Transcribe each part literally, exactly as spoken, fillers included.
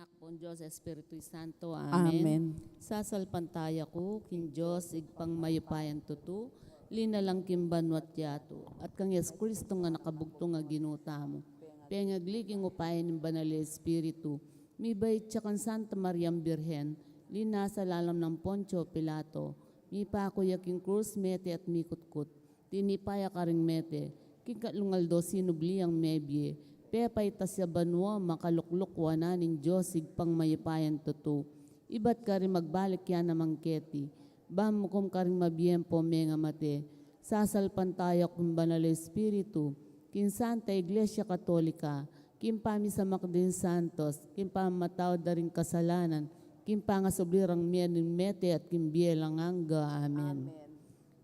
Anak pung Dios, Espiritu Santo. Amen. Amen. Sasalpantaya ku king Dios, Ibpang mayupayang tutu, linalang king banua't yatu, at kang Jesucristo a anak a bugtung a Ginu tamu. Pengagli king upaya ning Banal a Espiritu, mibait ya kang Santa Mariang Birhen, linasa lalam nang Poncio Pilato, mipaku ya king krus, mete at mikutkut. Tinipa ya karing mete, king katlung aldo sinubli yang mebie, pepaitas ya banua, makalukluk wanan ning Dios Ibpang mayupayang tutu. Ibat karin magbalik ya naman keti, ban mukum karing mabie ampong mengamate. Sasalpantaya ku king Banal a Espiritu, king Santa Iglesia Katolika, king pamisamak ding santos, king pamamatawad da ring kasalanan, king pangasubli rang mie ning mete at king bie alang angga. Amen. Amen.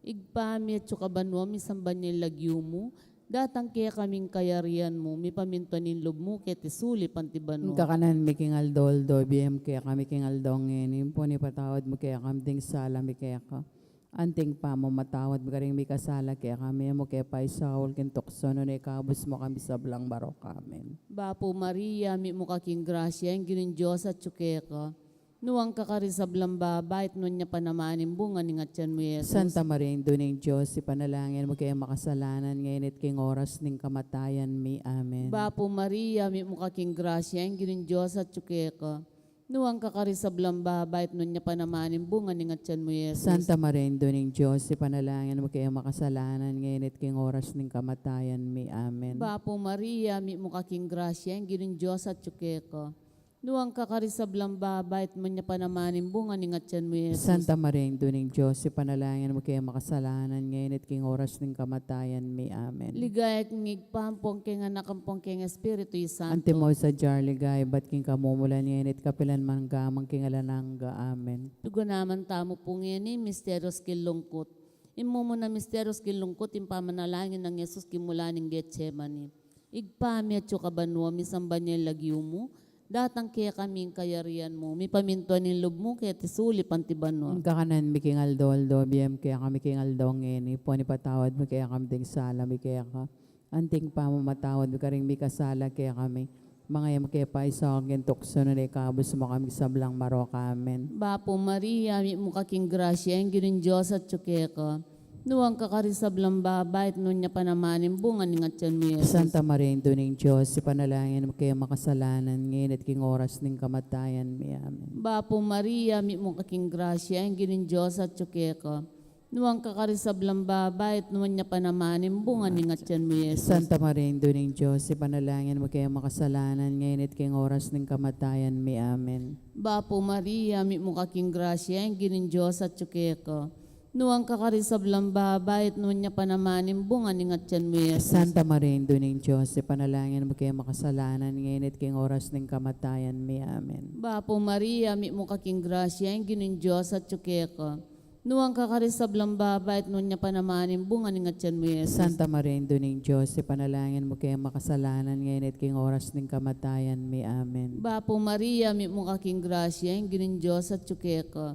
Ibpa mi, atsu ka banua, misamban ya ing lagyu mu, datang kekami ing kayarian mu, mipamintuan ing lub mu keti sulip anti banua. Ing kakanan mi king aldo-aldo ibie mu kekami king aldo ngeni, ampon ipatawad mu kekami ding sala mi keka, anti ing pamamatawad mi karing mikasala kekami, e mu ke paisaul king tuksu, nune ikabus mu kami king sablang marok. Amen. Bapu Maria, mitmu ka king grasya, ing Ginung Dios atsu keka. Nuan ka karing sablang baba, at nuan ya pa naman ing bunga ning atyan mu, Jesus. Santa Maria, Indu ning Dios, ipanalangin mu keng makasalanan, ngeni at king oras ning kamatayan mi. Amen. Bapu Maria, mitmu ka king grasya, ing Ginung Dios atsu keka. Nuan ka karing sablang baba, at nuan ya pa naman ing bunga ning atyan mu, Jesus. Santa Maria, Indu ning Dios, ipanalangin mu keng makasalanan, ngeni at king oras ning kamatayan mi. Amen. Bapu Maria, mitmu ka king grasya, ing Ginung Dios atsu keka. Nuan ka karing sablang baba, at nuan ya pa naman ing bunga ning atyan mu, Jesus. Santa Maria, Indu ning Dios, ipanalangin mu keng makasalanan, ngeni at king oras ning kamatayan mi. Amen. Ligaya king Ibpa, ampon keng Anak, ampon keng Espiritu Santo. Antimo sadya ing ligaya ibat king kamumulan, ngeni at kapilan man, angga man king alang angga. Amen. Tugan naman tamu pu ngeni ing misterios king lungkut. Ing mumuna misterios king lungkut, ing pamanalangin nang Jesus king mula ning Getsemani. Ibpa mi atsu ka banua, misamban ya ing lagyu mu, datang kekami ing kayarian mu, mipamintuan ing lub mu keti sulip anti banua. Ing kakanan mi king aldo-aldo ibie mu kekami king aldo ngeni, ampon ipatawad mu kekami ding sala mi keka, anti ing pamamatawad mi karing mikasala kekami. Manga e mu ke paisaul king tuksu, nune ikabus mu kami king sablang marok. Amen. Bapu Maria, mitmu ka king grasya, ing Ginung Dios atsu keka. Nuan ka karing sablang baba, at nuan ya pa naman ing bunga ning atyan mu, Jesus. Santa Maria, Indu ning Dios, ipanalangin mu keng makasalanan, ngeni at king oras ning kamatayan mi. Amen. Bapu Maria, mitmu ka king grasya, ing Ginung Dios atsu keka. Nuan ka karing sablang baba, at nuan ya pa naman ing bunga ning atyan mu, Jesus. Santa Maria, Indu ning Dios, ipanalangin mu keng makasalanan, ngeni at king oras ning kamatayan mi. Amen. Bapu Maria, mitmu ka king grasya, ing Ginung Dios atsu keka. Nuan ka karing sablang baba, at nuan ya pa naman ing bunga ning atyan mu, Jesus. Santa Maria, Indu ning Dios, ipanalangin mu keng makasalanan, ngeni at king oras ning kamatayan mi. Amen. Bapu Maria, mitmu ka king grasya, ing Ginung Dios atsu keka. Nuan ka karing sablang baba, at nuan ya pa naman ing bunga ning atyan mu, Jesus. Santa Maria, Indu ning Dios, ipanalangin mu keng makasalanan, ngeni at king oras ning kamatayan mi. Amen. Bapu Maria, mitmu ka king grasya, ing Ginung Dios atsu keka.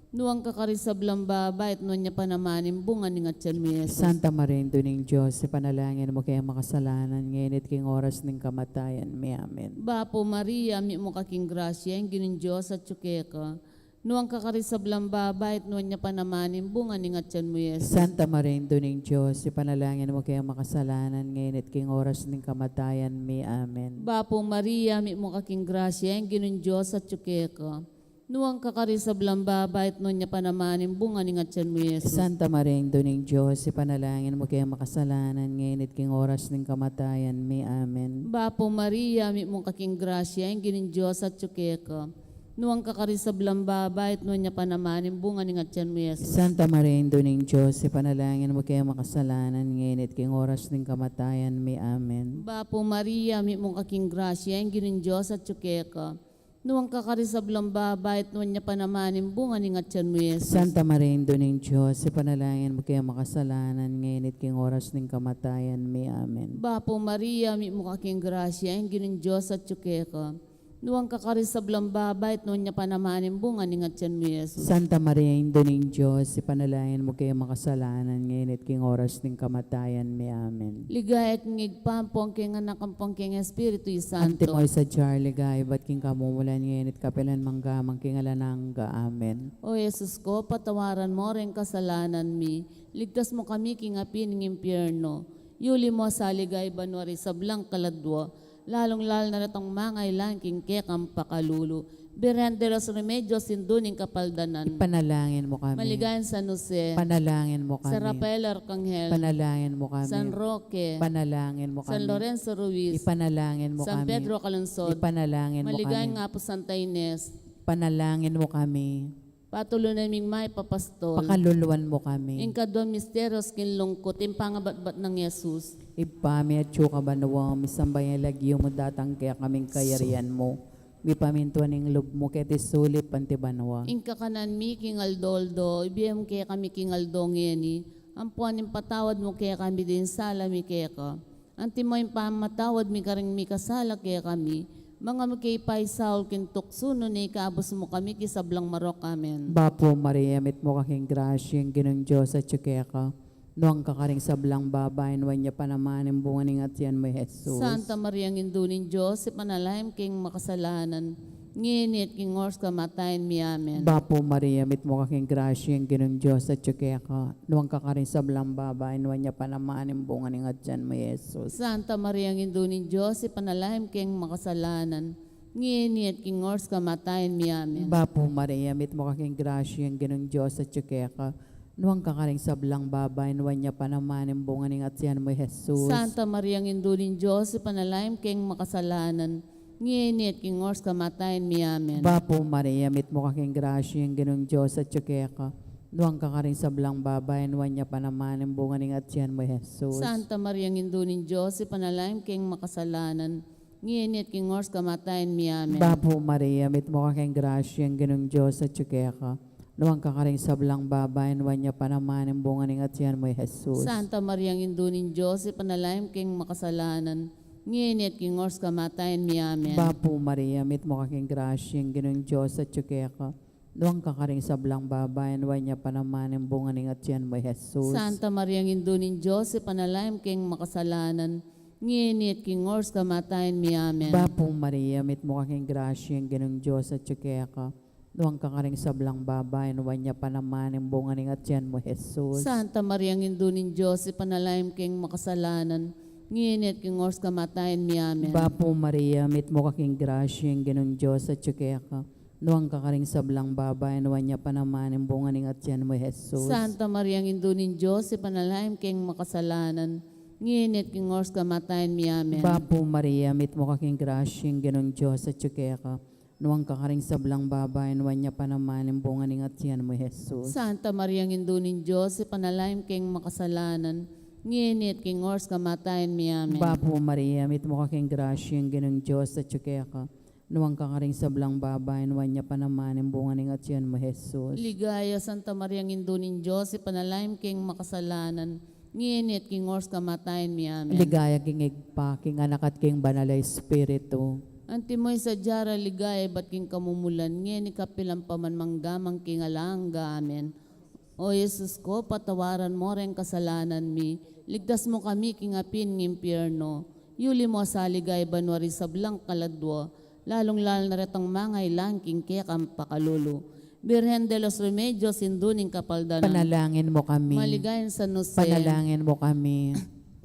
Nuan ka karing sablang baba, at nuan ya pa naman ing bunga ning atyan mu, Jesus. Santa Maria, Indu ning Dios, ipanalangin mu keng makasalanan, ngeni at king oras ning kamatayan mi. Amen. Bapu Maria, mitmu ka king grasya, ing Ginung Dios atsu keka. Nuan ka karing sablang baba, at nuan ya pa naman ing bunga ning atyan mu, Jesus. Santa Maria, Indu ning Dios, ipanalangin mu keng makasalanan, ngeni at king oras ning kamatayan mi. Amen. Bapu Maria, mitmu ka king grasya, ing Ginung Dios atsu keka. Nuan ka karing sablang baba, at nuan ya pa naman ing bunga ning atyan mu, Jesus. Santa Maria, Indu ning Dios, ipanalangin mu keng makasalanan, ngeni at king oras ning kamatayan mi. Amen. Bapu Maria, mitmu ka king grasya, ing Ginung Dios atsu keka. Nuan ka karing sablang baba, at nuan ya pa naman ing bunga ning atyan mu, Jesus. Santa Maria, Indu ning Dios, ipanalangin mu keng makasalanan, ngeni at king oras ning kamatayan mi. Amen. Bapu Maria, mitmu ka king grasya, ing Ginung Dios atsu keka. Nuan ka karing sablang baba, at nuan ya pa naman ing bunga ning atyan mu, Jesus. Santa Maria, Indu ning Dios, ipanalangin mu keng makasalanan, ngeni at king oras ning kamatayan mi. Amen. Bapu Maria, mitmu ka king grasya, ing Ginung Dios atsu keka. Nuan ka karing sablang babai, at nuan ya pa naman ing bunga ning atian mu, Jesus. Santa Maria, Indu ning Dios, ipanalangin mu keng makasalanan, ngeni at king oras ning kamatayan mi. Amen. Ligaya king Ibpa, ampon king Anak, ampon king Espiritu Santo. Antimo ing sadya king ligaya ibat king kamumulan, ngeni at kapilan man, angga man king alang angga. Amen. O Jesus ko, patawaran mo ring kasalanan mi, ligtas mu kami king api ning impyerno, yuli mu sa king ligaya banua ring sablang kaladua, lalung-lalu na retang mangailangan king kekang pakalulu. Birhen de los Remedios, Indu ning Kapaldanan. Ipanalangin mu kami. Maligayang San Jose. Ipanalangin mu kami. San Rafael Arkanghel. Ipanalangin mu kami. San Roque. Ipanalangin mu kami. San Lorenzo Ruiz. Ipanalangin mu kami. San Pedro Calungsod. Ipanalangin mu kami. Maligayang Apu Santa Ines. Ipanalangin mu kami. Patulunan ming mayap a pastor. Pakaluluan mu kami. Ing kaduang misteryos king lungkut, ing pangabatbat nang Jesus. Ibpa mi, atsu ka banua, misamban ya ing lagyu mu, datang kekami ing kayarian mu, mipamintuan ing lub mu keti sulip anti banua. Ing kakanan mi king aldo-aldo, ibie mu kekami king aldo ngeni, ampon ipatawad mu kekami ding sala mi keka, antimo ing pamamatawad mi karing mikasala kekami, manga mu ke ipaisaul king tuksu, nune ikabus mu kami king sablang marok. Amen. Bapu Maria, mitmu ka king grasya, ing Ginung Dios atyu keka. Nuan ka karing sablang babai, nuan ya pa naman ing bunga ning atian mu, Jesus. Santa Maria, Indu ning Dios, ipanalangin mu keng makasalanan, ngeni at king oras kamatayan mi. Amen. Bapu Maria, mitmu ka king grasya, ing Ginung Dios atyu keka. Nuan ka karing sablang babai, nuan ya pa naman ing bunga ning atian mu, Jesus. Santa Maria, Indu ning Dios, ipanalangin mu keng makasalanan, ngeni at king oras kamatayan mi. Amen. Bapu Maria, mitmu ka king grasya, ing Ginung Dios atyu keka. Nuan ka karing sablang babai, nuan ya pa naman ing bunga ning atian mu, Jesus. Santa Maria, Indu ning Dios, ipanalangin mu keng makasalanan, ngeni at king oras kamatayan mi. Amen. Bapu Maria, mitmu ka king grasya, ing Ginung Dios atyu keka. Nuan ka karing sablang babai, nuan ya pa naman ing bunga ning atian mu, Jesus. Santa Maria, Indu ning Dios, ipanalangin mu keng makasalanan, ngeni at king oras kamatayan mi. Amen. Bapu Maria, mitmu ka king grasya, ing Ginung Dios atyu keka. Nuan ka karing sablang babai, nuan ya pa naman ing bunga ning atian mu, Jesus. Santa Maria, Indu ning Dios, ipanalangin mu keng makasalanan, ngeni at king oras kamatayan mi. Amen. Bapu Maria, mitmu ka king grasya, ing Ginung Dios atyu keka. Nuan ka karing sablang babai, nuan ya pa naman ing bunga ning atian mu, Jesus. Santa Maria, Indu ning Dios, ipanalangin mu keng makasalanan, ngeni at king oras kamatayan mi. Amen. Bapu Maria, mitmu ka king grasya, ing Ginung Dios atyu keka. Nuan ka karing sablang babai, nuan ya pa naman ing bunga ning atian mu, Jesus. Santa Maria, Indu ning Dios, ipanalangin mu keng makasalanan, ngeni at king oras kamatayan mi. Amen. Bapu Maria, mitmu ka king grasya, ing Ginung Dios atyu keka. Nuan ka karing sablang babai, nuan ya pa naman ing bunga ning atian mu, Jesus. Santa Maria, Indu ning Dios, ipanalangin mu keng makasalanan, ngeni at king oras kamatayan mi. Amen. Bapu Maria, mitmu ka king grasya, ing Ginung Dios atyu keka. Nuan ka karing sablang babai, nuan ya pa naman ing bunga ning atian mu, Jesus. Santa Maria, Indu ning Dios, ipanalangin mu keng makasalanan, ngeni at king oras kamatayan mi. Amen. Bapu Maria, mitmu ka king grasya, ing Ginung Dios atyu keka. Nuan ka karing sablang babai, nuan ya pa naman ing bunga ning atian mu, Jesus. Ligaya, Santa Maria, Indu ning Dios, ipanalangin mu keng makasalanan, ngeni at king oras kamatayan mi. Amen. Ligaya king Ibpa, king Anak, at king Banal a Espiritu. Antimo ing sadya ring ligaya ibat king kamumulan, ngeni kapilan pa man, mangga man king alang angga. Amen. O Jesus ko, patawaran mo ring kasalanan mi, ligtas mu kami king api ning impyerno, yuli mu sa king ligaya banua ring sablang kaladua, lalung-lalu na retang mangailangan king kekang pakalulu. Birhen de los Remedios, Indu ning Kapaldanan. Ipanalangin mu kami. Maligayang San Jose. Ipanalangin mu kami.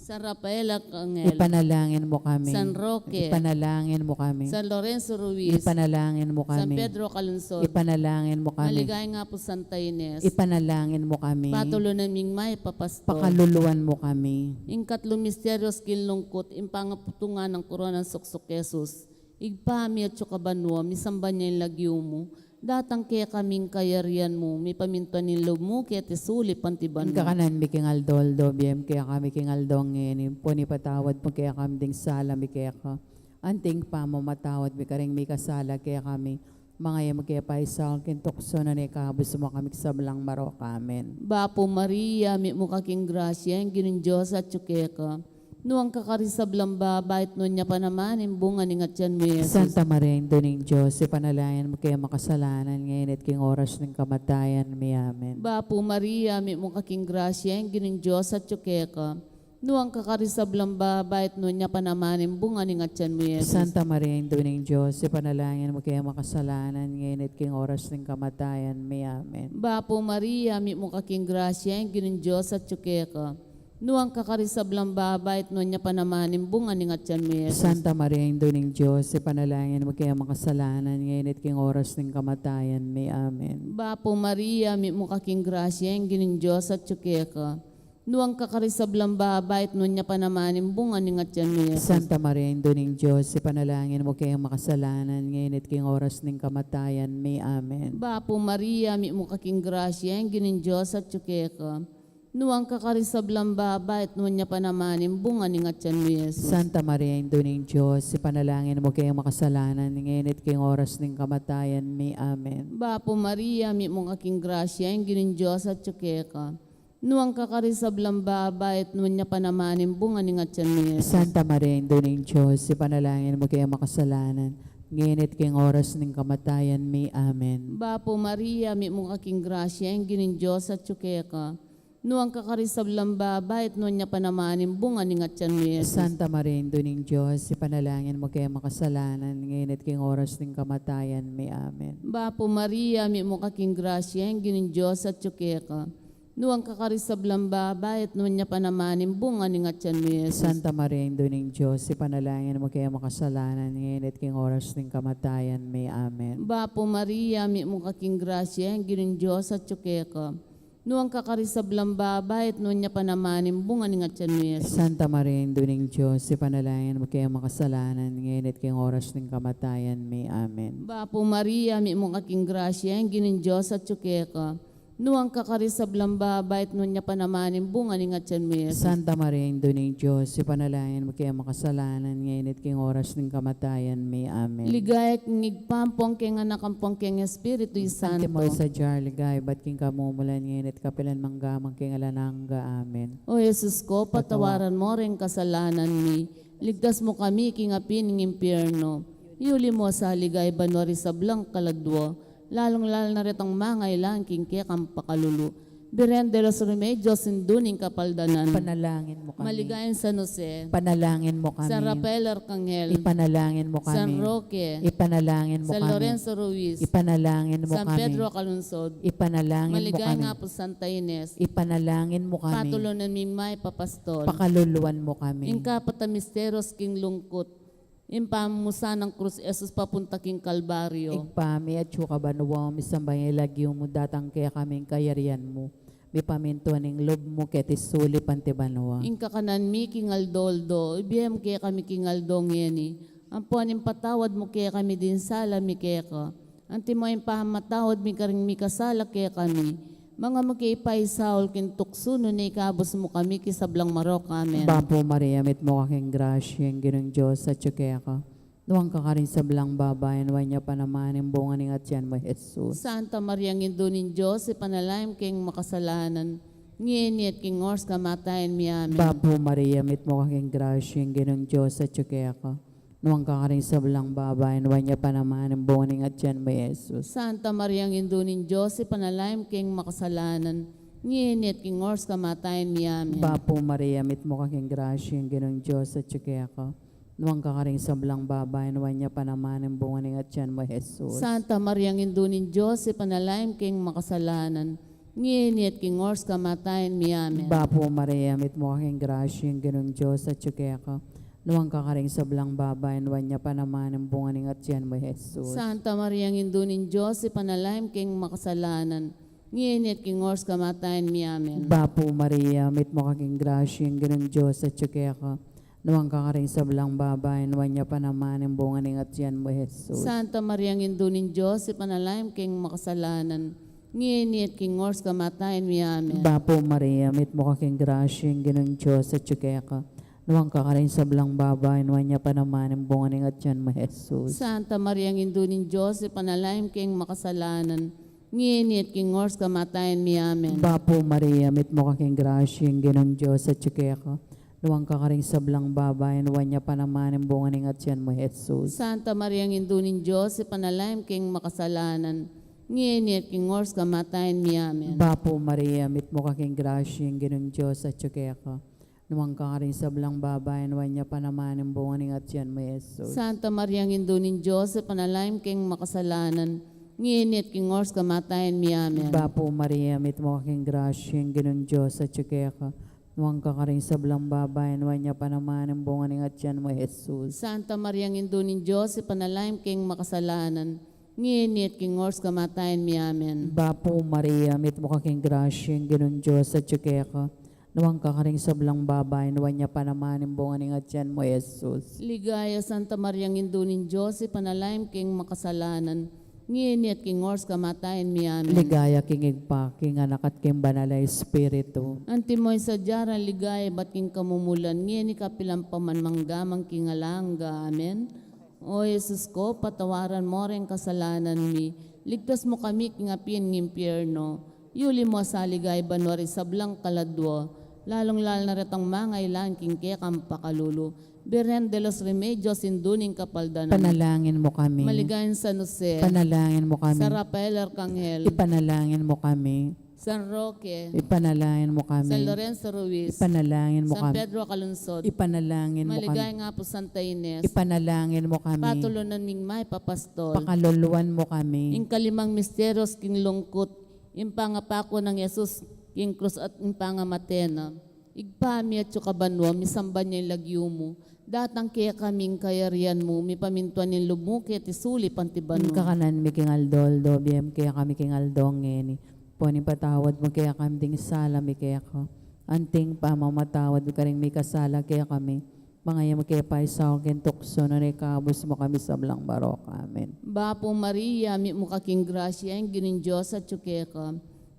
San Rafael Arcangel. Ipanalangin mu kami. San Roque. Ipanalangin mu kami. San Lorenzo Ruiz. Ipanalangin mu kami. San Pedro Calungsod. Ipanalangin mu kami. Maligayang Apu Santa Ines. Ipanalangin mu kami. Patulunan ming mayap a pastor. Pakaluluan mu kami. Ing katlu misteryos king lungkut, ing pangaputungan nang korona nang suksuk Jesus. Ibpa mi, atsu ka banua, misamban ya ing lagyu mu, datang kekami ing kayarian mu, mipamintuan ing lub mu keti sulip anti banua. Ing kakanan mi king aldo-aldo, ibie mu kekami king aldo ngeni, ampon ipatawad mu kekami ding sala mi keka, anti ing pamamatawad mi karing mikasala kekami, manga e mu ke paisaul king tuksu, nune ikabus mu kami king sablang marok. Amen. Bapu Maria, mitmu ka king grasya, ing Ginung Dios atyu keka. Nuan ka karing sablang babai, at nuan ya pa naman ing bunga ning atian mu, Jesus. Santa Maria, Indu ning Dios, ipanalangin mu keng makasalanan, ngeni at king oras ning kamatayan mi. Amen. Bapu Maria, mitmu ka king grasya, ing Ginung Dios atyu keka. Nuan ka karing sablang babai, at nuan ya pa naman ing bunga ning atian mu, Jesus. Santa Maria, Indu ning Dios, ipanalangin mu keng makasalanan, ngeni at king oras ning kamatayan mi. Amen. Bapu Maria, mitmu ka king grasya, ing Ginung Dios atyu keka. Nuan ka karing sablang babai, at nuan ya pa naman ing bunga ning atian mu, Jesus. Santa Maria, Indu ning Dios, ipanalangin mu keng makasalanan, ngeni at king oras ning kamatayan mi. Amen. Bapu Maria, mitmu ka king grasya, ing Ginung Dios atyu keka. Nuan ka karing sablang babai, at nuan ya pa naman ing bunga ning atian mu, Jesus. Santa Maria, Indu ning Dios, ipanalangin mu keng makasalanan, ngeni at king oras ning kamatayan mi. Amen. Bapu Maria, mitmu ka king grasya, ing Ginung Dios atyu keka. Nuan ka karing sablang babai, at nuan ya pa naman ing bunga ning atian mu, Jesus. Santa Maria, Indu ning Dios, ipanalangin mu keng makasalanan, ngeni at king oras ning kamatayan mi. Amen. Bapu Maria, mitmu ka king grasya, ing Ginung Dios atyu keka. Nuan ka karing sablang babai, at nuan ya pa naman ing bunga ning atian mu, Jesus. Santa Maria, Indu ning Dios, ipanalangin mu keng makasalanan, ngeni at king oras ning kamatayan mi. Amen. Bapu Maria, mitmu ka king grasya, ing Ginung Dios atyu keka. Nuan ka karing sablang babai, at nuan ya pa naman ing bunga ning atian mu, Jesus. Santa Maria, Indu ning Dios, ipanalangin mu keng makasalanan, ngeni at king oras ning kamatayan mi. Amen. Bapu Maria, mitmu ka king grasya, ing Ginung Dios atyu keka. Nuan ka karing sablang babai, at nuan ya pa naman ing bunga ning atian mu, Jesus. Santa Maria, Indu ning Dios, ipanalangin mu keng makasalanan, ngeni at king oras ning kamatayan mi. Amen. Bapu Maria, mitmu ka king grasya, ing Ginung Dios atyu keka. Nuan ka karing sablang babai, at nuan ya pa naman ing bunga ning atian mu, Jesus. Santa Maria, Indu ning Dios, ipanalangin mu keng makasalanan, ngeni at king oras ning kamatayan mi. Amen. Bapu Maria, mitmu ka king grasya, ing Ginung Dios atyu keka. Nuan ka karing sablang babai, at nuan ya pa naman ing bunga ning atian mu, Jesus. Santa Maria, Indu ning Dios, ipanalangin mu keng makasalanan, ngeni at king oras ning kamatayan mi. Amen. Ligaya king Ibpa, ampon king Anak, ampon king Espiritu Santo. Antimo ing sadya king ligaya ibat king kamumulan, ngeni at kapilan man, angga man king alang angga. Amen. O Jesus ko, patawaran mo ring kasalanan mi, ligtas mu kami king api ning impyerno, iuli mu sa ligaya banua ring sablang kaladua, lalung-lalu na retang mangailangan king kekang pakalulu. Birhen de los Remedios, Indu ning Kapaldanan. Ipanalangin mu kami. Maligayang San Jose. Ipanalangin mu kami. San Rafael Arkanghel. Ipanalangin mu kami. San Roque. Ipanalangin mu kami. San Lorenzo Ruiz. Ipanalangin mu kami. San Pedro Calungsod. Ipanalangin mu kami. Maligayang Apo Santa Ines. Ipanalangin mu kami. Patulunan ming mayap a pastor. Pakaluluan mu kami. Ing kapat a misterios king lungkut. Ing pamusan nang krus Jesus papunta king Kalbaryo. Ibpa mi, atsu ka banua, misamban ya ing lagyu mu, datang kekami ing kayarian mu, mipamintuan ing lub mu keti sulip anti banua. Ing kakanan mi king aldo-aldo, ibie mu kekami king aldo ngeni, ampon ipatawad mu kekami ding sala mi keka, antimo ing pamamatawad mi karing mikasala kekami. Manga e mu ke ipaisaul king tuksu, nune ikabus mu kami king sablang marok. Amen. Bapu Maria, mitmu ka king grasya, ing Ginung Dios atyu keka. Nuan ka karing sablang babai, nuan ya pa naman ing bunga ning atian mu, Jesus. Santa Maria, Indu ning Dios, ipanalangin mu keng makasalanan, ngeni at king oras kamatayan mi. Amen. Bapu Maria, mitmu ka king grasya, ing Ginung Dios atyu keka. Nuan ka karing sablang babai, nuan ya pa naman ing bunga ning atian mu, Jesus. Santa Maria, Indu ning Dios, ipanalangin mu keng makasalanan, ngeni at king oras kamatayan mi. Amen. Bapu Maria, mitmu ka king grasya, ing Ginung Dios atyu keka. Nuan ka karing sablang babai, nuan ya pa naman ing bunga ning atian mu, Jesus. Santa Maria, Indu ning Dios, ipanalangin mu keng makasalanan, ngeni at king oras kamatayan mi. Amen. Bapu Maria, mitmu ka king grasya, ing Ginung Dios atyu keka. Nuan ka karing sablang babai, nuan ya pa naman ing bunga ning atian mu, Jesus. Santa Maria, Indu ning Dios, ipanalangin mu keng makasalanan, ngeni at king oras kamatayan mi. Amen. Bapu Maria, mitmu ka king grasya, ing Ginung Dios atyu keka. Nuan ka karing sablang babai, nuan ya pa naman ing bunga ning atian mu, Jesus. Santa Maria, Indu ning Dios, ipanalangin mu keng makasalanan, ngeni at king oras kamatayan mi. Amen. Bapu Maria, mitmu ka king grasya, ing Ginung Dios atyu keka. Nuan ka karing sablang babai, nuan ya pa naman ing bunga ning atian mu, Jesus. Santa Maria, Indu ning Dios, ipanalangin mu keng makasalanan, ngeni at king oras kamatayan mi. Amen. Bapu Maria, mitmu ka king grasya, ing Ginung Dios atyu keka. Nuan ka karing sablang babai, nuan ya pa naman ing bunga ning atian mu, Jesus. Santa Maria, Indu ning Dios, ipanalangin mu kaming makasalanan, ngeni at king oras kamatayan mi. Amen. Bapu Maria, mitmu ka king grasya, ing Ginung Dios atyu keka. Nuan ka karing sablang babai, nuan ya pa naman ing bunga ning atian mu, Jesus. Santa Maria, Indu ning Dios, ipanalangin mu kaming makasalanan, ngeni at king oras kamatayan mi. Amen. Bapu Maria, mitmu ka king grasya, ing Ginung Dios atyu keka. Nuan ka karing sablang babai, nuan ya pa naman ing bunga ning atian mu, Jesus. Santa Maria, Indu ning Dios, ipanalangin mu kaming makasalanan, ngeni at king oras kamatayan mi. Amen. Bapu Maria, mitmu ka king grasya, ing Ginung Dios atyu keka. Nuan ka karing sablang babai, nuan ya pa naman ing bunga ning atian mu, Jesus. Ligaya, Santa Maria, Indu ning Dios, ipanalangin mu kaming makasalanan, ngeni at king oras kamatayan mi. Amen. Ligaya king Ibpa, king Anak, at king Banal a Espiritu. Antimo ing sadya rang ligaya ibat king kamumulan, ngeni, kapilan pa man, mangga man king alang angga. Amen. O Jesus ko, patawaran mu ring kasalanan mi, ligtas mu kami king api ning impyerno, yuli mu sa ligaya banua ring sablang kaladua, lalung-lalu na retang mangailangan king kekang pakalulu. Birhen de los Remedios, Indu ning Kapaldanan. Ipanalangin mu kami. Maligayang San Jose. Ipanalangin mu kami. San Rafael Arcangel. Ipanalangin mu kami. San Roque. Ipanalangin mu kami. San Lorenzo Ruiz. Ipanalangin mu kami. San Pedro Calungsod. Ipanalangin mu kami. Maligayang Apu Santa Ines. Ipanalangin mu kami. Patulunan ming mayap a pastor. Pakaluluan mu kami. Ing kalimang misteryos king lungkut, ing pangapaku nang Jesus king krus at ing pangamate na. Ibpa mi atsu ka banua, misamban ya ing lagyu mu. Datang kekami ing kayarian mu, mipamintuan ing lub mu keti sulip anti banua. Ing kakanan mi king aldo-aldo, ibie mu kekami king aldo ngeni. Ampon ipatawad mu kekami ding sala mi keka, anti ing pamamatawad mi karing mikasala kekami. Manga e mu ke paisaul king tuksu, nune ikabus mu kami sablang marok. Amen. Bapu Maria, mitmu ka king grasya, ing Ginung Dios atyu keka.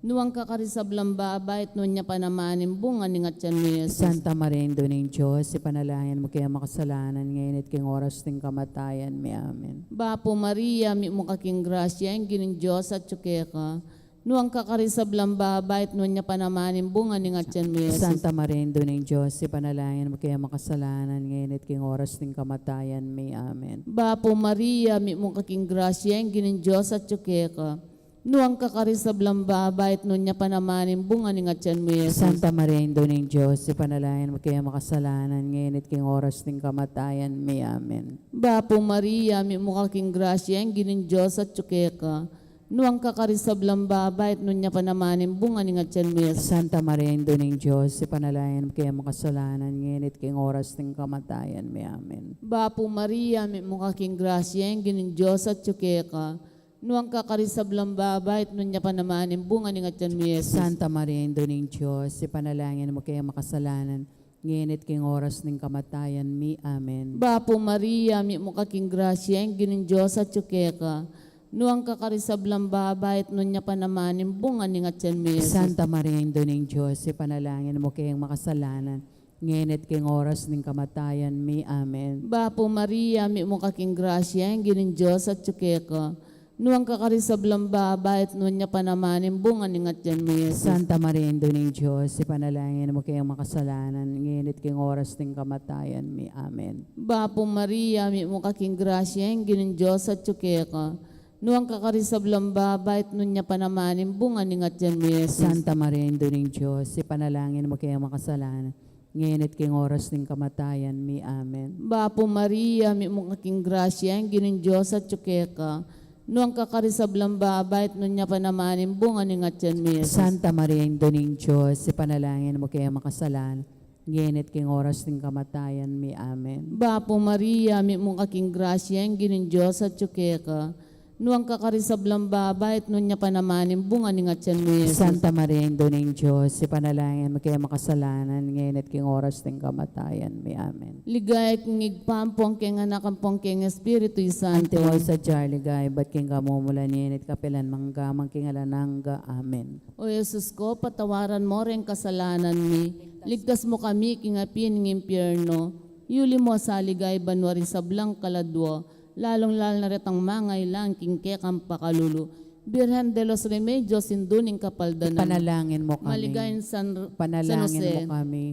Nuan ka karing sablang babai, at nuan ya pa naman ing bunga ning atian mu, Jesus. Santa Maria, Indu ning Dios, ipanalangin mu kaming makasalanan, ngeni at king oras ning kamatayan mi. Amen. Bapu Maria, mitmu ka king grasya, ing Ginung Dios atyu keka. Nuan ka karing sablang babai, at nuan ya pa naman ing bunga ning atian mu, Jesus. Santa Maria, Indu ning Dios, ipanalangin mu kaming makasalanan, ngeni at king oras ning kamatayan mi. Amen. Bapu Maria, mitmu ka king grasya, ing Ginung Dios atyu keka. Nuan ka karing sablang babai, at nuan ya pa naman ing bunga ning atian mu, Jesus. Santa Maria, Indu ning Dios, ipanalangin mu kaming makasalanan, ngeni at king oras ning kamatayan mi. Amen. Bapu Maria, mitmu ka king grasya, ing Ginung Dios atyu keka. Nuan ka karing sablang babai, at nuan ya pa naman ing bunga ning atian mu, Jesus. Santa Maria, Indu ning Dios, ipanalangin mu kaming makasalanan, ngeni at king oras ning kamatayan mi. Amen. Bapu Maria, mitmu ka king grasya, ing Ginung Dios atyu keka. Nuan ka karing sablang babai, at nuan ya pa naman ing bunga ning atian mu, Jesus. Santa Maria, Indu ning Dios, ipanalangin mu kaming makasalanan, ngeni at king oras ning kamatayan mi. Amen. Bapu Maria, mitmu ka king grasya, ing Ginung Dios atyu keka. Nuan ka karing sablang babai, at nuan ya pa naman ing bunga ning atian mu, Jesus. Santa Maria, Indu ning Dios, ipanalangin mu kaming makasalanan, ngeni at king oras ning kamatayan mi. Amen. Bapu Maria, mitmu ka king grasya, ing Ginung Dios atyu keka. Nuan ka karing sablang babai, at nuan ya pa naman ing bunga ning atian mu, Jesus. Santa Maria, Indu ning Dios, ipanalangin mu kaming makasalanan, ngeni at king oras ning kamatayan mi. Amen. Bapu Maria, mitmu ka king grasya, ing Ginung Dios atyu keka. Nuan ka karing sablang babai, at nuan ya pa naman ing bunga ning atian mu, Jesus. Santa Maria, Indu ning Dios, ipanalangin mu kaming makasalanan, ngeni at king oras ning kamatayan mi. Amen. Bapu Maria, mitmu ka king grasya, ing Ginung Dios atyu keka. Nuan ka karing sablang babai, at nuan ya pa naman ing bunga ning atian mu, Jesus. Santa Maria, Indu ning Dios, ipanalangin mu kaming makasalanan, ngeni at king oras ning kamatayan mi. Amen. Bapu Maria, mitmu ka king grasya, ing Ginung Dios atyu keka. Nuan ka karing sablang babai, at nuan ya pa naman ing bunga ning atian mu, Jesus. Santa Maria, Indu ning Dios, ipanalangin mu kaming makasalanan, ngeni at king oras ning kamatayan mi. Amen. Ligaya king Ibpa, ampon king Anak, ampon king Espiritu Santo. Antimo ing sadya rang ligaya ibat king kamumulan, ngeni at kapilan man, angga man king alang angga. Amen. O Jesus ko, patawaran mu ring kasalanan mi, ligtas mu kami king api ning impyerno, yuli mu sa ligaya banua ring sablang kaladua, lalung-lalu na retang mangailangan king kekang pakalulu. Birhen de los Remedios, Indu ning Kapaldanan. Ipanalangin mu kami. Maligayang San, San Jose. Ipanalangin mu kami.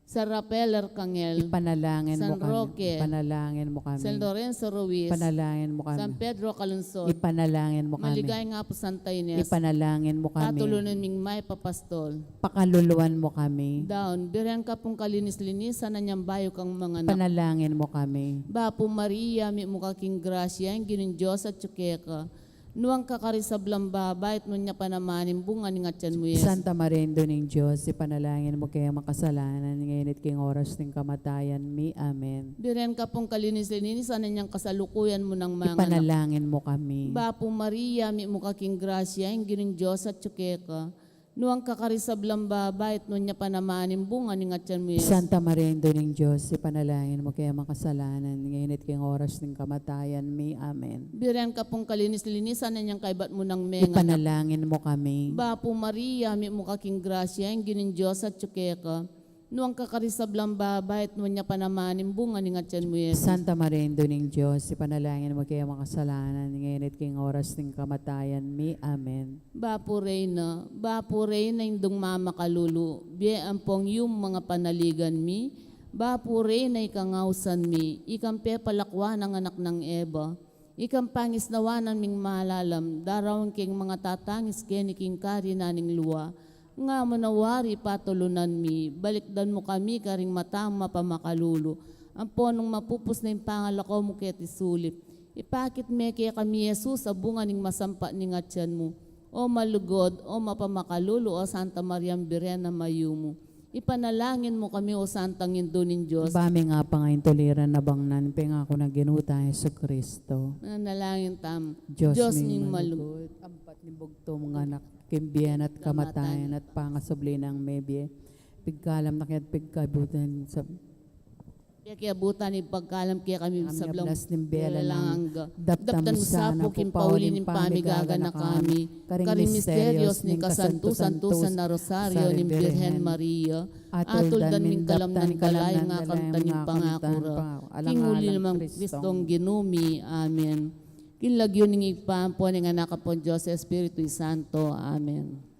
San Rafael Arcangel, ipanalangin San mo kami. Roque, ipanalangin mo kami. San Lorenzo Ruiz, ipanalangin mo kami. San Pedro Calungsod, ipanalangin mo kami. Maligayang Apu Santa Ines, ipanalangin mo kami. Patulunan ming mayap a pastol, pakaluluan mo kami. Daun, Birhen ka pung kalinis-linisan, anyang bayu kang manganak, ipanalangin mo kami. Bapu Maria, mitmu ka king grasya, ing Ginung Dios atyu keka. Nuan ka karing sablang babai, at nuan ya pa naman ing bunga ning atian mu, Jesus. Santa Maria, Indu ning Dios, ipanalangin mo keng makasalanan, ngeni at king oras ning kamatayan mi. Amen. Birhen ka pung kalinis-linisan, anyang kasalukuyan mu nang manganak, ipanalangin mo kami. Bapu Maria, mitmu ka king grasya, ing Ginung Dios atyu keka. Nuan ka karing sablang babai, at nuan ya pa naman ing bunga ning atian mu, Jesus. Santa Maria, Indu ning Dios, ipanalangin mo keng makasalanan, ngeni at king oras ning kamatayan mi. Amen. Birhen ka pung kalinis-linisan, anyang kaybat mu nang menganak, ipanalangin mo kami. Bapu Maria, mitmu ka king grasya, ing Ginung Dios atyu keka. Nuan ka karing sablang babai, at nuan ya pa naman ing bunga ning atian mu, Jesus. Santa Maria, Indu ning Dios, ipanalangin mo keng makasalanan, ngeni at king oras ning kamatayan mi. Amen. Bapu Reyna, Bapu Reyna, Indung mamakalulu, bie ampong yumu ing panaligan mi. Bapu Reyna, ika ing ausan mi, ika ing pepalakuan ning anak nang Eva, ika ing pangisnawan ming malalam, daraun keng mangatatangis keni king karinan ning lua. Nga mu na wari patulunan mi, balikdan mu kami karing mata mung mapamakalulu, ampon nung mapupus na ing pangalako mu keti sulip, ipakit me kekami i Jesus a bunga ning masampat ning atian mu. O malugud, o mapamakalulu, o Santa Maria, Birhen a mayumu, ipanalangin mu kami, o Santang Indu ning Dios. Ba mi nga pangaintuliran na bang nan pengaku na Ginu tang Jesucristo. Manalangin tamu. Dios ming malugud, ampat ning bugtung mung anak, king bie na at kamatayan, at pangasubli nang mebie, pigkalam na ke at pigkabutan sa Pia ke abutan ing pagkalam kekami ning sablang bie alang angga. Daptan mu sa pu king pauli ning pamigaganaka mi karing misterios ning kasantu-santusan a Rosario ning Birhen Maria. Atuldan ming kalamnan kala ing akamtan ning pangaku ra king uli na nang Kristong Ginu mi. Amen. King lagyu ning Ibpa, ampon ning Anak, ampon Dios Espiritu Santo. Amen.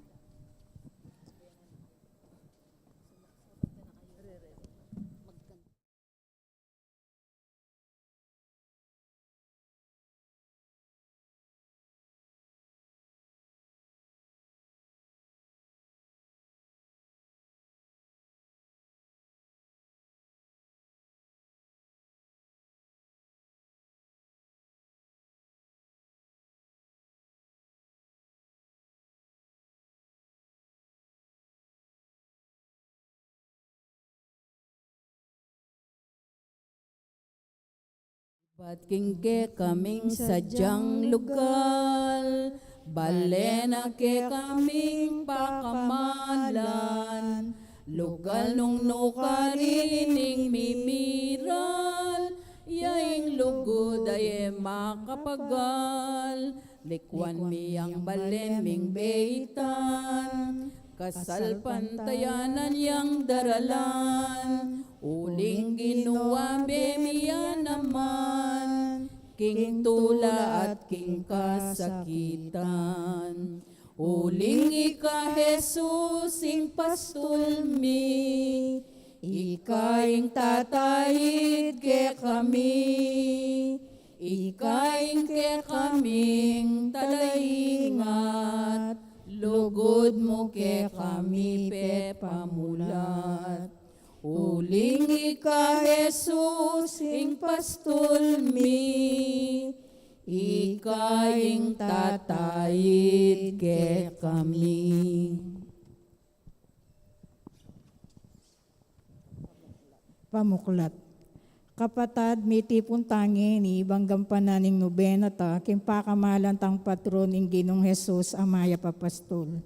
Ibat king kekaming sadyang lugal, bale na kekaming pakamalan, lugal nung nukarin ing mimiral, ya ing lugud a e makapagal, likuan mi yang balen ming beitan, kasalpantayanan yang daralan, uling Ginu, abe mi ya naman, king tula at king kasakitan. Uling ika, Jesus, ing pastul mi, ika ing tataid kekami, ika ing kekaming talaingat, lugud mu kekami pepamulat. Uling ika, Jesus, ing pastul mi, ika ing tataid kekami. Pamuklat. Kapatad, mitipun ta ngeni bang gampanan ing nobena ta king pakamalan tang patron, ing Ginung Jesus a mayap a pastul.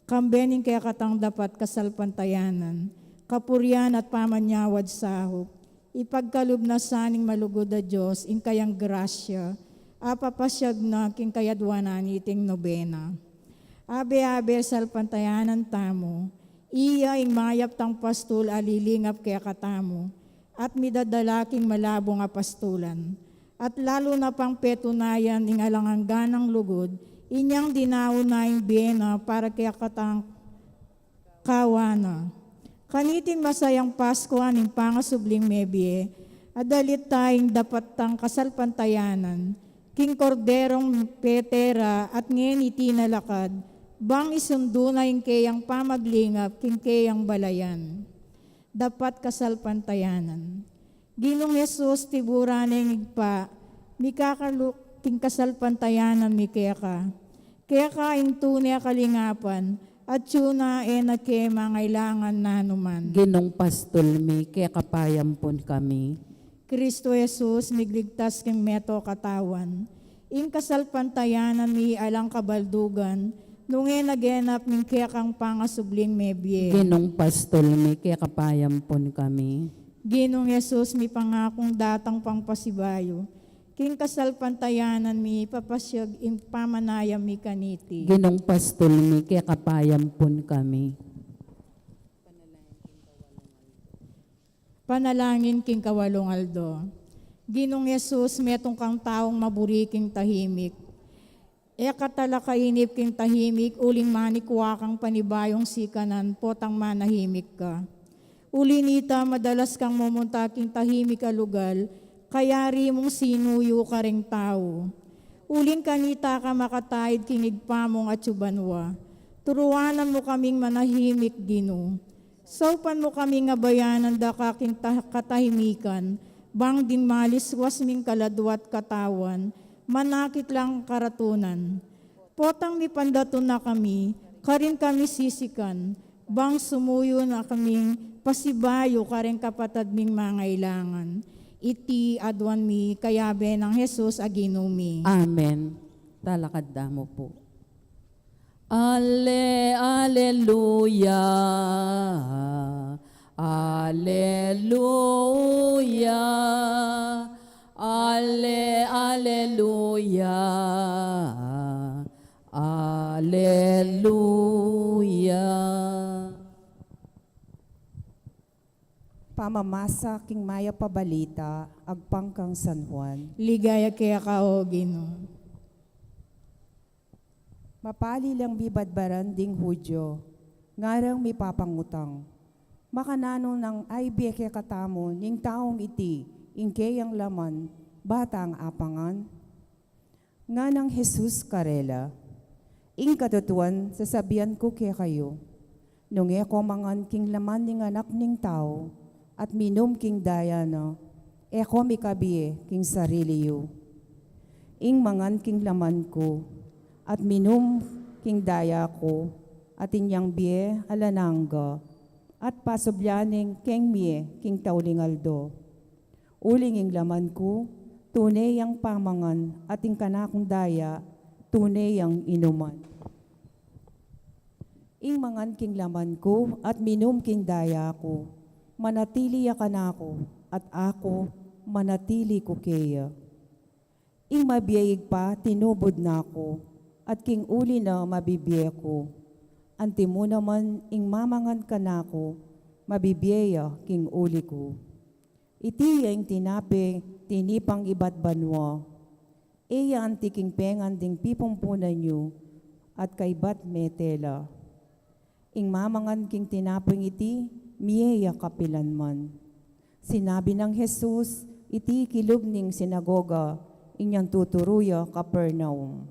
Kambe ning kekatang dapat kasalpantayanan, kapurian at pamanyawad saup, ipagkalub na sa ning malugud a Dios ing kayang grasya a papasyag na king kayadwanan niting nobena. Abe-abe salpantayanan tamu iya ing mayap tang pastul a lilingap kekatamu at midadala king malabung a pastulan, at lalu na pang petunayan ing alang angga nang lugud inyang dinaun na ing bie na para kekatang kawana. Kaniting masayang Paskua ning pangasubling mebie, adalit tang dapat tang kasalpantayanan, king Korderong pete ra at ngeni tinalakad, bang isundu na ing keyang pamaglingap king keyang balayan. Dapat kasalpantayanan. Ginung Jesus, tiburan neng Ibpa, mikakaluk king kasalpantayanan mi keka. Keka ing tune kalingapan, at tune e na ke mangailangan nanuman. Ginung Pastul mi, keka payampun kami. Kristo Jesus, migligtas king meto katawan. Ing kasalpantayanan mi alang kabaldugan, nung e na genap ning kekang pangasubling mebie. Ginung Pastul mi, keka payampun kami. Ginung Jesus, mipangakung datang pang pasibayu, king kasalpantayanan mi papasyag ing pamanayam mi kaniti. Ginung Pastul mi, keka payampun kami. Panalangin king kawalung aldo. Ginung Jesus, metung kang taung maburi king tahimik. E ka tala kainip king tahimik, uling manikwa kang panibayung sikanan, potang manahimik ka. Uli nita, madalas kang mumunta king tahimik a lugal, kayari mung sinuyu kareng tau. Uling kanita ka makataid king Ibpa mung atsu banua. Turuanan mu kaming manahimik, Ginu. Saupan mu kaming abayanan da ka king ta-, katahimikan, bang ding maliswas ming kaladua at katawan, manakit lang karatunan. Potang mipandatun na kami, karin kami sisikan, bang sumuyu na kaming pasibayu kareng kapatad ming mangailangan. Iti aduan mi, kayabe nang Jesus a Ginu mi. Amen. Talakad da mu pu. Ale, aleluya. Aleluya. Ale, aleluya. Aleluya. Pamamasa king Mayap a Balita agpang kang San Juan. Ligaya keka, o Ginu. Mapali lang mibadbaran ding Judio, ngarang mipapangutang, "Makananu nang aibie kekatamu ning taung iti ing keyang laman, ba tang apangan?" Nganang Jesus karela, "Ing katutuan sasabian ku kekayu, nung e ko mangan king laman ning Anak ning Tau, at minum king daya na, e ko mikabie king sarili yu. Ing mangan king laman ku, at minum king daya ku, atin yang bie alang angga, at pasublan ne keng mie king tauling aldo. Uling ing laman ku, tune yang pamangan, at ing kanakung daya, tune yang inuman. Ing mangan king laman ku, at minum king daya ku, manatili ya kanaku, at aku manatili ku keya. Ing mabie Ibpa tinubud na ku, at king uli na mabibie ku. Antimu naman ing mamangan kanaku, mabibie ya king uli ku. Iti ya ing tinape tinipang ibat banua. E ya anti king pengan ding pipumpunan yu, at kaybat mete la. Ing mamangan king tinapeng iti, mie ya kapilan man." Sinabi nang Jesus iti kilub ning sinagoga, inyang tuturu ya Capernaum.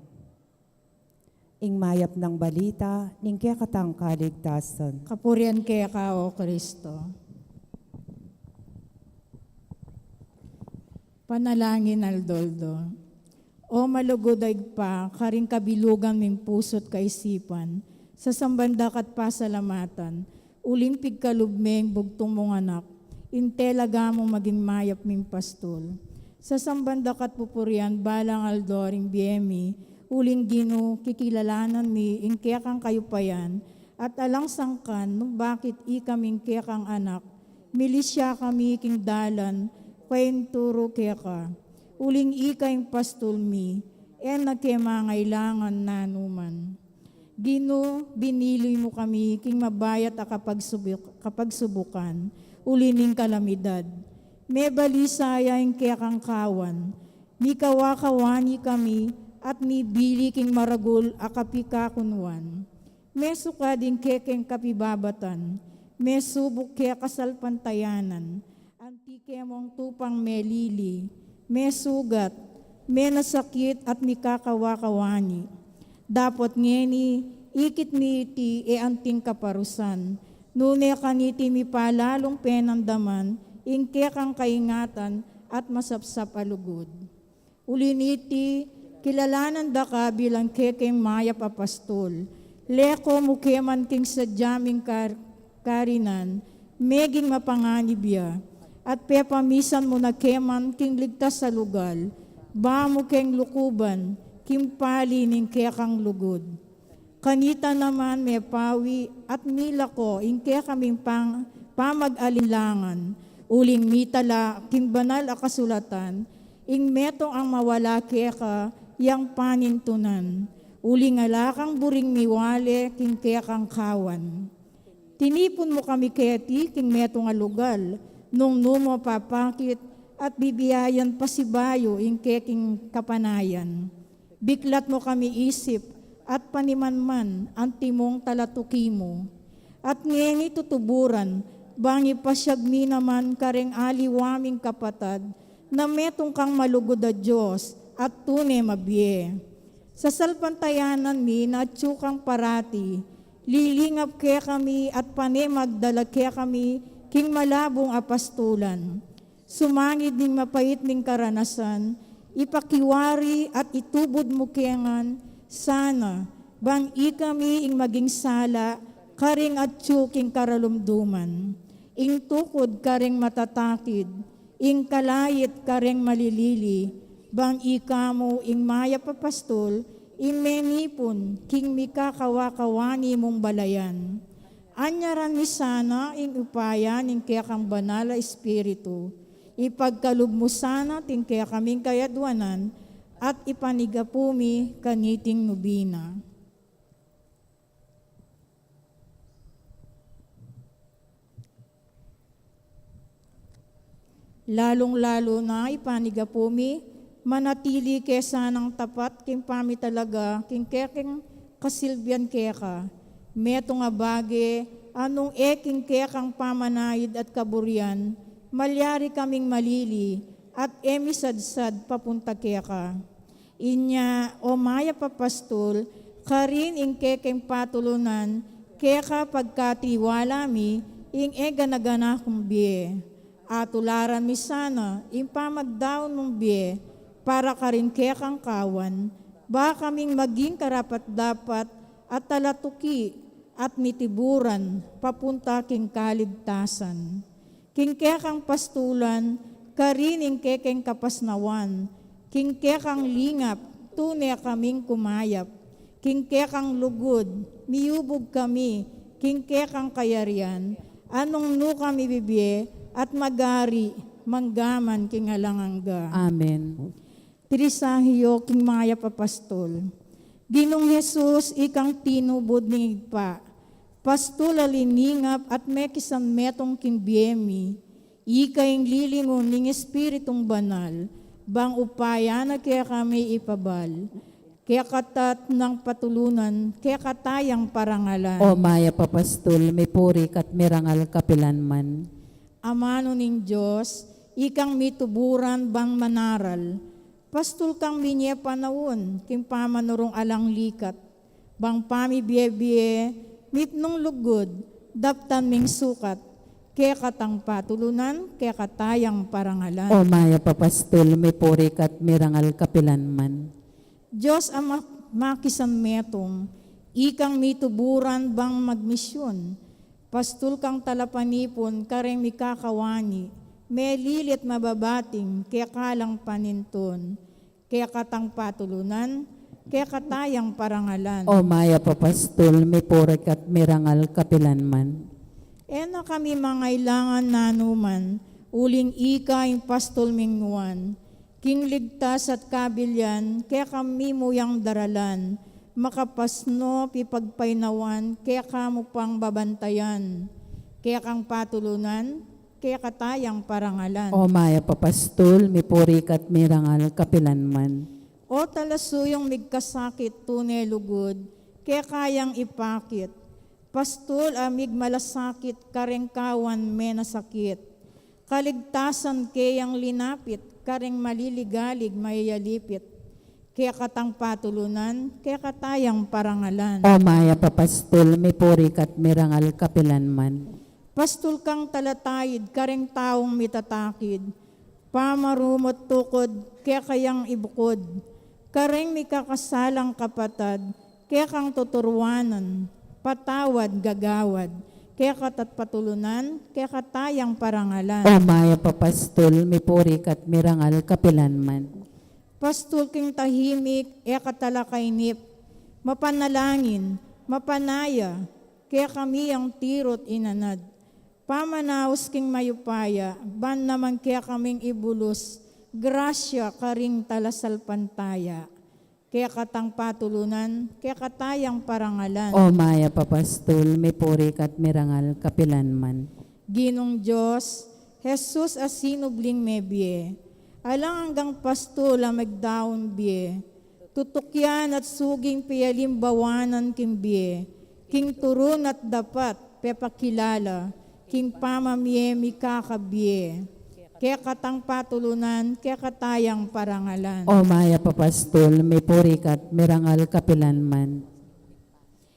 Ing mayap nang balita ning kekatang kaligtasan. Kapurian keka, o Kristo. Panalangin aldo-aldo. O malugud a Ibpa, karing kabilugan ming pusu't kaisipan, sasamban da ka't pasalamatan, uling pigkalub meng bugtung mung Anak, ing talaga mung maging mayap ming pastul. Sasamban da ka't pupurian balang aldo ring bie mi, uling Ginu, kikilalanan mi ing kekang kayupayan, at alang sangkan nung bakit ikami ing kekang anak, milisya kami king dalan, painturu keka. Uling ika ing pastul mi, e na ke mangailangan nanuman. Ginu, binili mu kami king mabayat a kapagsubuk-, kapagsubukan, uli ning kalamidad. Mebalisa ya ing kekang kawan, mikawa-kawani kami, at mibili king maragul a kapikakunuan. Mesuka ding kekeng kapibabatan, mesubuk keka salpantayanan, anti kemong tupang melili, mesugat, menasakit at mikakawa-kawani. Dapot ngeni, ikit mi iti e anting kaparusan, nune kaniti mipalalung penandaman ing kekang kaingatan at masapsap a lugud. Uli niti, kilalanan da ka bilang kekeng mayap a pastul. Leko mu ke man king sadya ming kar-, karinan, meging mapanganib ya, at pepamisan mu na ke man king ligtas a lugal, ba mu keng lukuban king pali ning kekang lugud. Kanita naman mepawi at milako ing kekaming pang-, pamag-alinlangan, uling mitala king banal a kasulatan, ing metung a mawala keka yang panintunan, uling ala kang buring miwale king kekang kawan. Tinipun mu kami keti king metung a lugal, nung nu mu papakit at bibiayan pasibayu ing keking kapanayan. Biklat mu kami isip at panimanman antimong talatuki mu. At ngeni tutuburan, bang ipasiag mi naman kareng aliwa ming kapatad, na metung kang malugud a Dios at tune mabie. Sasalpantayanan mi na atyu kang parati, lilingap kekami at pane magdala kekami king malabung a pastulan. Sumangid ning mapait ming karanasan, ipakiwari at itubud mu ke ngan, sana, bang ikami ing maging sala, karing atyu king karalumduman, ing tukud karing matatakid, ing kalait karing malilili, bang ika mu ing mayap a pastul, ing menipun king mikakawa-kawani mung balayan. Anyaran mi sana ing upaya ning kekang banal a Espiritu. Ipagkalub mu sana ting kekaming kayadwanan at ipanigapu mi kaniting nubina. Lalung-lalu na ipanigapu mi, manatili ke sanang tapat king pamitalaga king kekeng kasilbian keka. Metung a bage, anung e king kekang pamanaid at kaburian, malyari kaming malili at e misadsad papunta keka. Inya, o mayap a pastul, karin ing kekeng patulunan, keka pagkatiwala mi ing e gana-gana kung bie. Atularan mi sana ing pamagdaun mung bie para karing kekang kawan, ba kaming maging karapat-dapat at talatuki at mitiburan papunta king kaligtasan. King kekang pastulan, karin ing kekeng kapasnawan, king kekang lingap, tune kaming kumayap, king kekang lugud, miyubug kami, king kekang kayarian, anung nu kami bibie, at magari, manggaman king alang angga. Amen. Presahyo king mayap a pastul. Ginung Jesus, ikang tinubud ning Ibpa, pastul a liningap at mekisan metung king bie mi, ika ing lilingu ning Espiritung Banal, bang upaya na kekami ipabal, kekatat nang patulunan, kekatayang parangalan. O mayap a pastul, mipuri ka't mirangal kapilanman. Amanu ning Dios, ikang mituburan bang manaral, pastul kang minye panaun, king pamanurung alang likat. Bang pamibie-bie, mitmung lugud, daptan ming sukat, kekatang patulunan, kekatayang parangalan. O mayap a pastul, mipuri ka't mirangal kapilanman. Dios a ma-, makisan metung, ikang mituburan bang magmisyun, pastul kang talapanipun kareng mikakawani, melilit mababating, kekalang panintun, kekatang patulunan, kekatayang parangalan. O mayap a pastul, mipuri ka't mirangal kapilanman. E na kami mangailangan nanuman, uling ika ing pastul ming nuan, king ligtas at kabilian, kekami mu yang daralan, makapasno, pipagpainawan, keka mu pang babantayan, kekang patulunan, kekatayang parangalan. O mayap a pastul, mipuri ka't mirangal kapilanman. O talasuyung migkasakit, tune lugud, keka yang ipakit, Pastul a migmalasakit kareng kawan menasakit, kaligtasan keyang linapit kareng maliligalig mayayalipit, kekatang patulunan, kekatayang parangalan. O mayap a pastul, mipuri ka't mirangal kapilanman. Pastul kang talatayid kareng taung mitatakid, pamarumut tukud kekayang ibukud, kareng mikakasalang kapatad, kekang tuturuanan, patawad gagawad, keka't patulunan, kekatayang parangalan. O mayap a pastul, mipuri ka't mirangal kapilanman. Pastul king tahimik, e ka talakainip, mapanalangin, mapanaya, kekami yang tiru't inanad. Pamanaus king mayupaya, ban naman kekaming ibulus grasya karing talasalpantaya, kekatang patulunan, kekatayang parangalan. O mayap a pastul, mipuri ka't mirangal kapilanman. Ginung Dios, Jesus a sinubling mebie, alang anggang pastul a magdaun bie, tutukyan at suging pialimbawanan king bie, king turun at dapat pepakilala, king pamamie mikakabie, kekatang patulunan, kekatayang parangalan. O mayap a pastul, mipuri ka't mirangal kapilanman.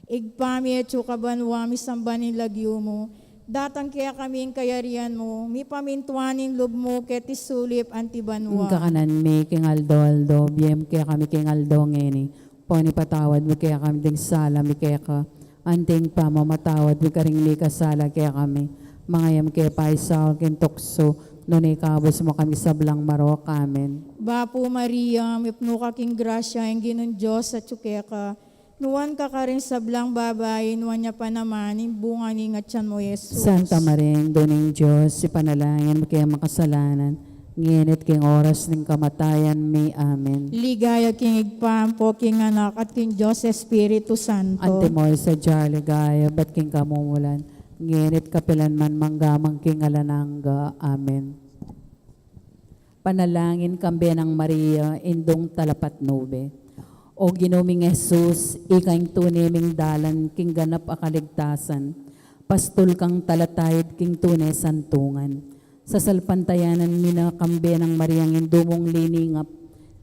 Ibpa mi, atsu ka banua, misamban ing lagyu mu, datang kekami ing kayarian mu, mipamintuan ing lub mu keti sulip anti banua. Ing kakanan mi king aldo-aldo, ibie mu kekami king aldo ngeni. Ampon ipatawad mu kekami ding sala mi keka, anti ing pamamatawad mi karing mikasala kekami. Manga e mu ke paisaul king tuksu, nune ikabus mu kami king sablang marok. Amen. Bapu Maria, mipnu ka king grasya, ing Ginung Dios atsu keka, nuan ka karing sablang babai, nuan ya pa naman ing bunga ning atian mu, Jesus. Santa Maria, Indu ning Dios, ipanalangin mu keng makasalanan, ngeni't king oras ning kamatayan mi. Amen. Ligaya king Ibpa, ampo king Anak, at king Dios Espiritu Santo. Antimo ing sadya a ligaya ibat king kamumulan, ngeni't kapilanman, mangga man king alang angga. Amen. Panalangin kambe nang Maria, Indung Talapatnube. O Ginu ming Jesus, ika ing tune ming dalan king ganap a kaligtasan, pastul kang talatayid king tune santungan. Sasalpantayanan mi na kambe nang Mariang Indu mung liningap,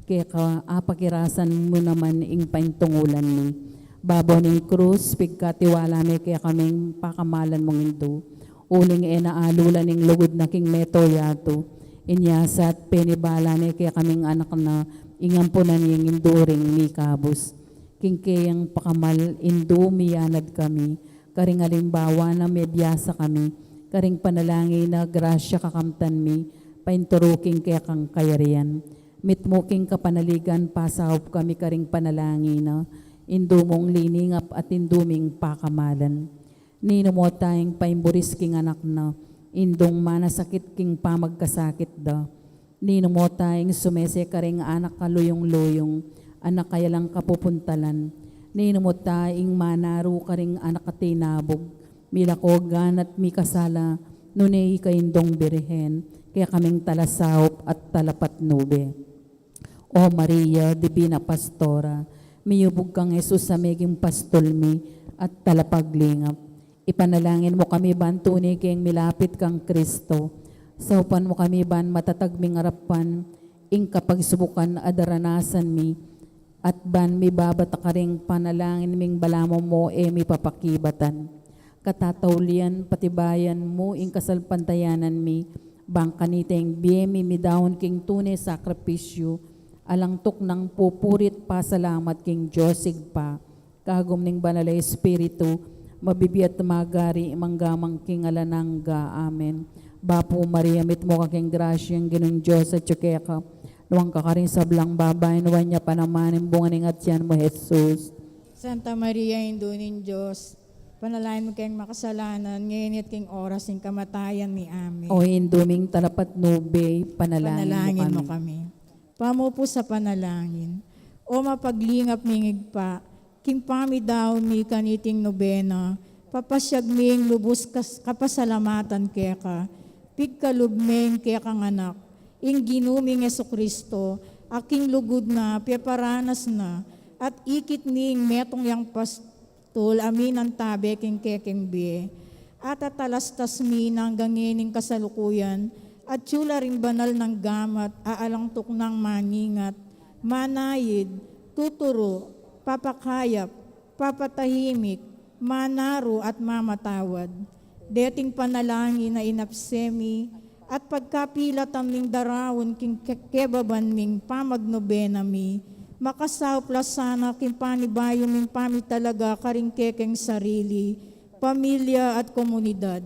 keka apakirasan mu naman ing paintungulan mi. Babo ning krus, pigkatiwala mi kekaming pakamalan mung Indu. Uling e na alulan ing lugud na king meto yatu. Inya sa at penibala ne kekaming anak na, ing ampunan ning Indu ring mikabus. King keyang pakamal Indu, miyanad kami karing alimbawa na, mebiasa kami karing panalangin na grasya kakamtan mi, painturu king kekang kayarian. Mitmu king kapanaligan, pasaup kami karing panalangin na, Indu mung liningap at Indu ming pakamalan. Ninu mo ta ing paimburis king anak na, Indung manasakit king pamagkasakit da. Ninu mo ta ing sumese karing anak a luyung-luyung, anak a alang kapupuntalan. Ninu mo ta ing manaru karing anak a tinabug, milako, ganat, mikasala, nune ika Indung Birhen, kekaming talasaup at talapatnube. O Maria, Divina Pastora, miyubug kang Jesus a meging pastul mi at talapaglingap. Ipanalangin mu kami ban tune keng milapit kang Kristo. Saupan mu kami ban matatag ming arapan ing kapagsubukan a daranasan mi, at ban mibabat a karing panalangin ming balamu mu e mi papakibatan. Katataulian, patibayan mu ing kasalpantayanan mi, ban kanita ing bie mi midaun king tune sakripisyu, alang tuknang pupuri't pasalamat king Dios Ibpa, kagum ning Banal a Espiritu, mabibie at magari mangga man king alang angga. Amen. Bapu Maria, mitmu ka king grasya, ing Ginung Dios atyu keka. Nuan ka karing sablang babai, nuan ya pa naman ing bunga ning atian mu, Jesus. Santa Maria, Indu ning Dios, panalangin mu keng makasalanan, ngeni at king oras ning kamatayan mi. Amen. O Indu ming talapatnube, panalangin mu kami. Pamupu sa panalangin. O mapaglingap ming Ibpa, king pamidaun mi kaniting nobena, papasyag ming lubus kas-, kapasalamatan keka, pigkalub ming kekang Anak, ing Ginu ming Jesucristo, a king lugud na, peparanas na, at ikit ning metung yang pas-, Tul a minantabe king kekeng bie, at atalastas mi nang gangening kasalukuyan, at yula ring banal nang gamat, a alang tuknang maningat, manayid, tuturu, papakayap, papatahimik, manaru at mamatawad. Deting panalangin a inapse mi, at pagkapilatan ming daraun king ke-, kebaban ming pamagnobena mi, makasaup la sana king panibayu ming pamitalaga karing kekeng sarili, pamilya at komunidad.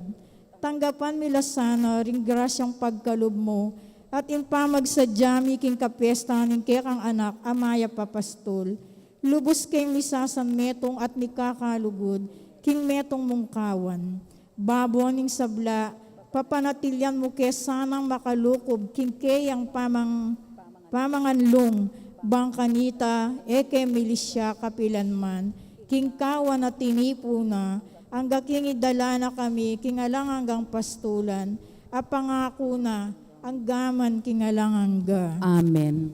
Tanggapan mi la sana ring grasyang pagkalub mu, at ing pamagsadya mi king kapesta ning kekang anak a mayap a pastul. Lubus keng misasanmetung at mikakalugud king metung mung kawan. Babo ning sabla, papanatilian mu ke sanang makalukub king keyang pamang-, pamanganlung, bang kanita, e ke milisya kapilan man, king kawan a tinipu na, angga king idala na kami king alang anggang pastulan, a pangaku na, angga man king alang angga. Amen.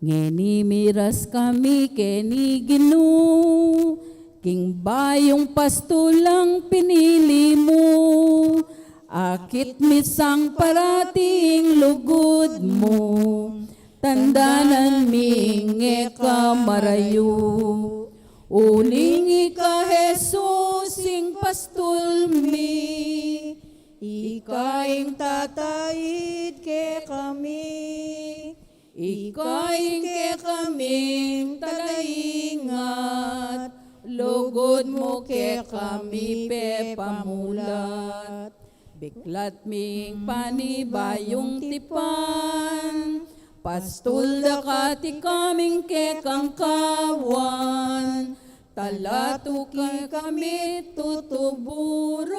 Ngeni miras kami keni Ginu, king bayung pastulang pinili mu. Akit mi sang parati ing lugud mu, tandanan mi ing e ka marayu. Uling ika Jesus ing pastul mi, ika ing tataid kekami. Ika ing kekaming talaingat, lugud mu kekami pepamulat. Biklat ming panibayung tipan, pastul da kati kaming kekang kawan, talatuki kami tutuburan,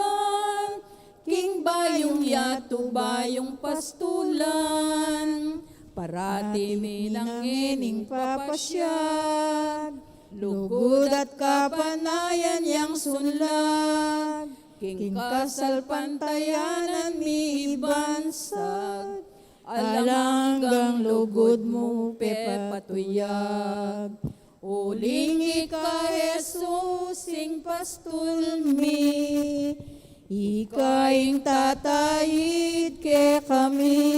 king bayung yatu bayung pastulan, parati mi nang ngening papasyag, lugud at kapanayan yang sunlag, king kasalpantayanan mi ibansag, alang anggang lugud mu pepatuyag. Uling ika Jesus ing pastul mi, ika ing tataid kekami,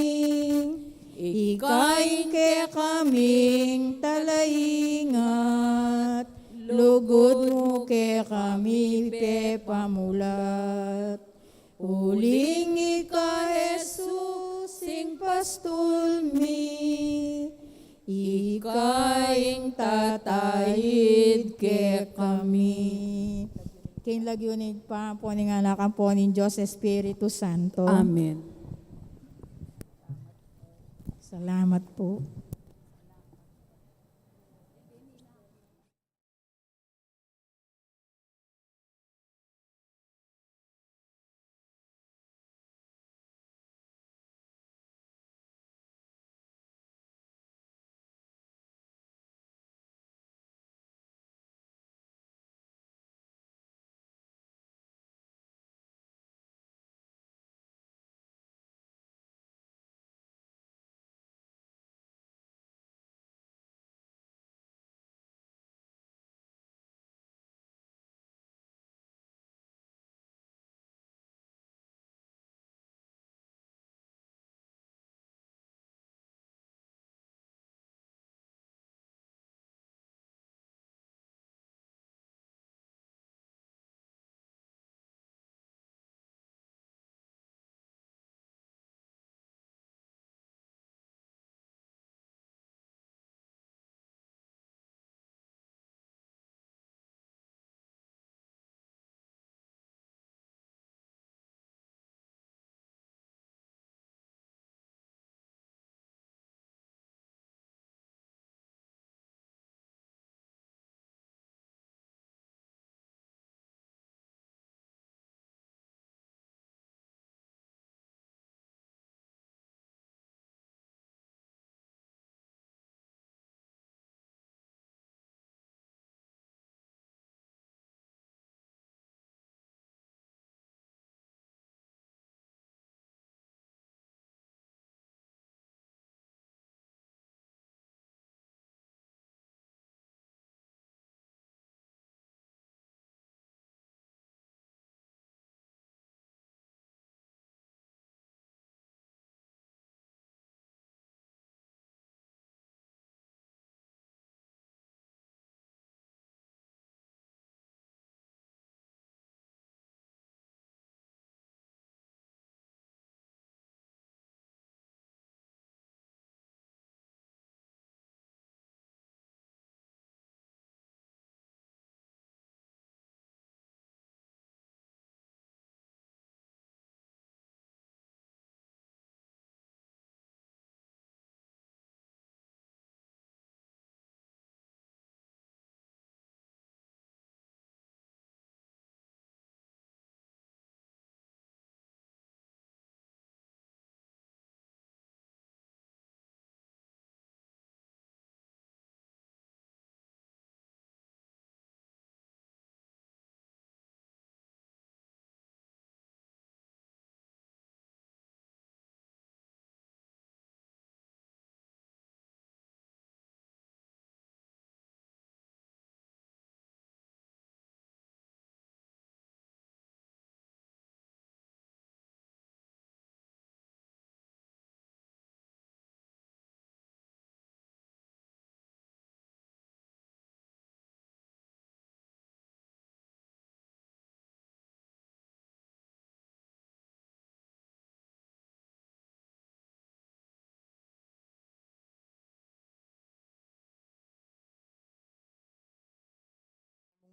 ika ing kekaming talaingat, lugud mu kekami pepamulat. Uling ika Jesus ing pastul mi, ika ing tataid kekami. King lagyu ning Ibpa, ampo ning Anak, ampo ning Dios Espiritu Santo. Amen. Salamat po.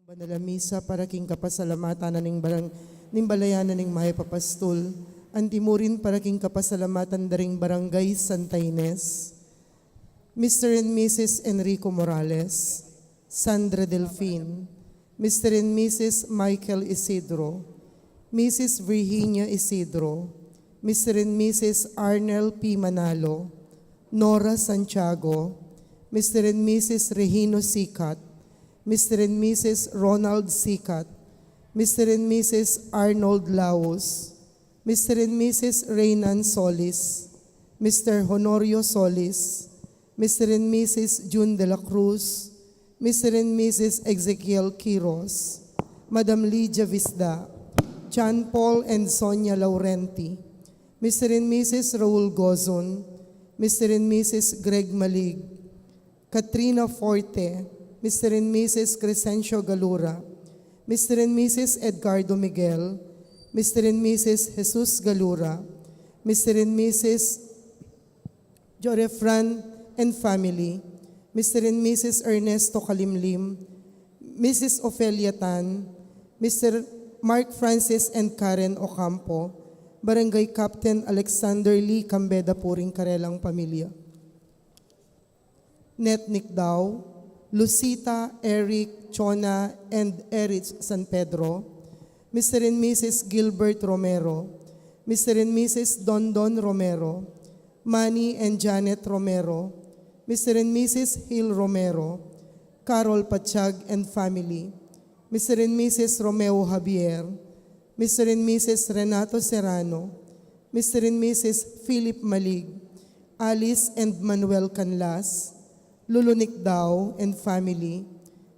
Banal a misa para king kapasalamatan na ning barang-, ning balayan na ning mayap a pastul. Antimurin para king kapasalamatan da ring Barangay Santa Ines. Mister and Missus Enrico Morales, Sandra Delfin, Mister and Missus Michael Isidro, Missus Virginia Isidro, Mister and Missus Arnel P. Manalo, Nora Santiago, Mister and Missus Regino Sicat, Mister and Missus Ronald Sicat, Mister and Missus Arnold Laus, Mister and Missus Reynan Solis, Mister Honorio Solis, Mister and Missus June de la Cruz, Mister and Missus Ezekiel Quiros, Madam Lydia Visda, John Paul and Sonia Laurenti, Mister and Missus Raul Gozon, Mister and Missus Greg Malig, Katrina Forte, Mister and Missus Crescencio Galura, Mister and Missus Edgardo Miguel, Mister and Missus Jesus Galura, Mister and Missus Jorefran and family, Mister and Missus Ernesto Kalimlim, Missus Ofelia Tan, Mister Mark Francis and Karen Ocampo, Barangay Captain Alexander Lee Cambeda, puring karelang pamilya. Net Nicdao, Lucita, Eric, Chona, and Erich San Pedro, Mister and Missus Gilbert Romero, Mister and Missus Dondon Romero, Manny and Janet Romero, Mister and Missus Hill Romero, Carol Pachag and family, Mister and Missus Romeo Javier, Mister and Missus Renato Serrano, Mister and Missus Philip Malig, Alice and Manuel Canlas, Lulu Nicdao and family,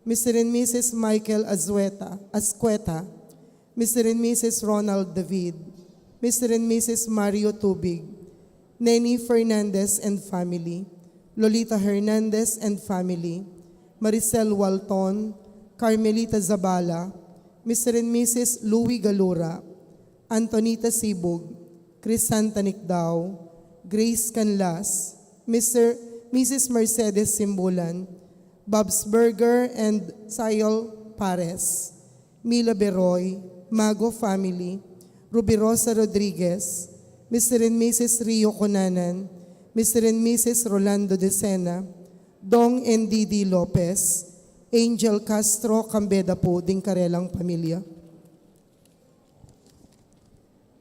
Mister and Missus Michael Azueta, Ascueta, Mister and Missus Ronald David, Mister and Missus Mario Tubig, Neni Fernandez and family, Lolita Hernandez and family, Maricel Walton, Carmelita Zabala, Mister and Missus Louie Galura, Antonita Sibug, Crisanta Nicdao, Grace Canlas, Mister, Missus Mercedes Simbulan, Bob's Burger and Sayol Pares, Mila Beroy, Mago family, Rubirosa Rodriguez, Mister and Missus Rio Cunanan, Mister and Missus Rolando Decena, Dong and Didi Lopez, Angel Castro, Cambeda pu ding karelang pamilya.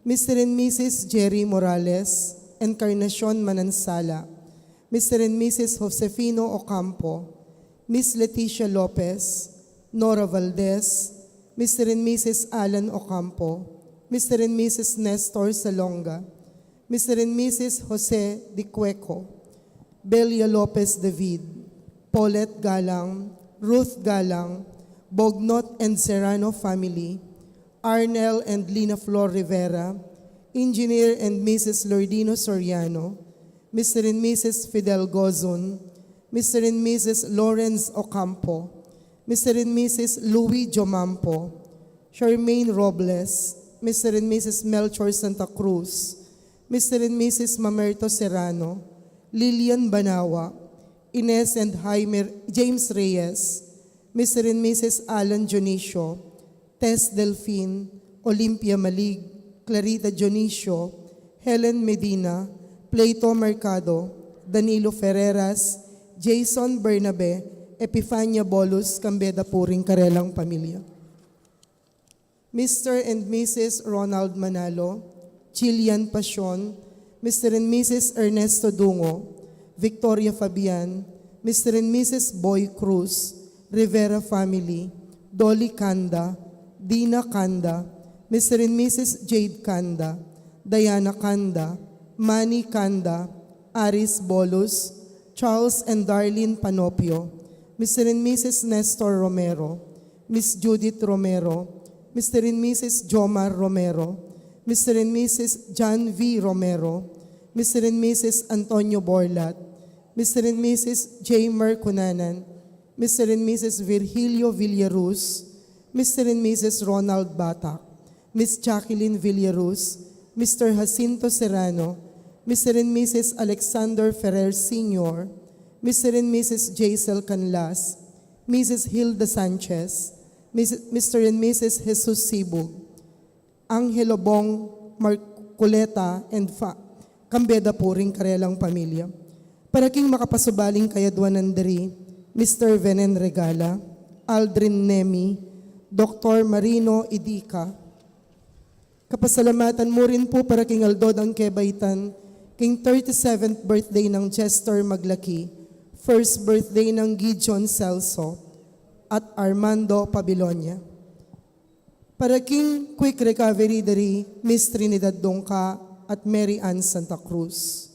Mister and Missus Jerry Morales, Encarnacion Manansala, Mister and Missus Josefino Ocampo, Miss Leticia Lopez, Nora Valdez, Mister and Missus Alan Ocampo, Mister and Missus Nestor Salonga, Mister and Missus Jose Dicueco, Belia Lopez David, Paulette Galang, Ruth Galang, Bognot and Serrano family, Arnel and Lina Flor Rivera, Engineer and Missus Lordino Soriano, Mister and Missus Fidel Gozon, Mister and Missus Lawrence Ocampo, Mister and Missus Louis Jomampo, Charmaine Robles, Mister and Missus Melchor Santa Cruz, Mister and Missus Mamerto Serrano, Lilian Banawa, Ines and Jaime, James Reyes, Mister and Missus Alan Dionisio, Tess Delfin, Olympia Malig, Clarita Dionisio, Helen Medina, Plato Mercado, Danilo Ferreras, Jason Bernabe, Epifania Bolus, Cambeda pu ring karelang pamilya. Mister and Missus Ronald Manalo, Jillian Pasion, Mister and Missus Ernesto Dungo, Victoria Fabian, Mister and Missus Boy Cruz, Rivera family, Dolly Canda, Dina Canda, Mister and Missus Jade Canda, Diana Canda, Manny Canda, Aris Bolus, Charles and Darlene Panopio, Mister and Missus Nestor Romero, Miss Judith Romero, Mister and Missus Jomar Romero, Mister and Missus John V Romero, Mister and Missus Antonio Borlat, Mister and Missus Jamer Cunanan, Mister and Missus Virgilio Villaruz, Mister and Missus Ronald Batak, Miss Jacqueline Villaruz, Mister Jacinto Serrano, Mister and Missus Alexander Ferrer Senior, Mister and Missus Jaisel Canlas, Missus Hilda Sanchez, Miss, Mister and Missus Jesus Sibug, Angelo Bong Marcoleta and fa-, kambe da pu ring karelang pamilya. Para king makapasubaling kayadwanan diri, Mister Venen Regala, Aldrin Nemi, Doktor Marino Idica. Kapasalamatan mu rin pu para king aldo dang kebaitan, king thirty-seventh birthday nang Chester Maglaki, first birthday nang Gideon Celso, at Armando Pabilonia. Para king quick recovery diri, Miss Trinidad Dongka at Mary Ann Santa Cruz.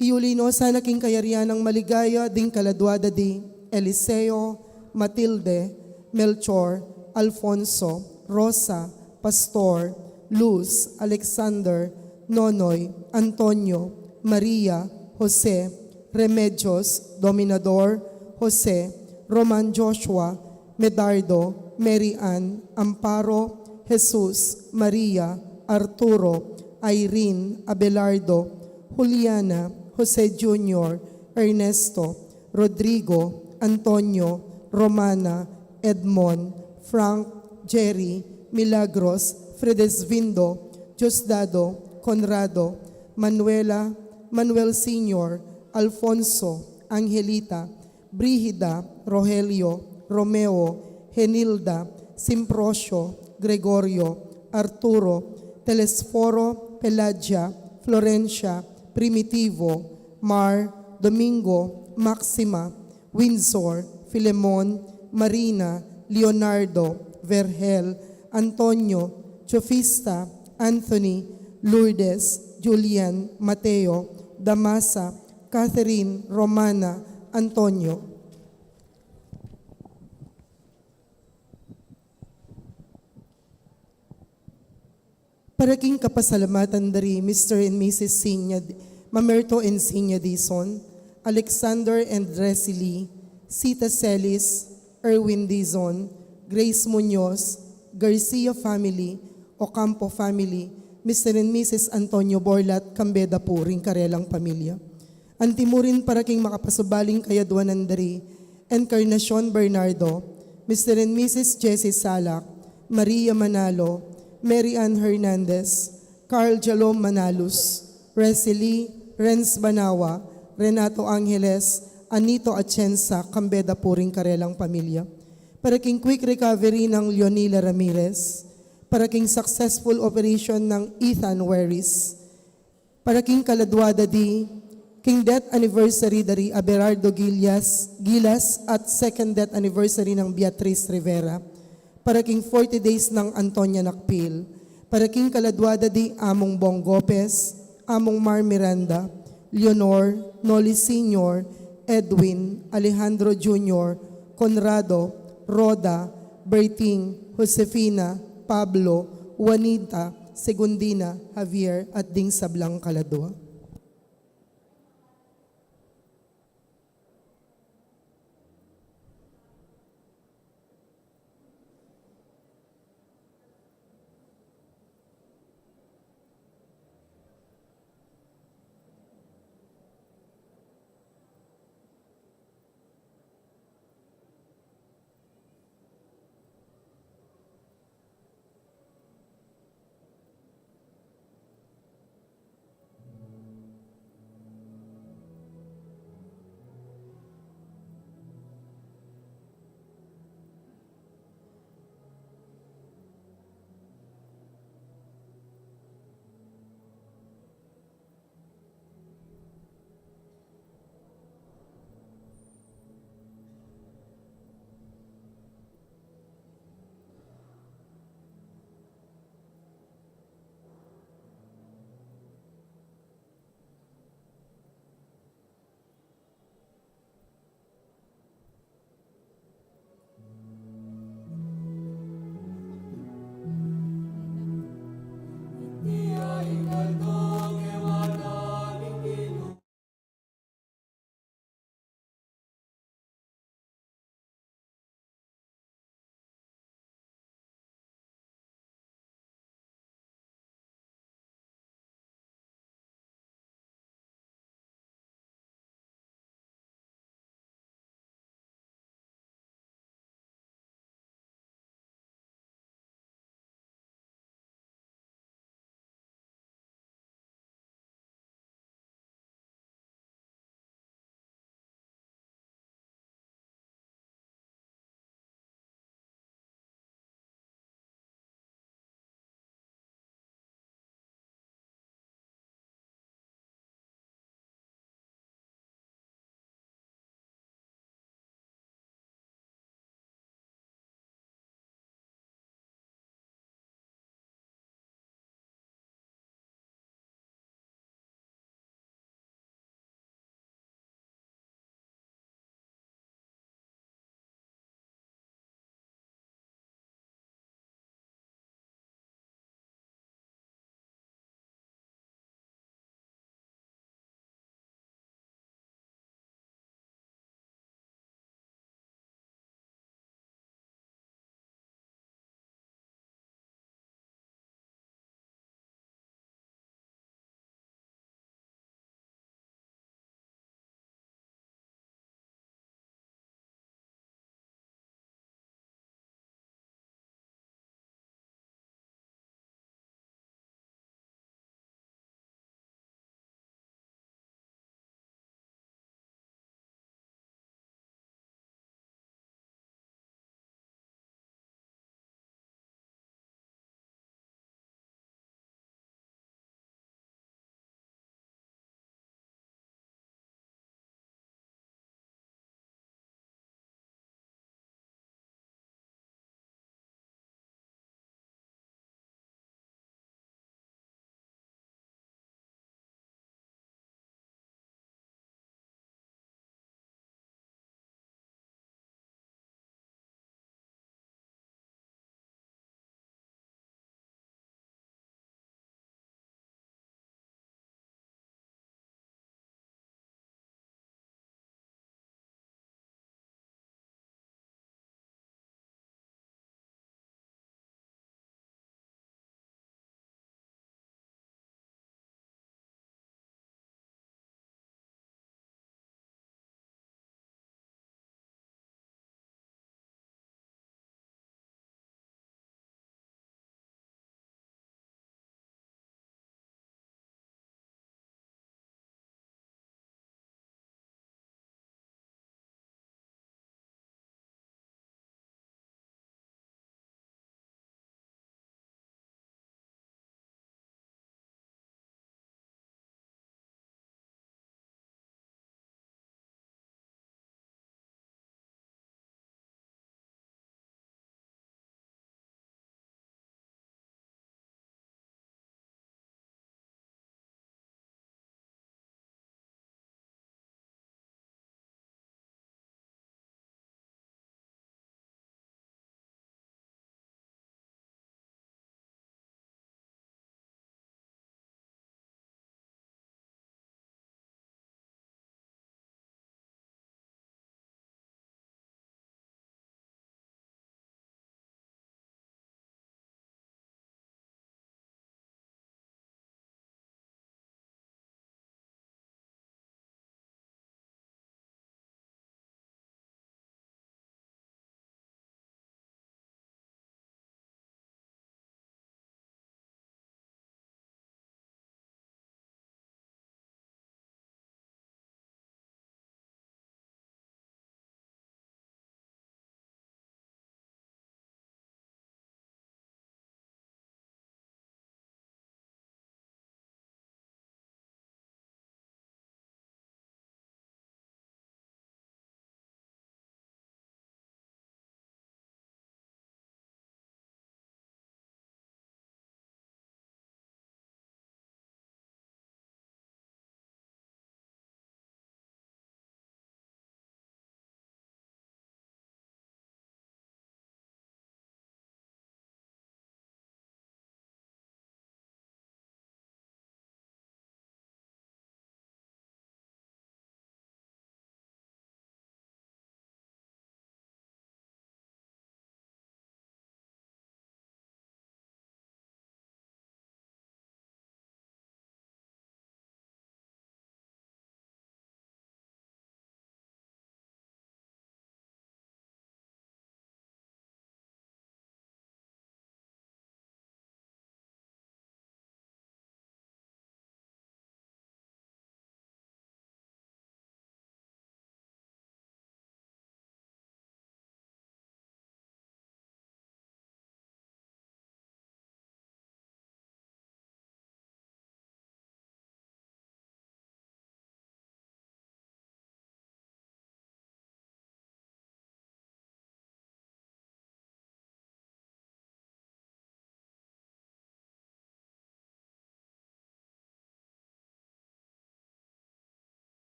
Iyuli no sana king kayarian nang maligaya ding kaladwa da di Eliseo, Matilde, Melchor, Alfonso, Rosa, Pastor, Luz, Alexander, Nonoy, Antonio, Maria, Jose, Remedios, Dominador, Jose, Roman Joshua, Medardo, Mary Ann, Amparo, Jesus, Maria, Arturo, Irene, Abelardo, Juliana, Jose Junior, Ernesto, Rodrigo, Antonio, Romana, Edmond, Frank, Jerry, Milagros, Fredesvindo, Diosdado, Conrado, Manuela, Manuel Senior, Alfonso, Angelita, Brigida, Rogelio, Romeo, Henilda, Simprosio, Gregorio, Arturo, Telesforo, Pelagia, Florencia, Primitivo, Mar, Domingo, Maxima, Windsor, Filemon, Marina, Leonardo, Vergel, Antonio, Chofista, Anthony, Lourdes, Julian, Mateo, Damasa, Catherine, Romana, Antonio. Para king kapasalamatan dari Mister and Missus Sinya, Mamerto and Sinya Dizon, Alexander and Resily, Sita Celis, Erwin Dizon, Grace Muñoz, Garcia family, Ocampo family, Mister and Missus Antonio Borlat, kambe da pu ring karelang pamilya. Antimurin para king makapasubaling kayadwanan dari, Encarnacion Bernardo, Mister and Missus Jessie Salak, Maria Manalo, Mary Ann Hernandez, Carl Jalom Manalus, Resily, Renz Banawa, Renato Angeles, Anito Atienza, kambe da pu ring karelang pamilya. Para king quick recovery nang Leonila Ramirez, para king successful operation nang Ethan Weris, para king kaladwa da di, king death anniversary dari Abelardo Gilas, Gilas at second death anniversary nang Beatriz Rivera, para king forty days nang Antonia Nakpil, para king kaladwa da di Among Bong Gopez, Among Mar Miranda, Leonor, Noli Senior, Edwin, Alejandro Junior, Conrado, Rhoda, Berting, Josefina, Pablo, Juanita, Segundina, Javier, at ding sablang kaladwa.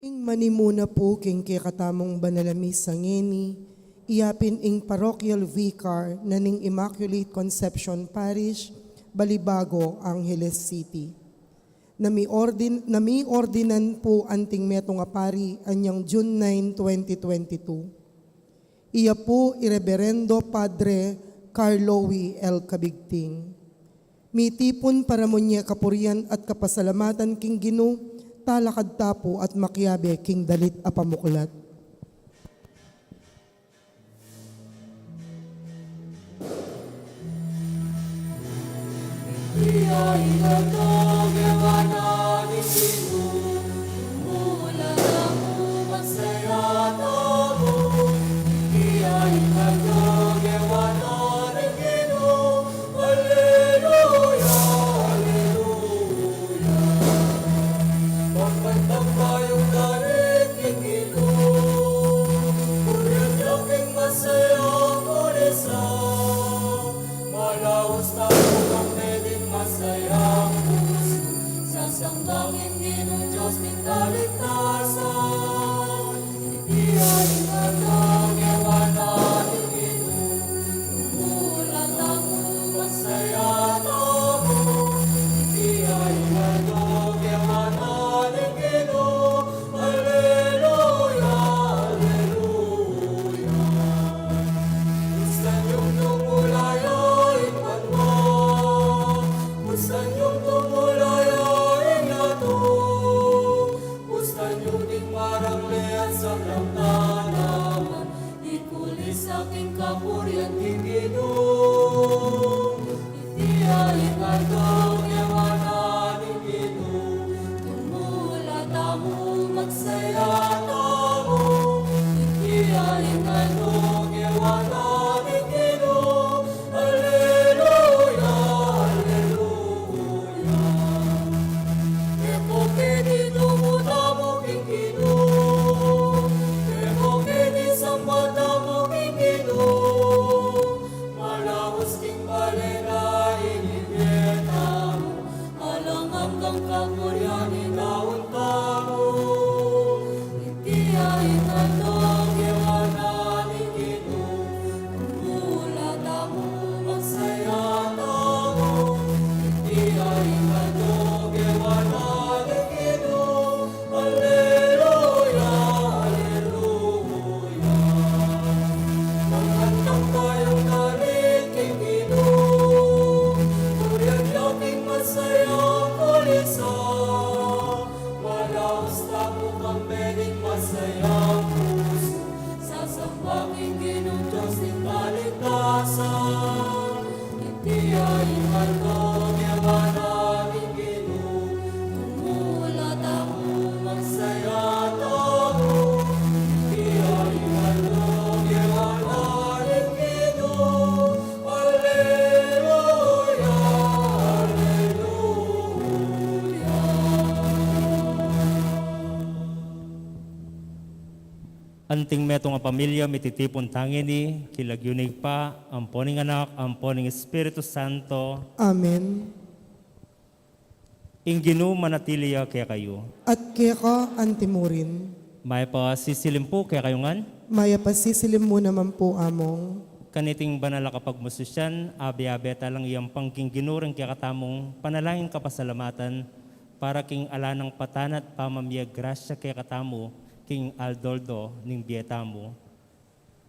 Ing manimuna pu king kekatamung banal a misa ngeni, iya pin ing parochial vicar na ning Immaculate Conception Parish, Balibago, Angeles City. Namiordin-, namiordinan pu anting metung a pari anyang June nine, twenty twenty-two. Iya pu i Reberendo Padre Carlo Wi L. Cabigting. Mitipun para munye kapurian at kapasalamatan king Ginu, talakad ta pu at makiabe king dalit a pamuklat. Malaus tamu kang meding masayang pusu, sasamba king Ginung Dios ning kaligtasan. Iti ay ing aldo ngewa na ning Ginu, nung mulat tamu, magsaya tamu. Iti ay ing aldo ngewa na ning Ginu, Aleluya, aleluya. Pustan yung tumulaya ing banua. Pustan yung tumulaya ing yatu. Pustan yung ding marang lean sa tanaman. Ikuli sa king kapurian ning Ginu. Iti ay ing aldo ngewa na ning Ginu, nung mulat tamu, magsaya tamu. Iti ay ing aldo ngewa na ning Ginu, aleluya, aleluya. E mu keni dumu tamu king Ginu, e mu keni samba tamu king Ginu. Malaus king bale na ing bie tamu, alang anggang kapurian ing daun tamu. Iti ay ing aldo ngewa na ning Ginu, nung mulat tamu, magsaya tamu. Iti ay ing aldo ngewa na ning Ginu, Aleluya, aleluya. Magkanta tayung dalit king Ginu, purian ya king masayang kulisan. Malaus tamu kang meding masayang pusu, sasamba king Ginung Dios ning kaligtasan. Iti ay ing aldo ngewa na ning Ginu, nung mulat tamu, magsaya tamu. Iti ay ing aldo ngewa na ning Ginu. Aleluya, aleluya. Anting metung a pamilya, mititipun ta ngeni king lagyu ning Ibpa, ampo ning Anak, ampo ning Espiritu Santo. Amen. Ing Ginu manatili ya kekayu. At keka antimurin. Mayap a sisilim pu kekayu ngan. Mayap a sisilim mu naman pu, Among. Kaniting banal a kapagmususian, abe-abe talang iyampang king Ginu ring kekatamung panalangin kapasalamatan, para king ala nang patanat pamamie grasya kekatamu king aldo-aldo ning bie tamu.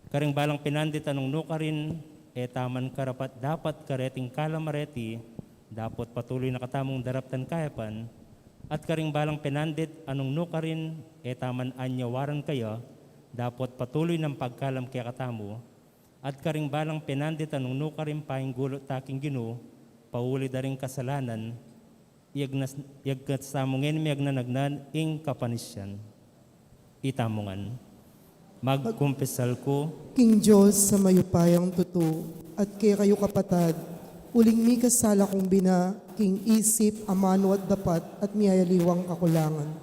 Karing balang pinandit a nung nukarin, e taman karapat-dapat kareting kalam a reti, dapot patuloy na katamung daraptan kayapan, at karing balang pinandit a nung nukarin, e taman anyawaran kaya, dapot patuloy nang pagkalam kekatamu, at karing balang pinandit a nung nukarin painggulut ta king Ginu, pauli da ring kasalanan, iyagnas-, iyagkas tamu ngeni miyagnanagnan ing kapanisian. Itamu ngan. Magkumpisal ku king Dios a mayupayang tutu, at kekayu kapatad, uling mikasala kung bina king isip, amanu at dapat, at miyayaliwang kakulangan.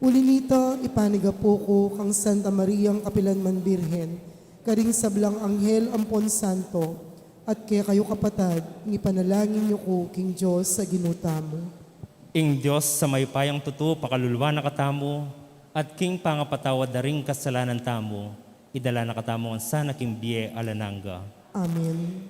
Uli nita, ipanigapu ku kang Santa Mariang kapilan man Birhen, karing sablang anghel ampon santo, at kekayu kapatad, ipanalangin yu ku king Dios a Ginu tamu. Ing Dios a mayupayang tutu pakaluluan na katamu, At king pangapatawad da ring kasalanan tamu, idala na katamu ngan sana king bie alang angga. Amen.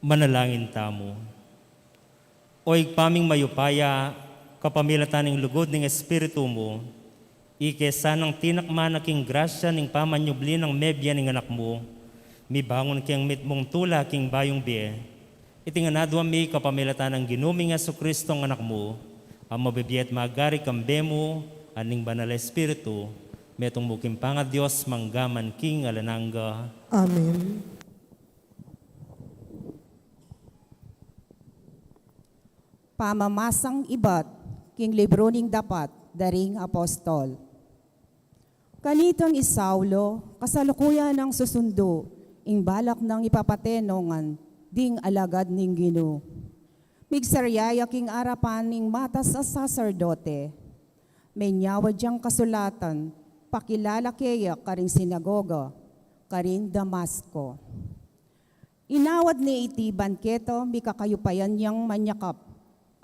Manalangin tamu. O Ibpa ming mayupaya, kapamilatan ning lugud ning Espiritu mu, ika sanang tinakma na king grasya ning pamanyubli nang mebie ning Anak mu, mibangun keng mitmung tula king bayung bie. Iti ngan adwan mi kapamilatan nang Ginu ming Jesucristo a Anak mu, a mabibie at magari kambe mu at ning Banal a Espiritu, metung mu king pangaDios mangga man king alang angga. Amen. Pamamasang ibat king libru ning Dapat da ring Apostol. Kanitang i Saulo, kasalukuyan nang susundu ing balak nang ipapate no ngan ding alagad ning Ginu. Migsarya ya king arapan ning matas a saserdote. Menyawad yang kasulatan, pakilala keya karing sinagoga, karing Damasco. Inawad ne iti ban keta mikakayupayan yang manyakap,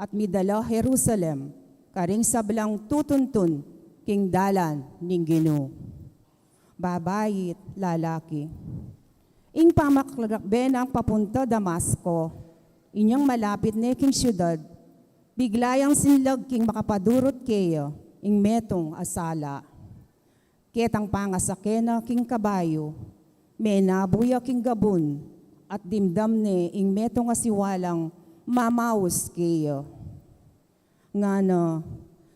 at midala Jerusalem, karing sablang tutuntun king dalan ning Ginu. Babai at lalaki. Ing pamakalakbe nang papunta Damasco, inyang malapit ne king siudad, bigla yang sinlag king makapadurut keya ing metung a sala. Ketang pangasake na king kabayu, menabu ya king gabun, at dimdam ne ing metung a siwalang mamaus keya. Ngana,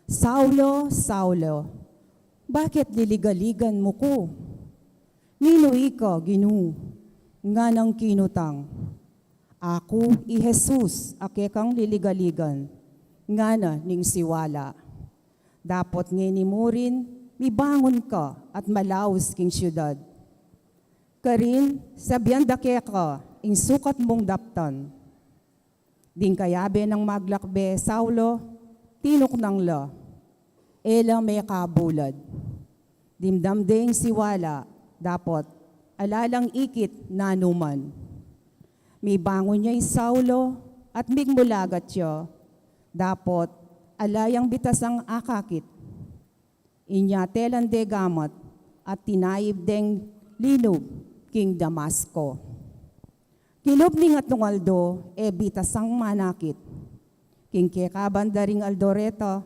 "Saulo, Saulo, bakit liligaligan mu ku?" "Ninu ika, Ginu?" nganang kinutang. "Aku i Jesus a kekang liligaligan," ngana ning siwala. "Dapot ngeni murin, mibangun ka at malaus king siudad. Karin, sabian da keka ing sukat mung daptan." Ding kayabe nang maglakbe Saulo, tinuknang la, e la mekabulad. Dimdam de ing siwala, dapot ala lang ikit nanu man. Mibangun ya i Saulo at migmulagat ya, dapot ala yang bitasang akakit. Inya telan de gamat at tinayib deng linub king Damasco. Kilub ning atung aldo, e bitasang manakit. King kekaban da ring aldo reta,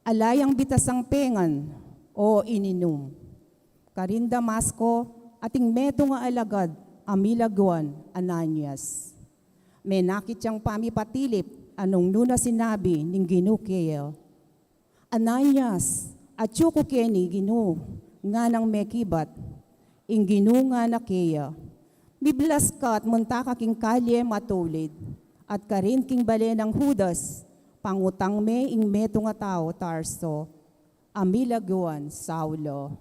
ala yang bitasang pengan o ininum. Karin Damasco, ating metung a alagad a milagwan Ananias. Menakit yang pamipatilip nung nanu na sinabi ning Ginu keya. "Ananias, atyu ku keni, Ginu," nganang mekibat. Ing Ginu ngana keya, "Miblas ka at munta ka king kalye matulid, at karin king bale nang Judas, pangutang me ing metung a tau Tarso, a milagwan Saulo."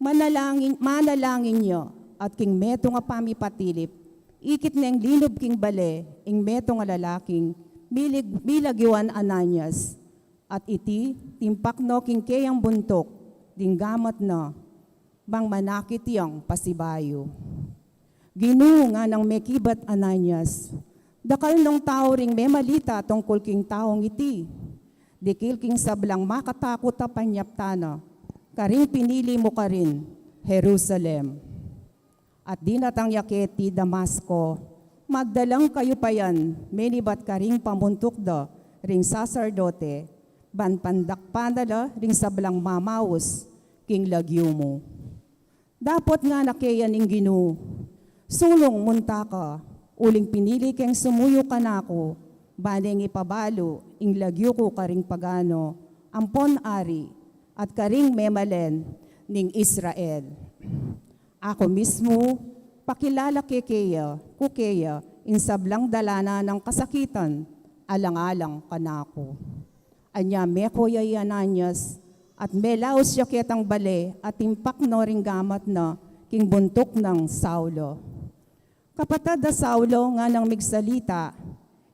Manalangin, manalangin ya, at king metung a pamipatilip, ikit neng linub king bale ing metung a lalaking milig-, milagwan Ananias, at iti, timpak no king keyang buntuk ding gamat na, bang manakit yang pasibayu. "Ginu," nganang mekibat Ananias, "dakal nong tau ring memalita tungkul king taung iti, dikil king sablang makatakut a panyaptan na, karing pinili mu karin Jerusalem. At dinatang ya keti Damasco, magdalang kayupayan menibat karing pamuntuk da ring saserdote, ban pandakpan na la ring sablang mamaus king lagyu mu." Dapot ngana keya ning Ginu, "Sulung munta ka, uling pinili keng sumuyu kanaku, ba neng ipabalu ing lagyu ku karing pagano ampon ari, at karing memalen ning Israel. Aku mismu, pakilala ke keya, ku keya, ing sablang dalanan nang kasakitan, alang-alang kanaku." Anya meko ya i Ananias, at melaus ya ketang bale, at timpak no ring gamat na king buntuk nang Saulo. "Kapatad a Saulo," nganang migsalita,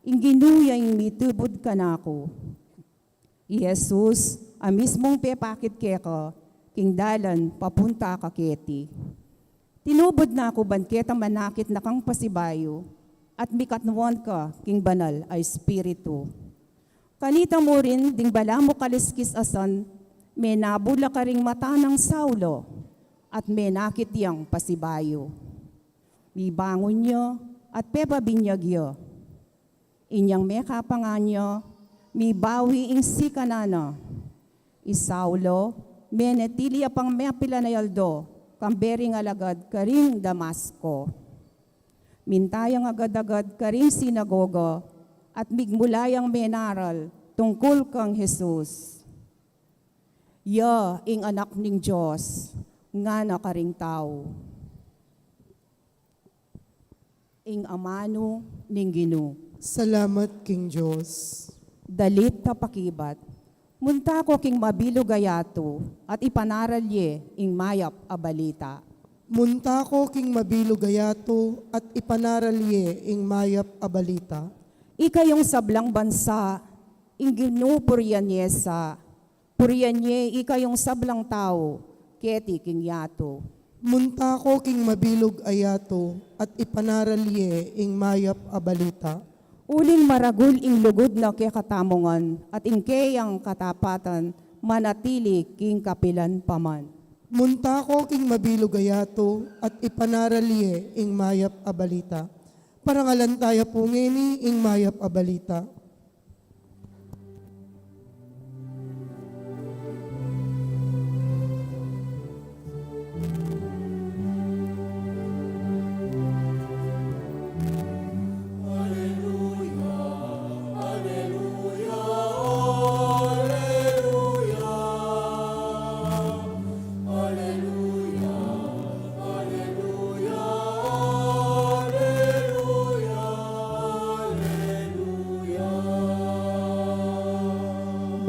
"ing Ginu ya ing mitubud kanaku. I Jesus a mismung pepakit keka king dalan papunta ka keti. Tinubud na ku ban ketang manakit na kang pasibayu, at mikatmuan ka king Banal a Espiritu. Kanita mu rin ding balamu kaliskis a san, menabul la karing mata nang Saulo, at menakit yang pasibayu. Mibangun ya, at pepabinyag ya." Inyang mekapangan ya, mibawi ing sikanan na. I Saulo, menatili ya pang mapilan a aldo, kambe ring alagad karing Damasco. Minta yang agad-agad karing sinagoga, at migmula yang menaral tungkul kang Jesus. "Ya ing Anak ning Dios," ngana karing tau. Ing amanu ning Ginu. Salamat king Dios. Dalit a pakibat. Munta ko king mabilug a yatu, at ipanaral ye ing mayap a balita. Munta ko king mabilug a yatu, at ipanaral ye ing mayap a balita. Ikayung sablang bansa, ing Ginu purian ye sa, purian ye ikayung sablang tau, keti king yatu. Munta ko king mabilug a yatu, at ipanaral ye ing mayap a balita. Uling maragul ing lugud na kekatamu ngan, at ing keyang katapatan manatili king kapilan pa man. Munta ko king mabilug a yatu, at ipanaral ye ing mayap a balita. Parangalan taya pu ngeni ing mayap a balita.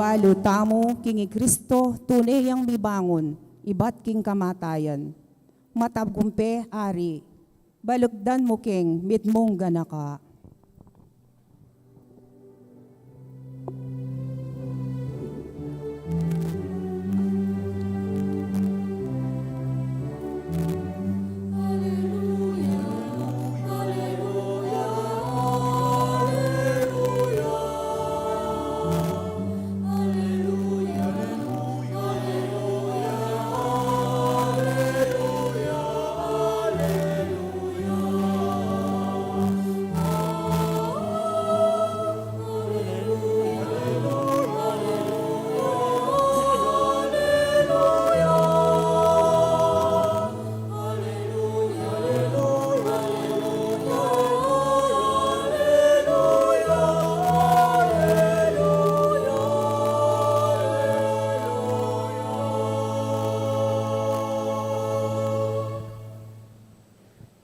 Balu tamu king i Kristo, tune yang mibangun ibat king kamatayan. Matagumpe, Ari, balukdan mu king mitmung ganaka.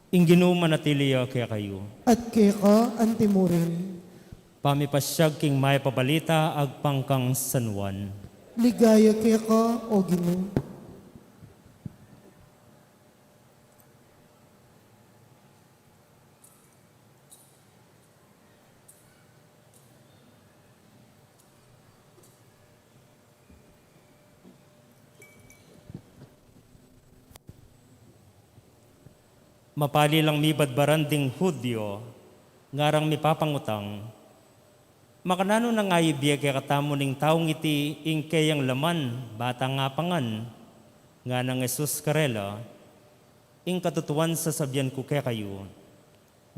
Ing Ginu manatili ya kekayu. At keka antimurin. Pamipasyag king Mayap a Balita agpang kang San Juan. Ligaya keka, O Ginu. Mapali lang mibadbaran ding Judio, ngarang mipapangutang, "Makananu nang aibie kekatamu ning taung iti ing keyang laman, bata nga pangan?" Nganang Jesus karela, "Ing katutuan sasabian ku kekayu,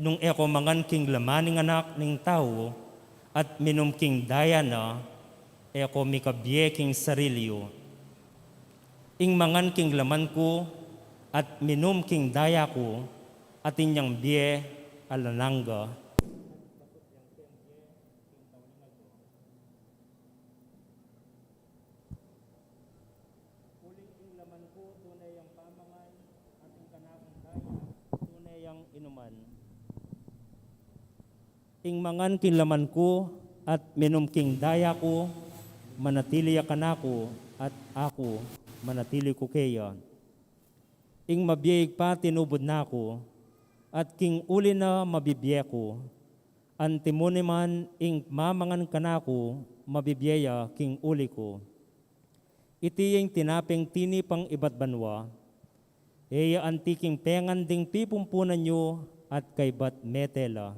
nung e ko mangan king laman ning Anak ning Tau at minum king daya na, e ko mikabie king sarili yu. Ing mangan king laman ku at minum king daya ku, atin yang bie alang angga." Uling ing laman ku tune yang pamangan, at ing kanakung daya tune yang inuman. Ing mangan king laman ku at minum king daya ku, manatili ya kanaku, at aku manatili ku keya. Ing mabie Ibpa tinubud na ku, at king uli na mabibie ku. Antimuni man ing mamangan kanaku, mabibie ya king uli ku. Iti ya ing tinapeng tinipang ibat banua, e ya anti king pengan ding pipumpunan yu at kaybat mete la.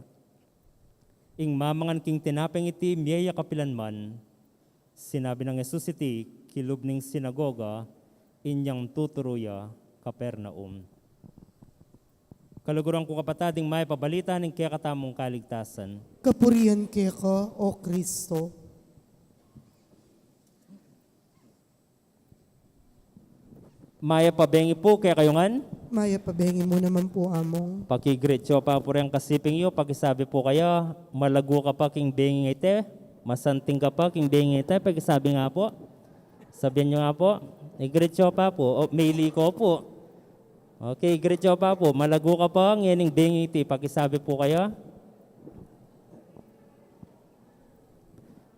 Ing mamangan king tinapeng iti mie ya kapilan man. Sinabi nang Jesus iti kilub ning sinagoga, inyang tuturu ya Capernaum. Kaluguran ku kapatad, ing Mayap a Balita ning kekatamung kaligtasan. Kapurian keka, O Kristo. Mayap a bengi pu kekayu ngan. Mayap a bengi mu naman pu, Among. Paki-greet yu pa pu reng kasiping yu, pakisabi pu kaya, "Malagu ka pa king bengi ngeni, masanting ka pa king bengi ngeni," pakisabi nga pu. Sabian yu nga pu. I-greet yu pa pu. O, mili ko pu. Okay, i-greet yu pa pu. "Malagu ka pa ngening bengi iti," pakisabi pu kaya.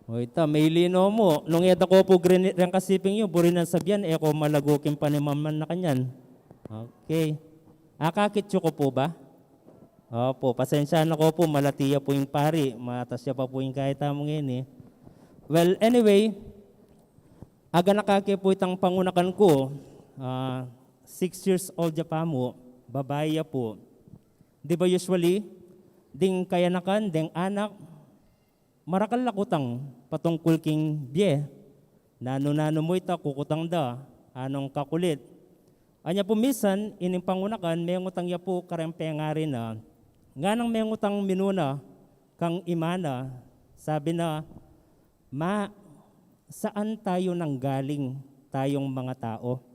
O ita, mili no mu. Nung e da ko pu grini-, reng kasiping yu, buri nang sabian, e ko malagu king panimaman na kanyan. Okay. Akakit yu ko pu ba? Opo, pasensya na ko pu, malati ya pu ing pari, matas ya pa pu ing kaya tamu ngeni. Well, anyway, aganaka ke pu itang pangunakan ku, ah, six years old ya pa mu, babai ya pu. Di ba usually, ding kayanakan, ding anak, marakal la kutang patungkul king bie. Nanu-nanu mu ita kukutang da, anung kakulit. Anya pu minsan, ining pangunakan, mengutang ya pu kareng pengari na. Nganang mengutang minuna kang ima na, sabi na, "Ma, saan tayo nanggaling, tayong mga tao?"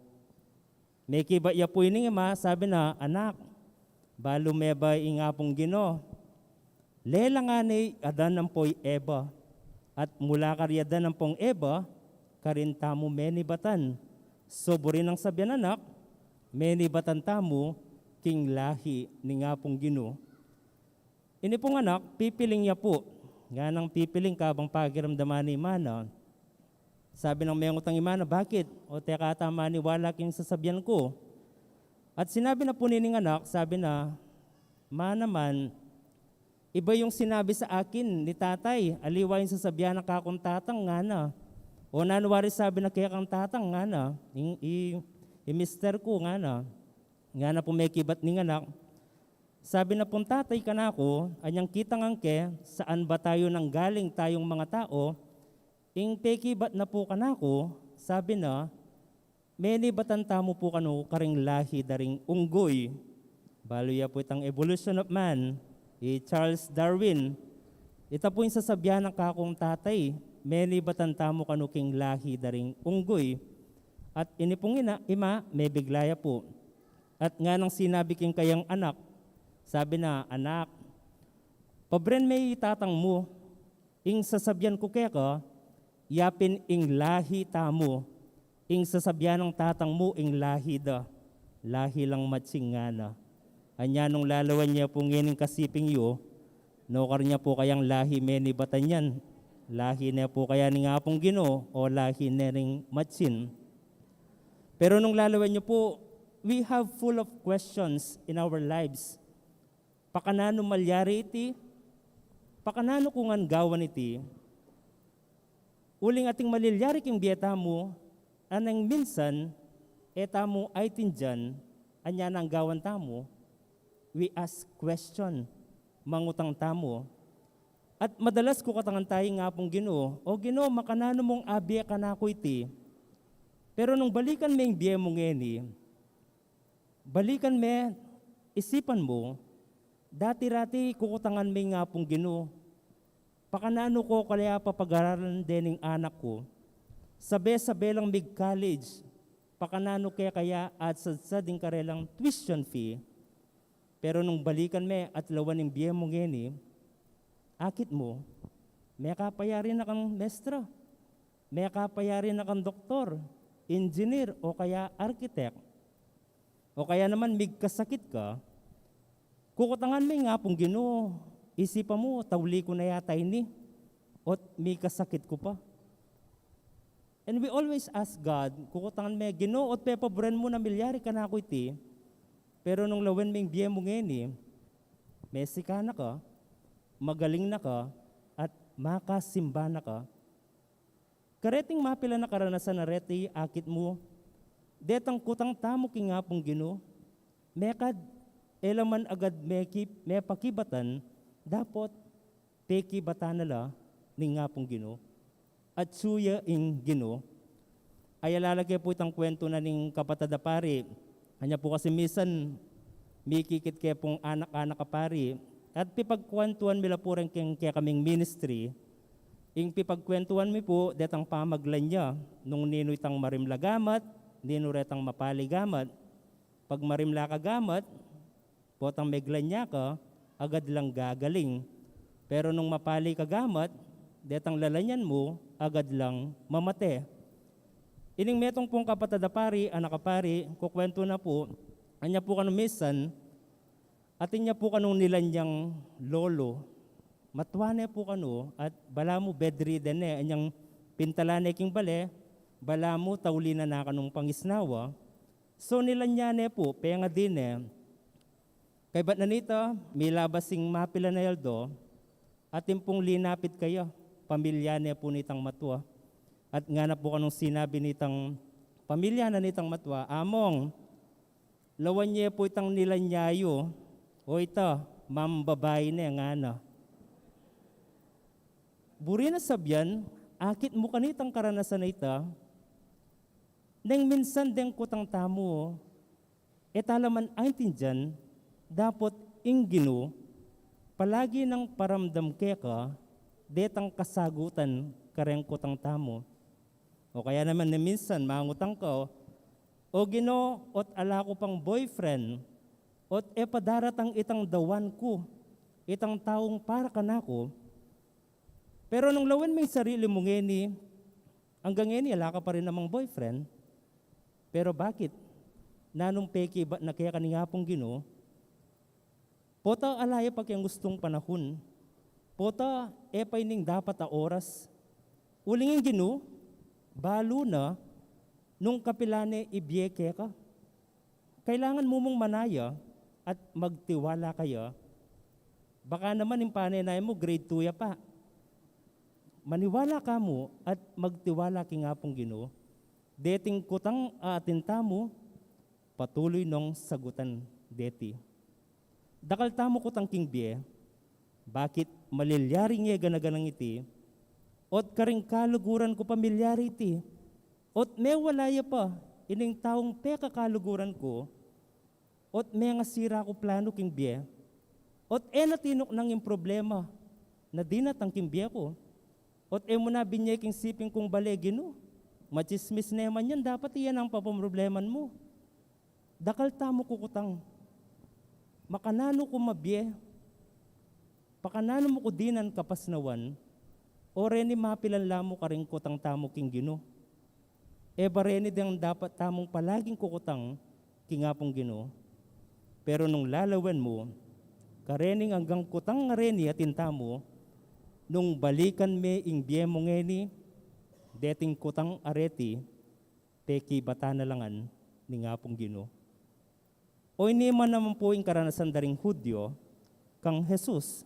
Mekibat ya pu ining ima, sabi na, "Anak, balu me ba ing Apung Ginu? Lele ngeni Adan ampo i Eva, at mula kari Adan ampong Eva, karin tamu menibatan. So buri nang sabian, anak, menibatan tamu king lahi ning Apung Ginu." Ini pung anak, pipiling ya pu. Nganang pipiling kabang pakiramdaman ning ima na. Sabi nang mengutang i ma na, "Bakit? O teka ata maniwala king sasabian ku?" At sinabi na pu nining anak, sabi na, "Ma naman, iba yung sinabi sa akin ni tatay, aliwa yung sasabian na kakung tatang," ngana. "O nanu wari sabi na kekang tatang?" ngana. "I, i, i mister ku," ngana. Ngana pu mekibat ning anak, sabi na pung tatay kanaku, "Anyang kita ngan ke, saan ba tayu nanggaling tayung mga tau?" Ing pekibat na pu kanaku, sabi na, "Menibatan tamu pu kanu karing lahi da ring unggoy." Balu ya pu itang Evolution of Man, i Charles Darwin. "Ita pu ing sasabian nang kakung tatay, menibatan tamu kanu king lahi da ring unggoy." At ini pung ina, ima, mebigla ya pu. At nganang sinabi king kayang anak, sabi na, "Anak, pabren me i tatang mu, ing sasabian ku keka, yapin ing lahi tamu, ing sasabian nang tatang mu ing lahi da, lahi lang matsing," ngana. Anya nung lalawan ye pu ngening kasiping yu, nukar ne pu kayang lahi menibatan yan? Lahi ne pu kaya ning Apung Ginu o lahi ne ring matsin? Pero nung lalawan yu pu, we have full of questions in our lives. Pakananu malyari iti? Pakananu ku ngan gawan iti? Uling ating malilyari king bie tamu, a neng minsan, e tamu aintindian anya nang gawan tamu, we ask question, mangutang tamu. At madalas kukutangan tayu ing Apung Ginu, "O Ginu, makananu mung abie kanaku iti?" Pero nung balikan me ing bie mu ngeni, balikan me, isipan mu, dati-rati kukutangan me ing Apung Ginu, "Pakananu ku kaya papagaralan dening anak ku? Sabe-sabe lang mig-college, pakananu ke kaya atsadsad ing karelang tuition fee?" Pero nung balikan me at lawan ing bie mu ngeni, akit mu, mekapayari na kang mestra, mekapayari na kang doktor, engineer, o kaya architect. O kaya naman migkasakit ka, kukutangan me ing Apung Ginu, isipan mu, "Tauli ku na yata ini, ot mikasakit ku pa." And we always ask God, kukutangan me, "Ginu, ot pepaburen mu na milyari kanaku iti?" Pero nung lawen me ing bie mu ngeni, mesika na ka, magaling na ka, at makasimba na ka. Kareting mapilan a karanasan a reti akit mu, detang kutang tamu king Apung Ginu, mekad e la man agad meki-, mepakibatan, dapot pekibatan na la ning Apung Ginu, atsu ya ing Ginu. Ayalala ke pu itang kwentu na ning kapatad a pari. Anya pu kasi misan mikikit ke pung anak-anak a pari, at pipagkwentuan mi la pu reng keng kekaming ministry. Ing pipagkwentuan mi pu, detang pamaglan ya, nung ninu itang marimla gamat, ninu retang mapali gamat. Pag marimla ka gamat, potang meglanya ka, agad lang gagaling. Pero nung mapali ka gamat, detang lalanyan mu, agad lang mamate. Ining metung pung kapatad a pari, anak a pari, kukwentu na pu, anya pu kanu misan, atin ya pu kanung nilanyang lolo. Matua ne pu kanu, at balamu bedridden ne, anyang pintalan ne king bale, balamu tauli na na kanung pangisnawa. So nilanya ne pu, pengadi ne. Kaybat na nita, milabas ing mapilan a aldo, atin pung linapit kaya, pamilya ne pu nitang matua. At ngana pu kanung sinabi nitang pamilya na nitang matua, "Among, lawan ye pu itang nilanya yu, o ita, mambabai ne," ngana. Buri na sabian, akit mu kanitang karanasan a ita, neng minsan deng kutang tamu, e ta la man aintindian, dapot ing Ginu, palagi nang paramdam keka, detang kasagutan kareng kutang tamu. O kaya naman neng minsan, mangutang ka, "O Ginu, ot ala ku pang boyfriend, ot e pa daratang itang the one ku, itang taung para kanaku." Pero nung lawen me ing sarili mu ngeni, anggang ngeni ala ka pa rin namang boyfriend. Pero bakit? Nanung pekibat na keka ning Apung Ginu? Pota ala ya pa keng gustung panahun. Pota e pa ining dapat a oras. Uling ing Ginu, Balu na nung kapilan ne ibie keka. Kailangan mu mung manaya at magtiwala kaya. Baka naman ing panenaya mu grade two ya pa. Maniwala ka mu at magtiwala king Apung Ginu. Deting kutang a atin tamu, patuloy nong sagutan deti. Dakal tamu kutang king bie, bakit malilyari nge gana-ganang iti, ot karing kaluguran ku pa milyari iti, ot mewala ya pa ining taung pekakaluguran ku, ot mengasira ku planu king bie, ot e na tinuknang ing problema na dinatang king bie ku, ot e mu na binye king siping kung bale Ginu, machismis ne man yan, dapat iyan ang papamrobleman mu. Dakal tamu kukutang. Makananu ku mabie? Pakananu mu ku dinan kapasnawan? O reni mapilan la mu karing kutang tamu king Ginu? E ba reni deng dapat tamung palaging kukutang king Apung Ginu? Pero nung lalawen mu, karening anggang kutang a reni atin tamu, nung balikan me ing bie mu ngeni, deting kutang a reti, pekibatan na la ngan ning Apung Ginu. O ini man naman pu ing karanasan da ring Hudyo kang Jesus.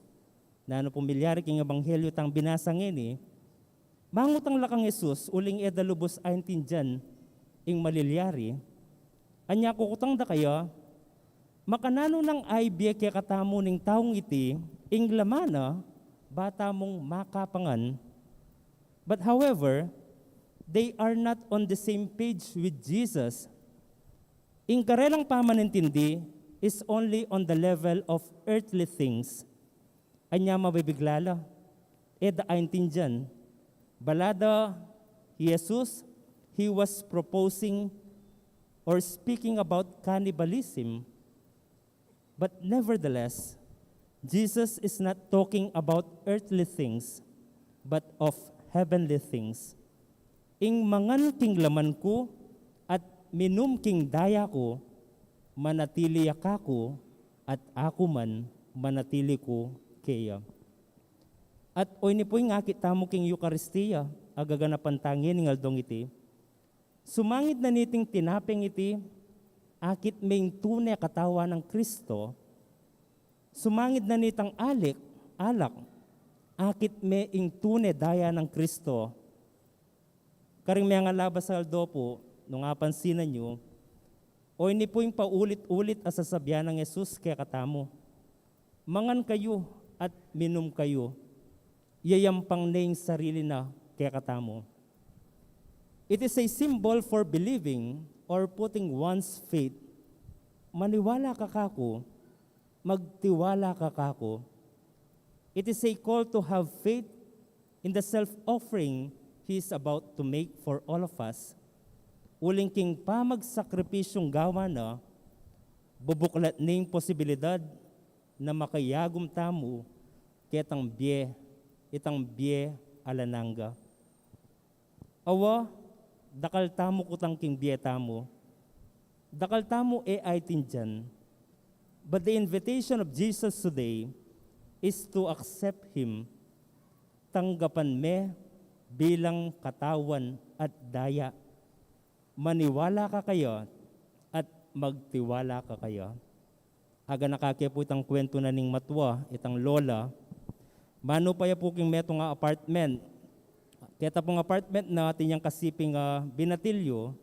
Nanu pu milyari king ebanghelyo tang binasa ngeni, mangutang la kang Jesus, uling e da lubus aintindian ing malilyari. Anya kukutang da kaya, makananu nang aibie kekatamu ning taung iti ing laman na ba tamung makapangan? But however, they are not on the same page with Jesus. Ing karelang pamanintindi is only on the level of earthly things. Anya mabibigla la, e da aintindian. Bala da Jesus, he was proposing or speaking about cannibalism. But nevertheless, Jesus is not talking about earthly things, but of heavenly things. Ing mangan king laman ku at minum king daya ku, manatili ya kaku, at aku man manatili ku keya. At o ini pu ing akit tamu king Eukaristia a gaganapan tang ing aldong iti. Sumangid na niting tinapeng iti, akit me ing tune katawan nang Kristo. Sumangid na nitang alik, alak, akit me ing tune daya nang Kristo. Karing mengalabas a aldo pu, nung apansinan yu, o ini pu ing paulit-ulit a sasabian nang Jesus kekatamu, mangan kayu at minum kayu, yayampang ne ing sarili na kekatamu. It is a symbol for believing or putting one's faith. Maniwala ka kaku, magtiwala ka kaku. It is a call to have faith in the self-offering He is about to make for all of us. Uling king pamagsakripisyung gawa na, bubuklat ne ing posibilidad na makayagum tamu ketang bie, itang bie alang angga. Awa, dakal tamu kutang king bie tamu. Dakal tamu e aintindian. But the invitation of Jesus today is to accept Him. Tanggapan me bilang katawan at daya. Maniwala ka kaya at magtiwala ka kaya. Aganaka ke pu itang kwentu na ning matua, itang lola. Manu pa ya pu king metung a apartment. Keta pung apartment na, atin yang kasiping, ah, binatilyu.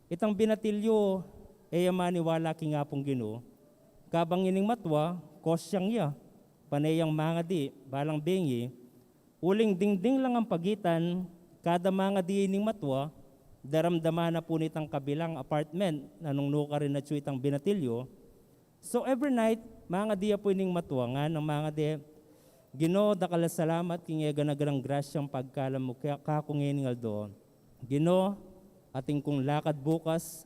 Itang binatilyu, e ya maniwala king Apung Ginu. Kabang ining matua, kosyang ya. Pane yang mangadi, balang bengi. Uling dingding lang ang pagitan, kada mangadi ining matua, daramdaman na pu nitang kabilang apartment, na nung nukarin na atyu itang binatilyu. So every night, mangadi ya pu ining matua, nganang mangadi, Ginu, dakal a salamat king e gana-ganang grasyang pagkalam mu kaya kaku ngening aldo. Ginu, atin kung lakad bukas,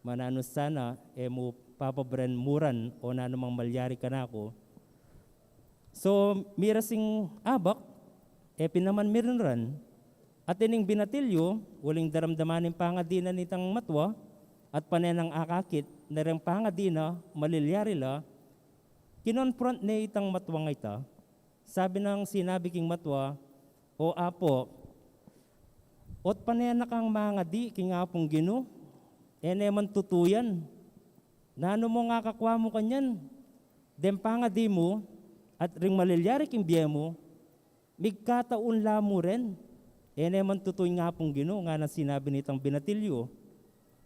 mananu sana, e mu papabren muran o nanu mang malyari kanaku. So, miras ing abak, e pin naman mirinran. At ining binatilyu, uling daramdaman ing pangadi na nitang matua, at pane nang akakit, na reng pangadi na, malilyari la, kinonfront ne itang matua nga ita. Sabi nang sinabi king matua, "O apo, Ot pane na kang mangadi king Apung Ginu, e ne man tutu yan. Nanu mung akakua mu kanyan? Deng pangadi mu, at ring malilyari king bie mu, migkataun la mu rin. E ne man tutu ing Apung Ginu, ngana sinabi nitang binatilyu.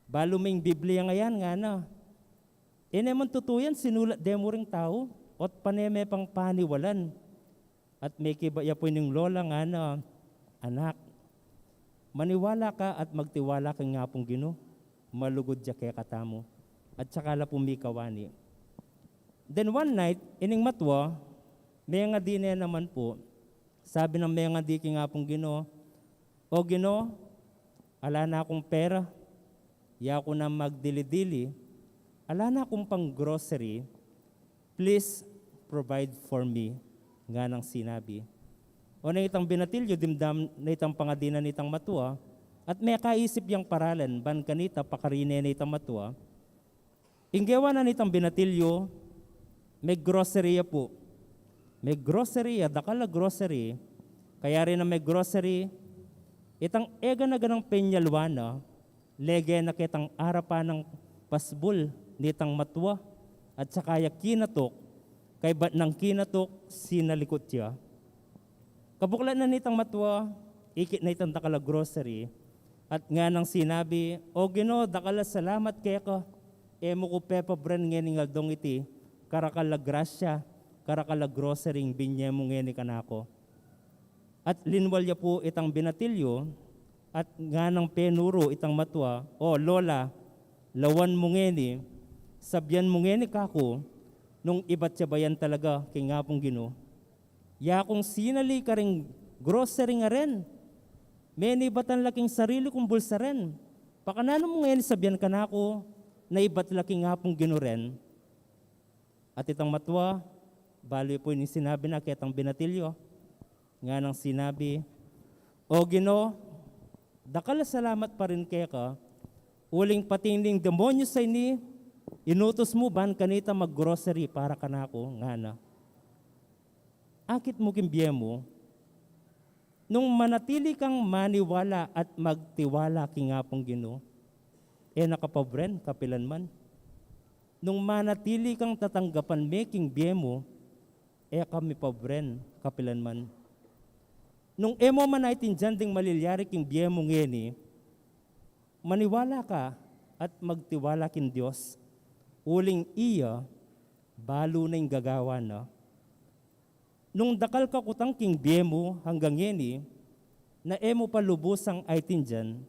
Balu me ing Biblia ngayan, ngana. E ne man tutu yan, sinulat de mu ring tau, ot pane me pang paniwalan. At mekibat ya pu ining lola, ngana, anak, maniwala ka at magtiwala king Apung Ginu, malugud ya kekatamu. At saka la pu mikawani. Then one night, ining matua, mengadi ne naman pu. Sabi nang mengadi king Apung Ginu, O Ginu, ala na kung pera, ya ku na magdili-dili, ala na kung pang-grocery, please provide for me, nganang sinabi. O, nitang binatilyu, dimdam na itang pangadi na nitang matua, at mekaisip yang paralan, ban kanita pakarine na itang matua. Ing gewa na nitang binatilyu, me-grocery ya pu. Me-grocery ya, dakal a grocery. Kayari na me-grocery, itang egana-ganang penyalwa na, lege na ketang arapan nang pasbul nitang matua, at saka ya kinatuk, kaybat nang kinatuk, sinalikut ya. Kabuklat na nitang matua, ikit na itang dakal a grocery, at nganang sinabi, O Ginu, dakal a salamat keka, e mu ku pepabren ngening aldong iti, karakal a grasya, karakal a grocery ing binye mu ngeni kanaku. At linwal ya pu itang binatilyu, at nganang penuru itang matua, O lola, lawan mu ngeni, sabyan mu ngeni kaku, nung ibat ya ba yan talaga king Apung Ginu. Ya kung sinali karing grocery ngaren, menibatan la king sarili kung bulsa ren. Pakananu mu ngeni sabyan kanaku, na ibat la king Apung Ginu ren? At itang matua, balu pu ining sinabi na ketang binatilyu. Nganang sinabi, O Ginu, dakal a salamat pa rin keka, uling pati ning demonyo sa ini, inutus mu ban kanita mag-grocery para kanaku, ngana. Akit mu king bie mu, nung manatili kang maniwala at magtiwala king Apung Ginu, e na ka pabren kapilan man. Nung manatili kang tatanggapan me king bie mu, e ka mipabren kapilan man. Nung e mu man aintindian ding malilyari king bie mu ngeni, maniwala ka at magtiwala king Dios, uling iya, balu na ing gagawan na. Nung dakal ka kutang king bie mu hanggang ngeni, na e mu pa lubusang aintindian,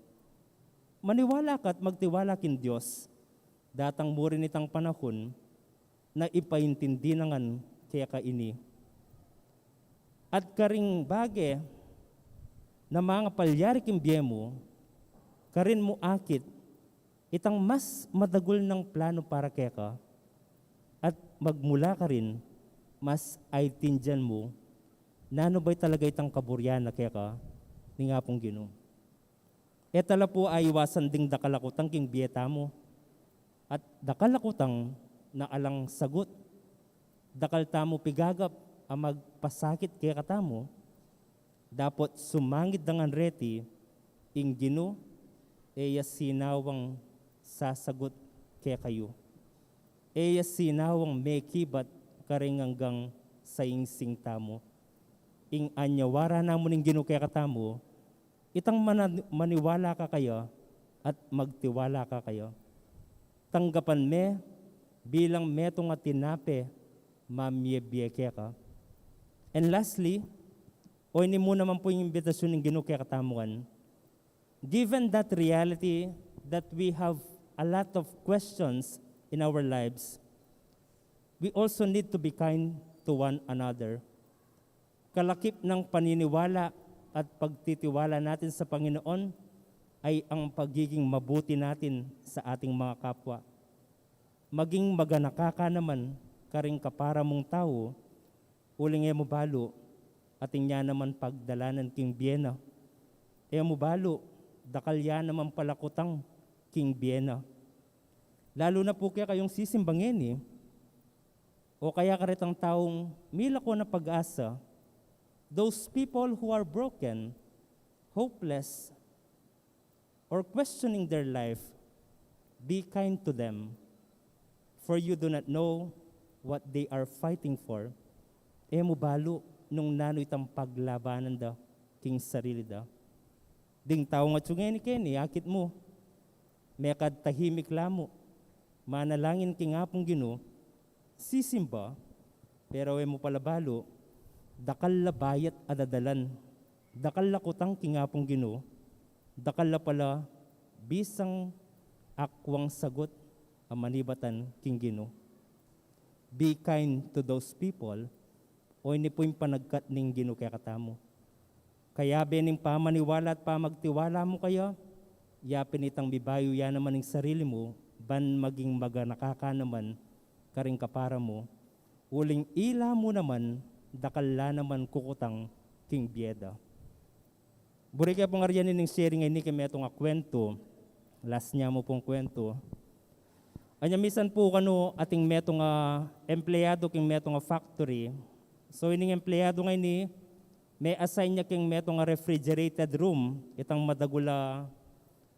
maniwala ka at magtiwala king Dios, datang mu rin itang panahun na ipaintindi na ngan keka ini. At karing bage na mangapalyari king bie mu, karin mu akit itang mas madagul nang plano para keka, at magmula karin, mas aintindian mu nanu ba talaga itang kaburian na keka ning Apung Ginu. E ta la pu aiwasan ding dakal a kutang king bie tamu, at dakal a kutang na alang sagut. Dakal tamu pigagap a magpasakit kekatamu, dapot sumangid da ngan reti, ing Ginu e ya sinawang sasagut kekayu. E ya sinawang mekibat karing anggang saingsing tamu. Ing anyawara namu ning Ginu kekatamu, itang mana-, maniwala ka kaya at magtiwala ka kaya. Tanggapan me bilang metung a tinape mamie-bie keka. And lastly, o ini mu naman pu ing imbitasyun ning Ginu kekatamu ngan. Given that reality that we have a lot of questions in our lives, we also need to be kind to one another. Kalakip ng paniniwala at pagtitiwala natin sa Panginoon ay ang pagiging mabuti natin sa ating mga kapwa. Maging maganaka ka naman karing kapara mung tau, uling e mu balu, atin ya naman pagdalanan king bie na. E mu balu, dakal ya naman pala kutang king bie na. Lalu na pu kekayung sisimba ngeni, o kaya karetang taung milako na pag-asa, those people who are broken, hopeless, or questioning their life, be kind to them, for you do not know what they are fighting for. E mu balu nung nanu itang paglabanan da king sarili da. Ding taung atyu ngeni keni, akit mu, mekad tahimik la mu, manalangin king Apung Ginu, sisimba, pero e mu pala balu, dakal la bayat a dadalan, dakal la kutang king Apung Ginu, dakal la pala bisang akwang sagut a manibatan king Ginu. Be kind to those people, o ini pu ing panagkat ning Ginu kekatamu. Kayabe ning pamaniwala at pamagtiwala mu kaya, yapin itang mibayu ya naman ing sarili mu, ban maging maganaka ka naman karing kapara mu, uling ila mu naman, dakal la naman kukutang king bie da. Buri ke pung aryan ining sharing a ini king metung a kuwentu, last nya mu pung kuwentu. Anya misan pu kanu ating metung a empleyadu king metung a factory. So ining empleyadu ngeni, me-assign ya king metung a refrigerated room, itang madagul a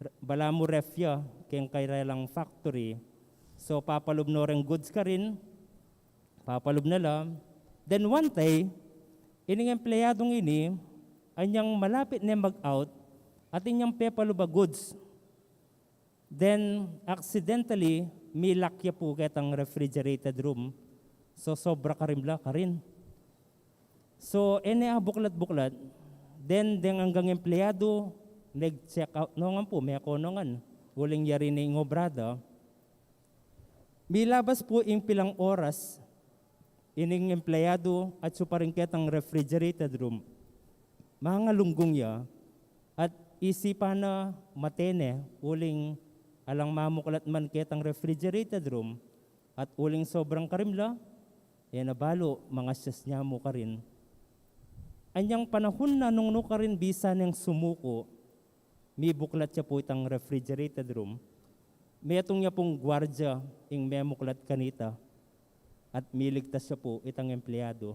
re-, balamu ref ya king karelang factory. So papalub no reng goods karin, papalub na la. Then one day, ining empleyadung ini, anyang malapit ne mag-out, atin yang pepalub a goods. Then, accidentally, mi-lock ya pu ketang refrigerated room. So, sobra karim la karin. So, e ne abuklat-buklat. Then, deng anggang empleyadu, nag-check out no ngan pu, meko no ngan. Uling yari ne ing obra da. Milabas pu ing pilang oras, ining empleyadu atyu pa rin ketang refrigerated room. Mangalunggung ya, at isipan na mate ne, uling alang mamuklat man ketang refrigerated room, at uling sobrang karim la, e na balu, mangasyas ne mu karin. Anyang panahun na nung nu karin bisa neng sumuku, mibuklat ya pu itang refrigerated room. Metung ya pung guardia ing memuklat kanita, at miligtas ya pu itang empleyadu.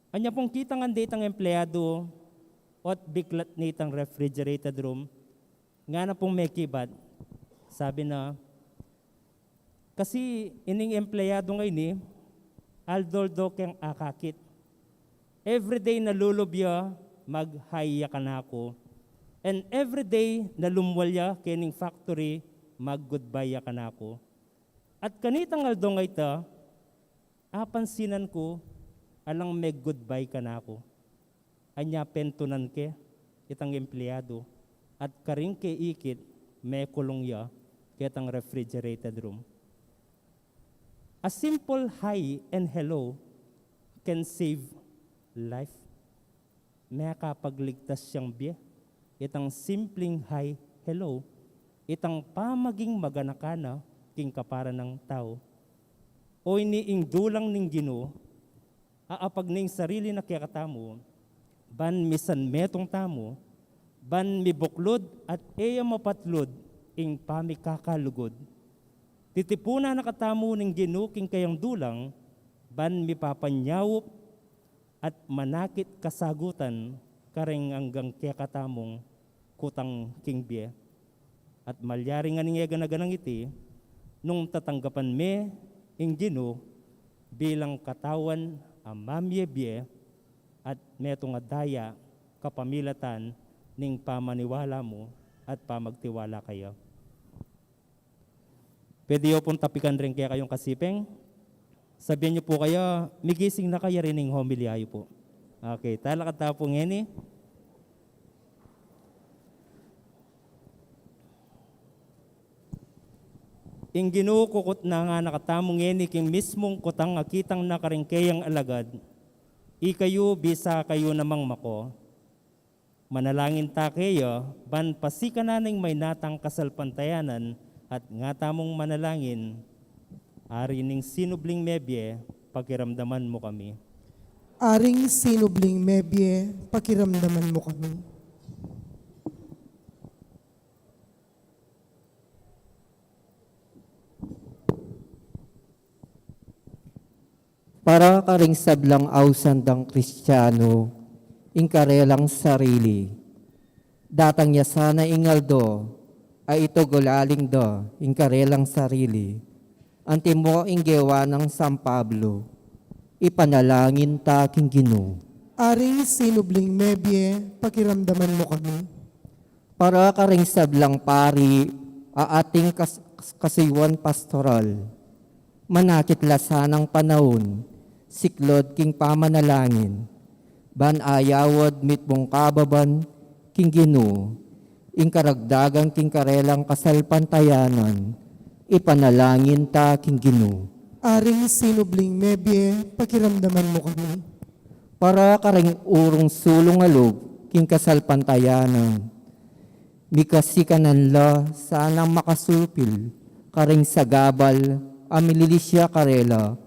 Anya pung kita ngan de itang empleyadu, ot biklat ne itang refrigerated room, ngana pung mekibat, sabi na, Kasi ining empleyadu ngeni, aldo-aldo keng akakit. Everyday na lulub ya, mag-hi ya kanaku. And everyday na lumwal ya kening factory, mag-goodbye ya kanaku. At kanitang aldo ngeni, apansinan ku, alang meg-goodbye kanaku. Anya pentunan ke itang empleyadu, at karin ke ikit mekulung ya ketang refrigerated room. A simple hi and hello can save life. Mekapagligtas yang bie itang simpleng hi, hello, itang pamaging maganaka na king kapara nang tau. O ini ing dulang ning Ginu, aapag ning sarili na kekatamu, ban misan metung tamu, ban mibuklud at e ya mapatlud ing pamikakalugud. Titipunan na katamu ning Ginu king kayang dulang, ban mipapanyaup at manakit kasagutan kareng anggang kekatamung kutang king bie. At malyari ngan ing e gana-ganang iti, nung tatanggapan me ing Ginu bilang katawan a mamie-bie at metung a daya kapamilatan ning pamaniwala mu at pamagtiwala kaya. Pwede yu pung tapikan rin kekayung kasiping. Sabian yu pu kaya, migising na kaya rin ing homilya yu pu. Okay, talakad ta pu ngeni. Ing Ginu kukutnan na katamu ngeni king mismung kutang a kitang na karing keyang alagad. Ikayu, bisa kayu namang mako. Manalangin ta keya, ban pasikanan ning maynatang kasalpantayanan at ngatamung manalangin, Ari ning sinubling mebie, pakiramdaman mu kami. Aring sinubling mebie, pakiramdaman mu kami. Para karing sablang ausan dang Kristiano, ing karelang sarili. Datang ya sana ing aldo a itugulaling da ing karelang sarili. Antimo ing gewa nang San Pablo, ipanalangin ta king Ginu. Aring sinubling mebie, pakiramdaman mu kami. Para karing sablang pari a ating kas-, kasuyuan pastoral, manakit la sanang panaun, siklud king pamanalangin, ban ayawad mitmung kababan king Ginu, ing karagdagan king karelang kasalpantayanan, ipanalangin ta king Ginu. Aring sinubling mebie, pakiramdaman mu kami. Para karing urung sulung a lub king kasalpantayanan, mikasikanan la sanang makasupil karing sagabal a mililisya karela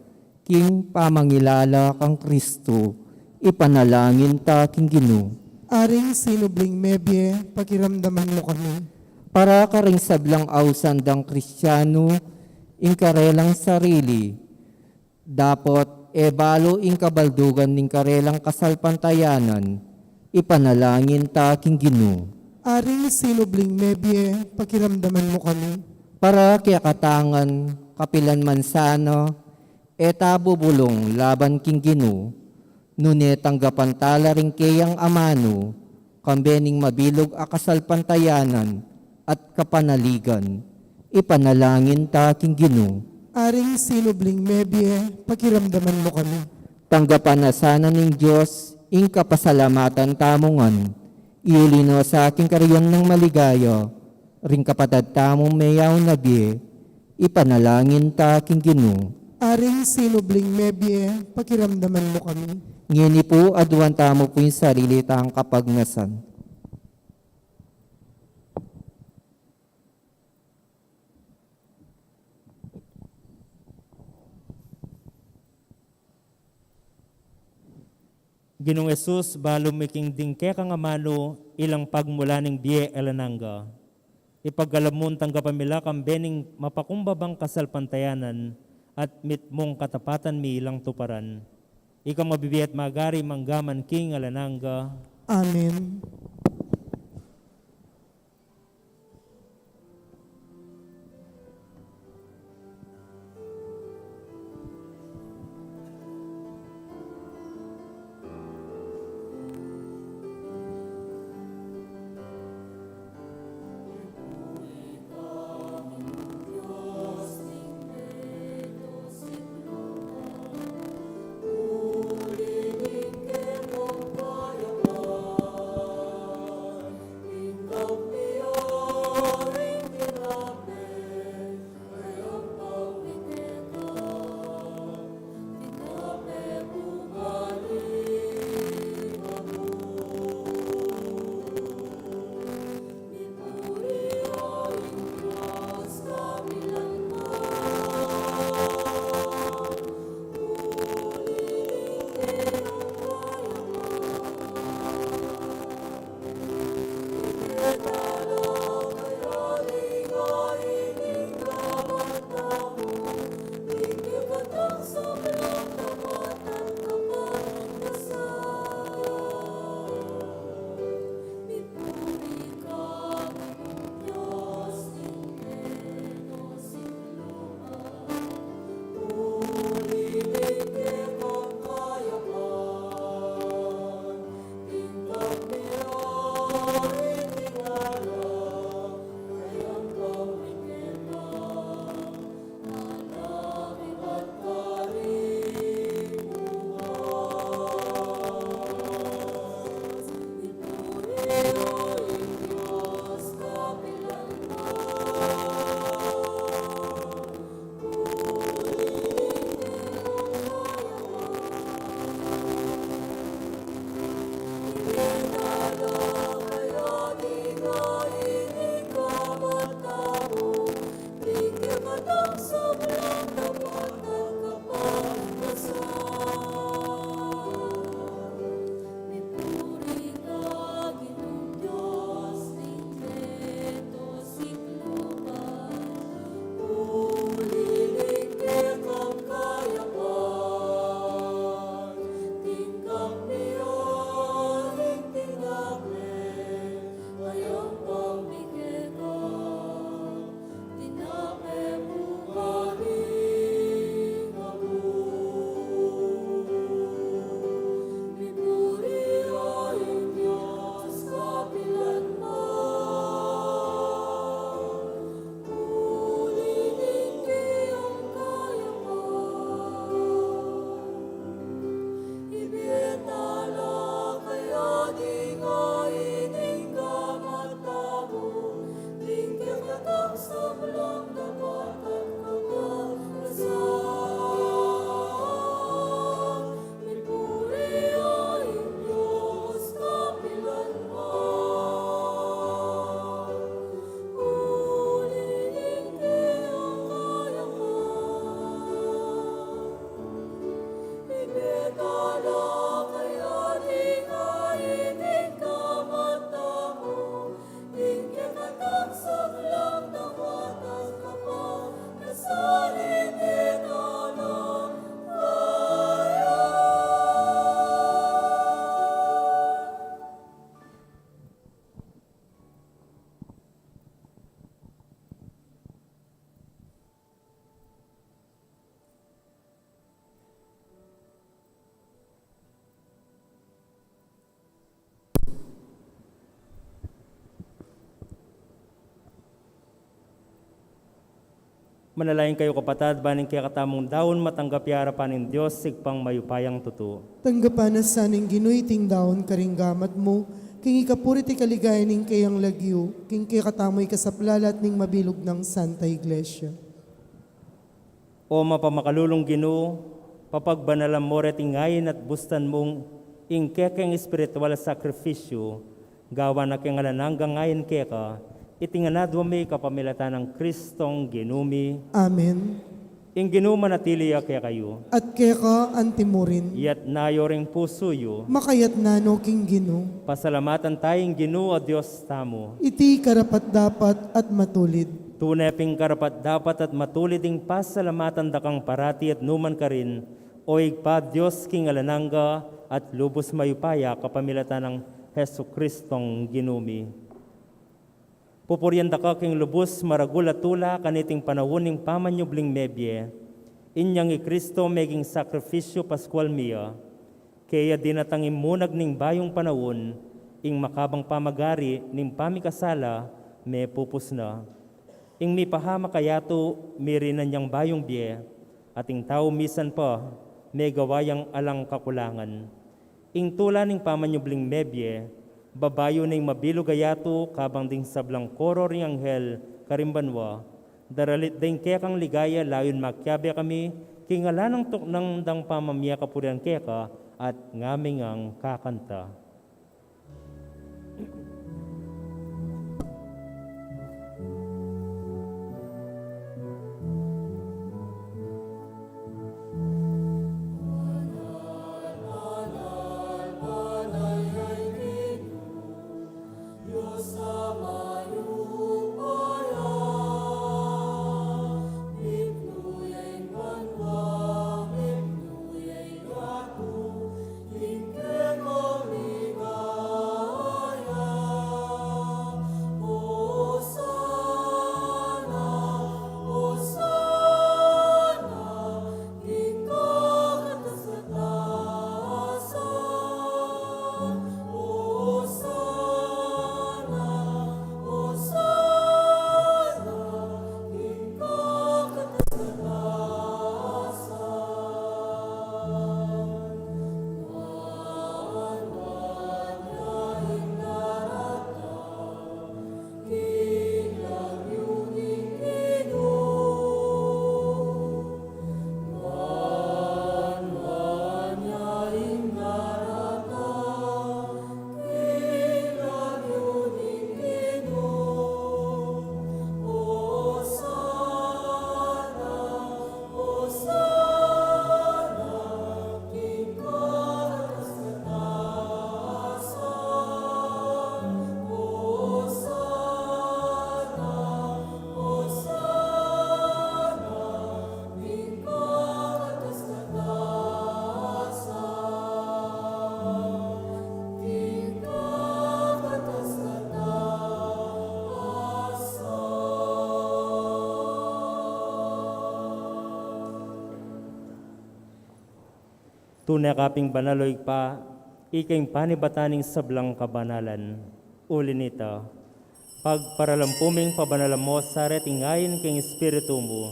king pamangilala kang Kristo, ipanalangin ta king Ginu. Aring sinubling mebie, pakiramdaman mu kami. Para karing sablang ausan dang Kristiano ing karelang sarili, dapot e balu ing kabaldugan ning karelang kasalpantayanan, ipanalangin ta king Ginu. Aring sinubling mebie, pakiramdaman mu kami. Para kekatangan, kapilan man sana, e ta bubulung laban king Ginu, nune tanggapan ta la ring keyang amanu, kambe ning mabilug a kasalpantayanan at kapanaligan, ipanalangin ta king Ginu. Aring sinubling mebie, pakiramdaman mu kami. Tanggapan na sana ning Dios ing kapasalamatan tamu ngan, iuli no sa king karian nang maligaya, ring kapatad tamung meyaun a bie, ipanalangin ta king Ginu. Aring sinubling mebie, pakiramdaman mu kami. Ngeni pu, aduan tamu pu ing sarili tang kapagnasan. Ginung Jesus, balu mi king ding kekang amanu, ilang pagmula ning bie alang angga. Ipagkalub mung tanggapan mi la kambe ning mapakumbabang kasalpantayanan at mitmung katapatan mi ilang tuparan. Ika mabibie at magari mangga man king alang angga. Amen. Manalangin kayu, kapatad, ban ing kekatamung daun matanggap ya king arapan ning Dios, Ibpang mayupayang tutu. Tanggapan na sa ning Ginu iting daun karing gamat mu, king ikapuri at ikaligaya ning kayang lagyu, king kekatamu ikasaplalat ning mabilug nang Santa Iglesia. O mapamakalulung Ginu, papagbanalan mu reting ain at bustan mung ing kekeng espiritual a sakrifisyu, gawan na king alang anggang ain keka, iti ngan adwa mi kapamilatan nang Kristong Ginu mi. Amen. Ing Ginu manatili ya kekayu. At keka antimurin. Iyatas yu ring pusu yu. Makayatas no king Ginu. Pasalamatan taya ing Ginu a Dios tamu. Iti karapat-dapat at matulid. Tune pin karapat-dapat at matulid ing pasalamatan da kang parati at nukarin man, O Ibpa, Dios king alang angga at lubus mayupaya, kapamilatan nang Jesukristong Ginu mi. Pupurian da ka king lubus maragul a tula kaniting panaun ning pamanyubling mebie. Inyang i Kristo meging sakrifisyu paskual mi ya. Kaya dinatang ing munag ning bayung panaun, ing makabang pamagari ning pamikasala mepupus na. Ing mipahamak a yatu mirinan yang bayung bie, at ing tau misan pa megawa yang alang kakulangan. Ing tula ning pamanyubling mebie, babayu ning mabilug a yatu kabang ding sablang koro ring anghel karing banua, daralit deng kekang ligaya layun makiabe kami king alang tuknang dang pamamie kapurian keka at ngaming ang kakanta. Tune ka pin banal, o Ibpa, ika ing panibatan ning sablang kabanalan. Uli na nita, pagparalan pu ming pabanalan mu sa reting ain king Espiritu mu,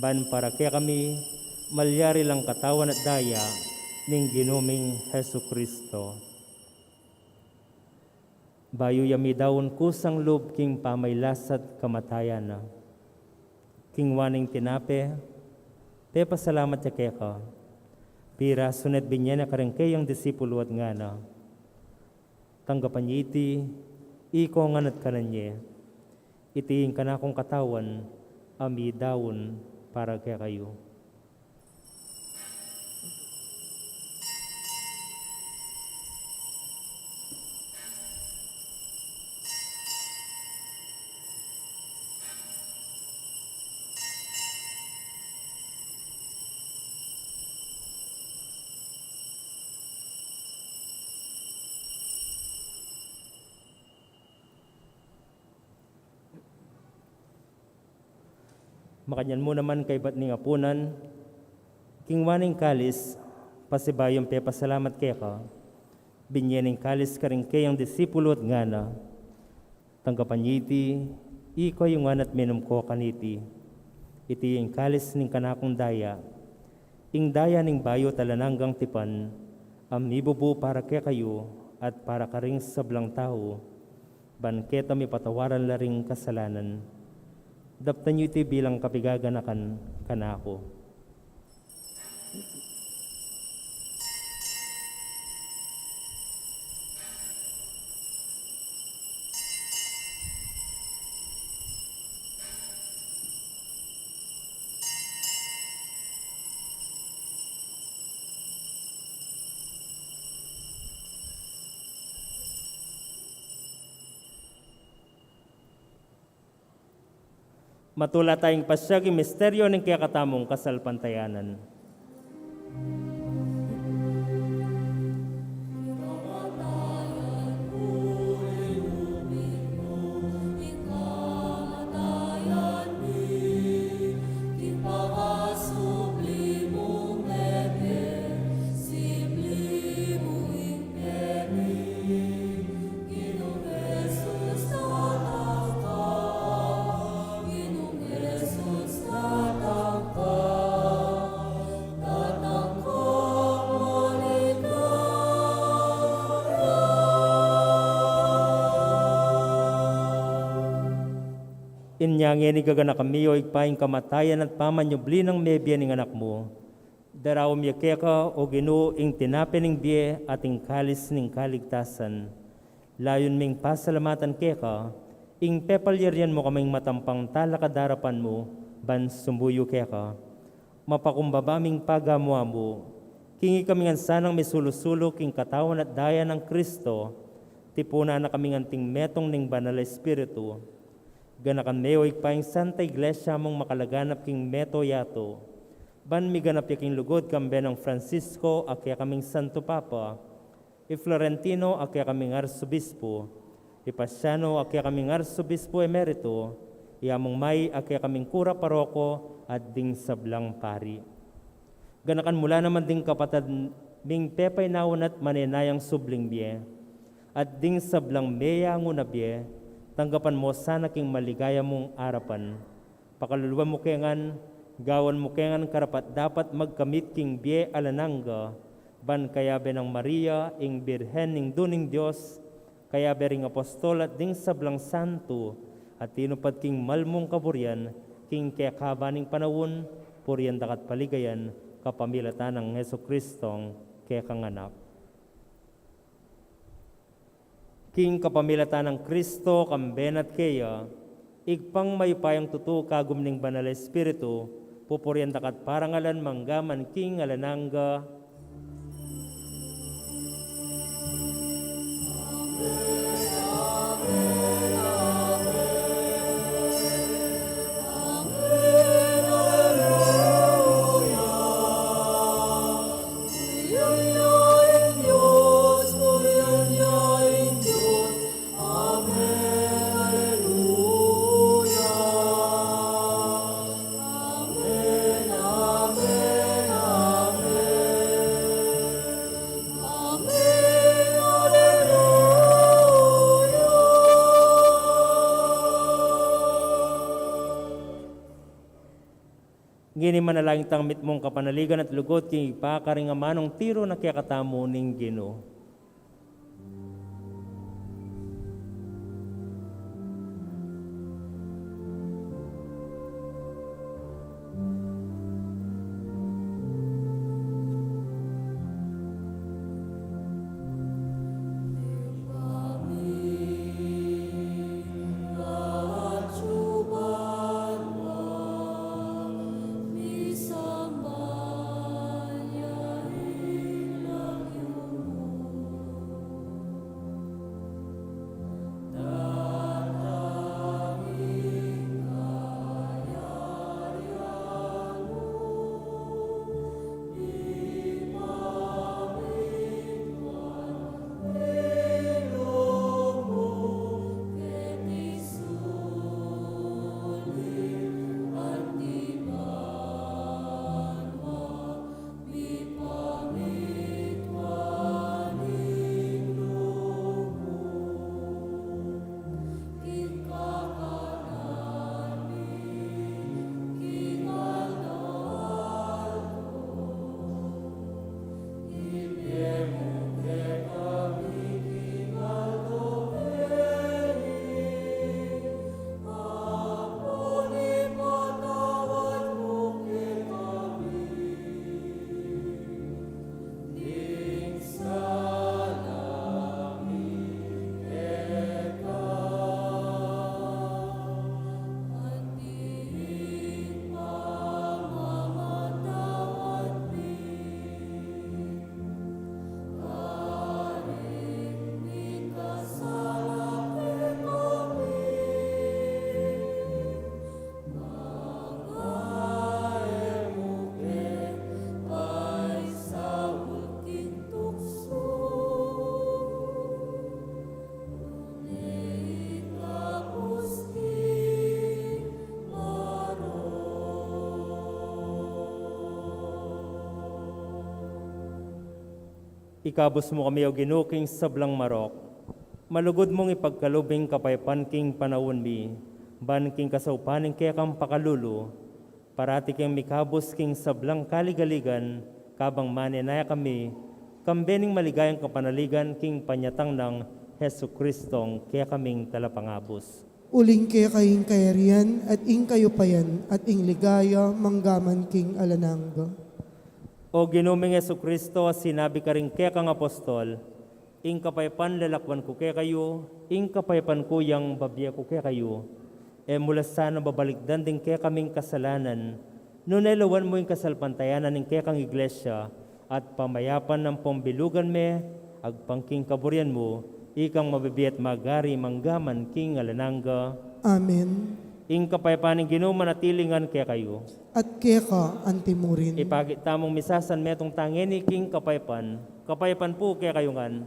ban para kekami malyari lang katawan at daya ning Ginu ming Jesucristo. Bayu ya midaun kusang lub king pamailas at kamatayan na, kingwa ne ing tinape, pepasalamat ya keka, pirasu ne at binye ne karing kayang disipulu at ngana: Tanggapan ye iti, ikong ngan at kanan ye. Iti ing kanakung katawan a midaun para kekayu. Makanyan mu naman kaybat ning apunan, kingwa ne ing kalis, pasibayu yang pepasalamat keka, binye ne ing kalis karing kayang disipulu at ngana: Tanggapan ye iti, ikayu ngan at minum ko kaniti. Iti ing kalis ning kanakung daya, ing daya ning bayu at alang anggang tipan, a mibubu para kekayu at para karing sablang tau, ban keta mipatawaran la ring kasalanan. Daptan yu iti bilang kapigaganakan kanaku. Matula tayang pasiag ing misteryo ning kekatamung kasalpantayanan. Inya ngeni, gaganaka mi, o Ibpa, ing kamatayan at pamanyubli nang mebie ning Anak mu. Daraun mi keka, o Ginu, ing tinape ning bie at ing kalis ning kaligtasan. Layun ming pasalamatan keka ing pepalyarian mu kaming matampang talakad king arapan mu ban sumuyu keka. Mapakumbaba ming pagamu-amu, king ikami ngan sanang misulu-sulu king katawan at daya nang Kristo, tipunan na kami ngan anting metung ning Banal a Espiritu. Ganakan me, o Ibpa, ing Santa Iglesia mung makalaganap king mabilug a yatu, ban miganap ya king lugud kambe nang Francisco a kekaming Santo Papa, i Florentino a kekaming Arsobispo, i Paciano a kekaming Arsobispo Emerito, i Among May a kekaming Kura Paroko, at ding sablang pari. Ganakan mu la naman ding kapatad ming pepainawa na at manenayang subling bie, at ding sablang meyangu na bie, tanggapan mu sana king maligaya mung arapan. Pakaluluan mu ke ngan, gawan mu ke ngan karapat-dapat magkamit king bie alang angga, ban kayabe nang Maria, ing Birhen ning Indu ning Dios, kayabe ring apostol at ding sablang santo, a tinupad king mal mung kaburian, king kekaba ning panaun, purian da ka at paligayan, kapamilatan nang Jesucristong kekang Anak. King kapamilatan nang Kristo, kambe na at keya, Ibpang mayupayang tutu, kagum ning Banal a Espiritu, pupurian da ka at parangalan mangga man king alang angga. Ngeni manalangin tang mitmung kapanaligan at lugud king Ibpa karing amanung tiru na kekatamu ning Ginu. Ikabus mu kami, O Ginu, king sablang marok. Malugud mung ipagkalub ing kapayapan king panaun mi, ban king kasaupan ning kekang pakalulu, parati keng mikabus king sablang kaligaligan, kabang manenaya kami, kambe ning maligayang kapanaligan king panyatang nang Jesucristong kekaming Talapangabus. Uling keka ing kayarian, at ing kayupayan, at ing ligaya, manggaman king alang angga. O Ginu ming Jesucristo, a sinabi karing kekang apostol, ing kapayapan lalakwan ku kekayu, ing kapayapan ku yang babie ku kekayu. E mu la sana babalikdan ding kekaming kasalanan, nune lawan mu ing kasalpantayanan ning kekang iglesia, at pamayapan ampong bilugan me, agpang king kaburian mu, ikang mabibie at magari manggaman king alang angga. Amen. Ing kapayapan ning Ginu manatili ngan kekayu. At keka antimurin. Ipakit tamung misasan metung tangeni king kapayapan. Kapayapan pu kekayu ngan.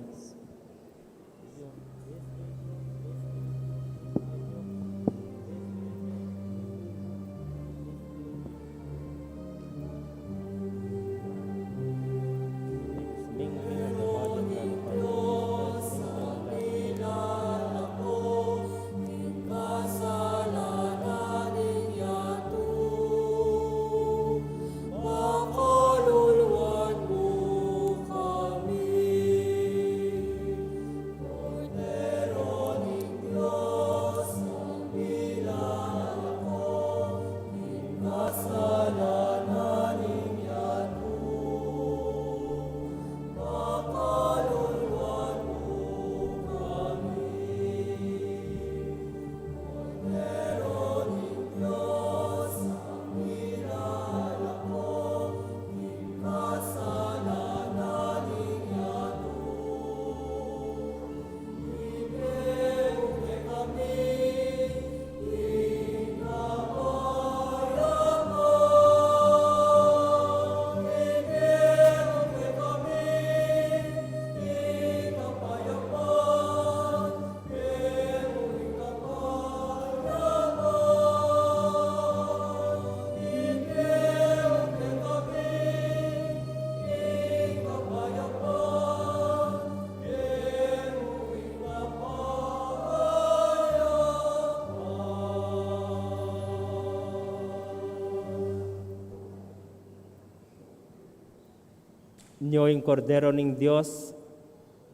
Nyo ing Kordero ning Dios,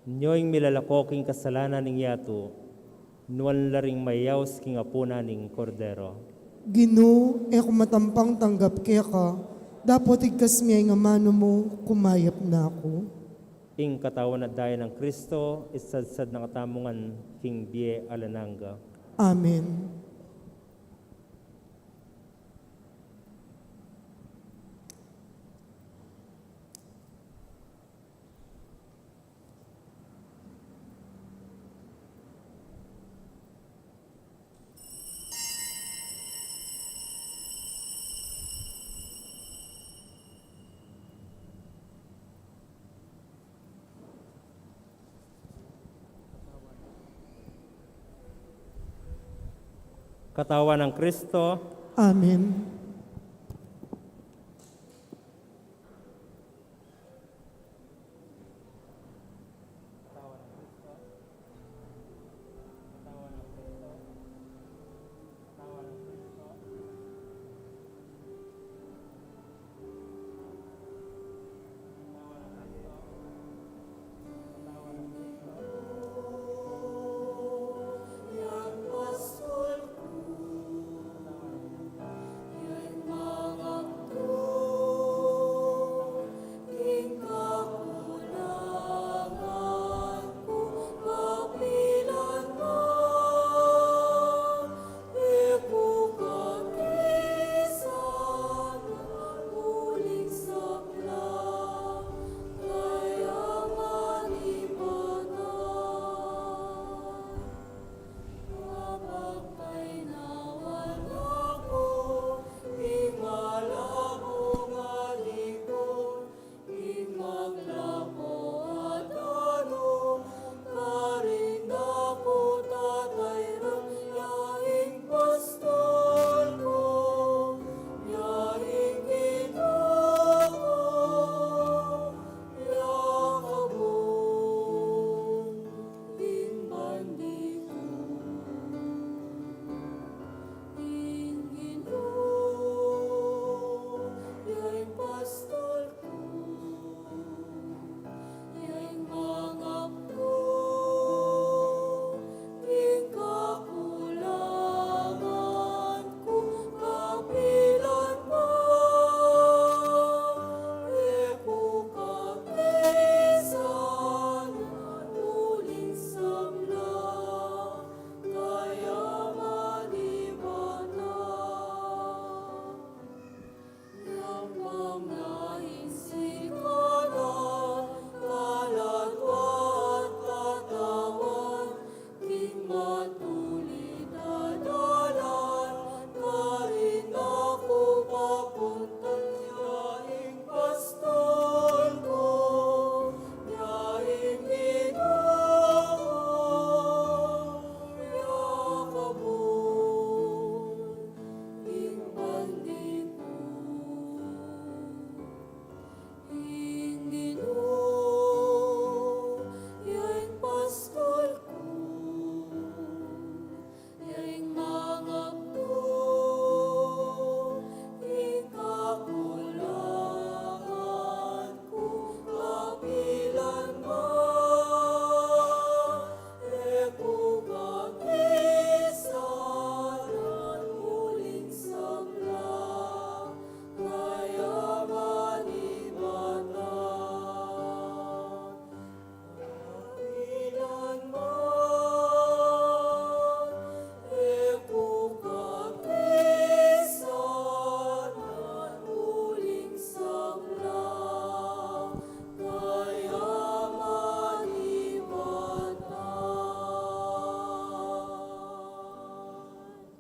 nyo ing milalako king kasalanan ning yatu, nuan la ring mayaus king apunan ning Kordero. Ginu, e ku matampang tanggap keka, dapot igkas me ing amanu mu, kumayap na ku. Ing katawan at daya nang Kristo, isadsad na katamu ngan king bie alang angga. Amen. Katawan nang Kristo. Amen.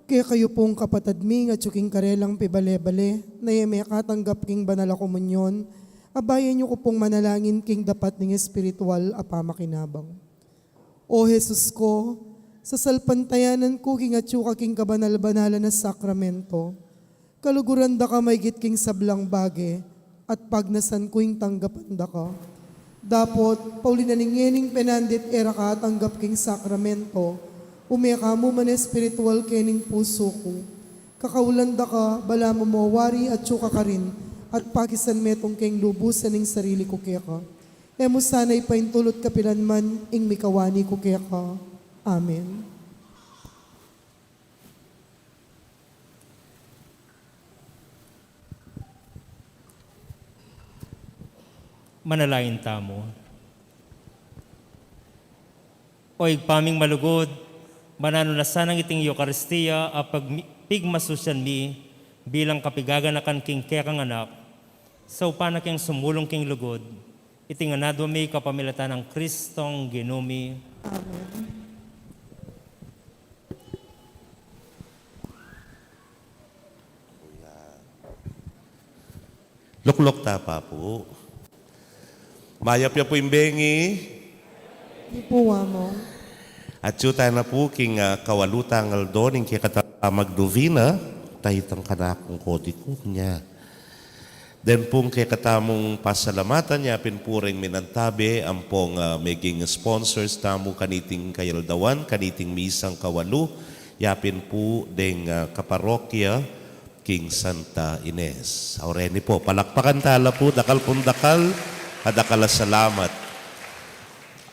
Kekayu pung kapatad mi, nung atyu king karelang pibale-bale, na e makatanggap king banal a komunyon, abayan yu ku pung manalangin king dapat ning espiritual a pamakinabang. O Jesus ku, sasalpantayanan ku king atyu ka king kabanal-banalan a sakramento. Kaluguran da ka maigit king sablang bage, at pagnasan ku ing tanggapan da ka. Dapot, pauli na ning ngening penandit e ra ka atanggap king sakramento, ume ka mu man espiritual kening pusu ku. Kakaulan da ka, balamu mo wari atyu ka karin, at pakisan metung keng lubusan ing sarili ku keka. E mu sana ipaintulut kapilan man ing mikawani ku keka. Amen. Manalangin tamu. O Ibpa ming malugud, mananu na sanang iting Eukaristia a pagmi-, pigmasusyan mi bilang kapigaganakan king kekang anak, saupan na keng sumulung king lugud, iti ngan adwan mi kapamilatan nang Kristong Ginu mi. Amen. Lukluk ta pa pu. Mayap ya pu ing bengi. Di pu, Among. Atyu tana pu king, ah, kawalu tang aldo ning kekatang pamagnovena, ta itang kanakung kodiku nya. Den pung kekatamung pasalamatan, yapin pu ring minantabe ampong, ah, meging sponsors tamu kaniting kayaldawan, kaniting misang kawalu, yapin pu deng, ah, kaparokya king Santa Ines. Aureni pu, palakpakan tala pu, dakal pung dakal, a dakal a salamat.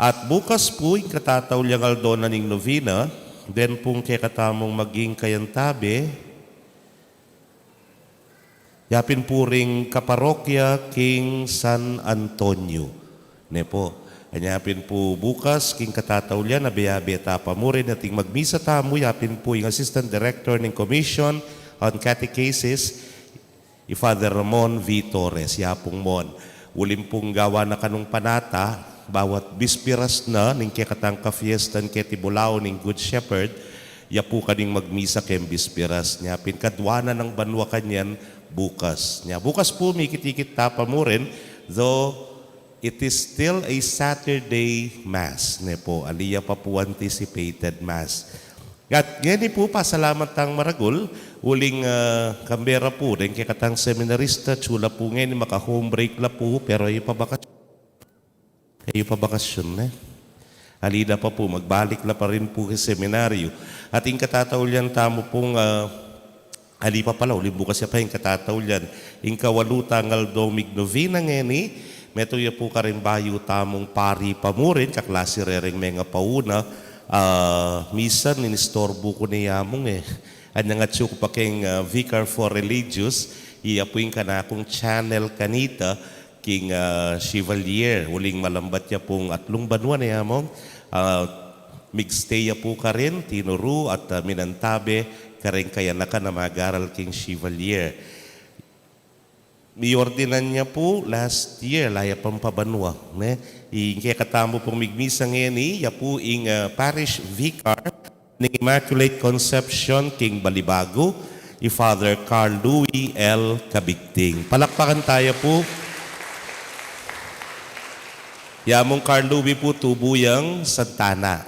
At bukas pu, ing katataulian aldo na ning novena, den pung kekatamung maging kayantabe, yapin pu ring kaparokya king San Antonio. Ne pu. Anya pin pu bukas, king katataulian, abe-abe ta pa murin, ating magmisa tamu, yapin pu ing Assistant Director ning Commission on Catechesis, i Father Ramon V. Torres, yapung mon. Uling pung gawa na kanung panata, bawat bispiras na ning kekatang kafiestan keti Bulaon ning Good Shepherd, ya pu kaning magmisa keng bispiras. Nya pin kadwa na nang banua kanyan bukas. Nya bukas pu, mikit-ikit ta pa murin, though it is still a Saturday Mass, ne pu, ali ya pa pu anticipated Mass. At ngeni pu, pasalamat tang maragul, uling, ah, kambe ra pu deng kekatang seminarista, atsu la pu ngeni, maka-home break la pu, pero e yu pa bakasyun. E yu pa bakasyun, ne? Ali da pa pu, magbalik la pa rin pu king seminaryo. At ing katataulian tamu pung, ah, ali pa pala, uling bukas ya pa ing katataulian. Ing kawalu tang aldo mig novena ngeni, metung ya pu karing bayu tamung pari pa murin, kaklasi re ring mengapauna, ah, misan inistorbu ku ne, Among, e. Anyang atsu ku pa keng, ah, Vicar for Religious, iya pu ing kanakung channel kanita, king, ah, Chevalier, uling malambat ya pung atlung banua ne, Among, ah, mig-stay ya pu karin, tinuru at, ah, minantabe kareng kayanakan a mag-aral king Chevalier. Miordinan ya pu last year, la ya pang pabanua, ne? Ing kekatamu pung migmisa ngeni, ya pu ing, ah, parish vicar ning Immaculate Conception king Balibago, i Father Carl Louis L. Cabigting. Palakpakan taya pu. Ya mung Carl Louis pu, tubu yang Santa Ana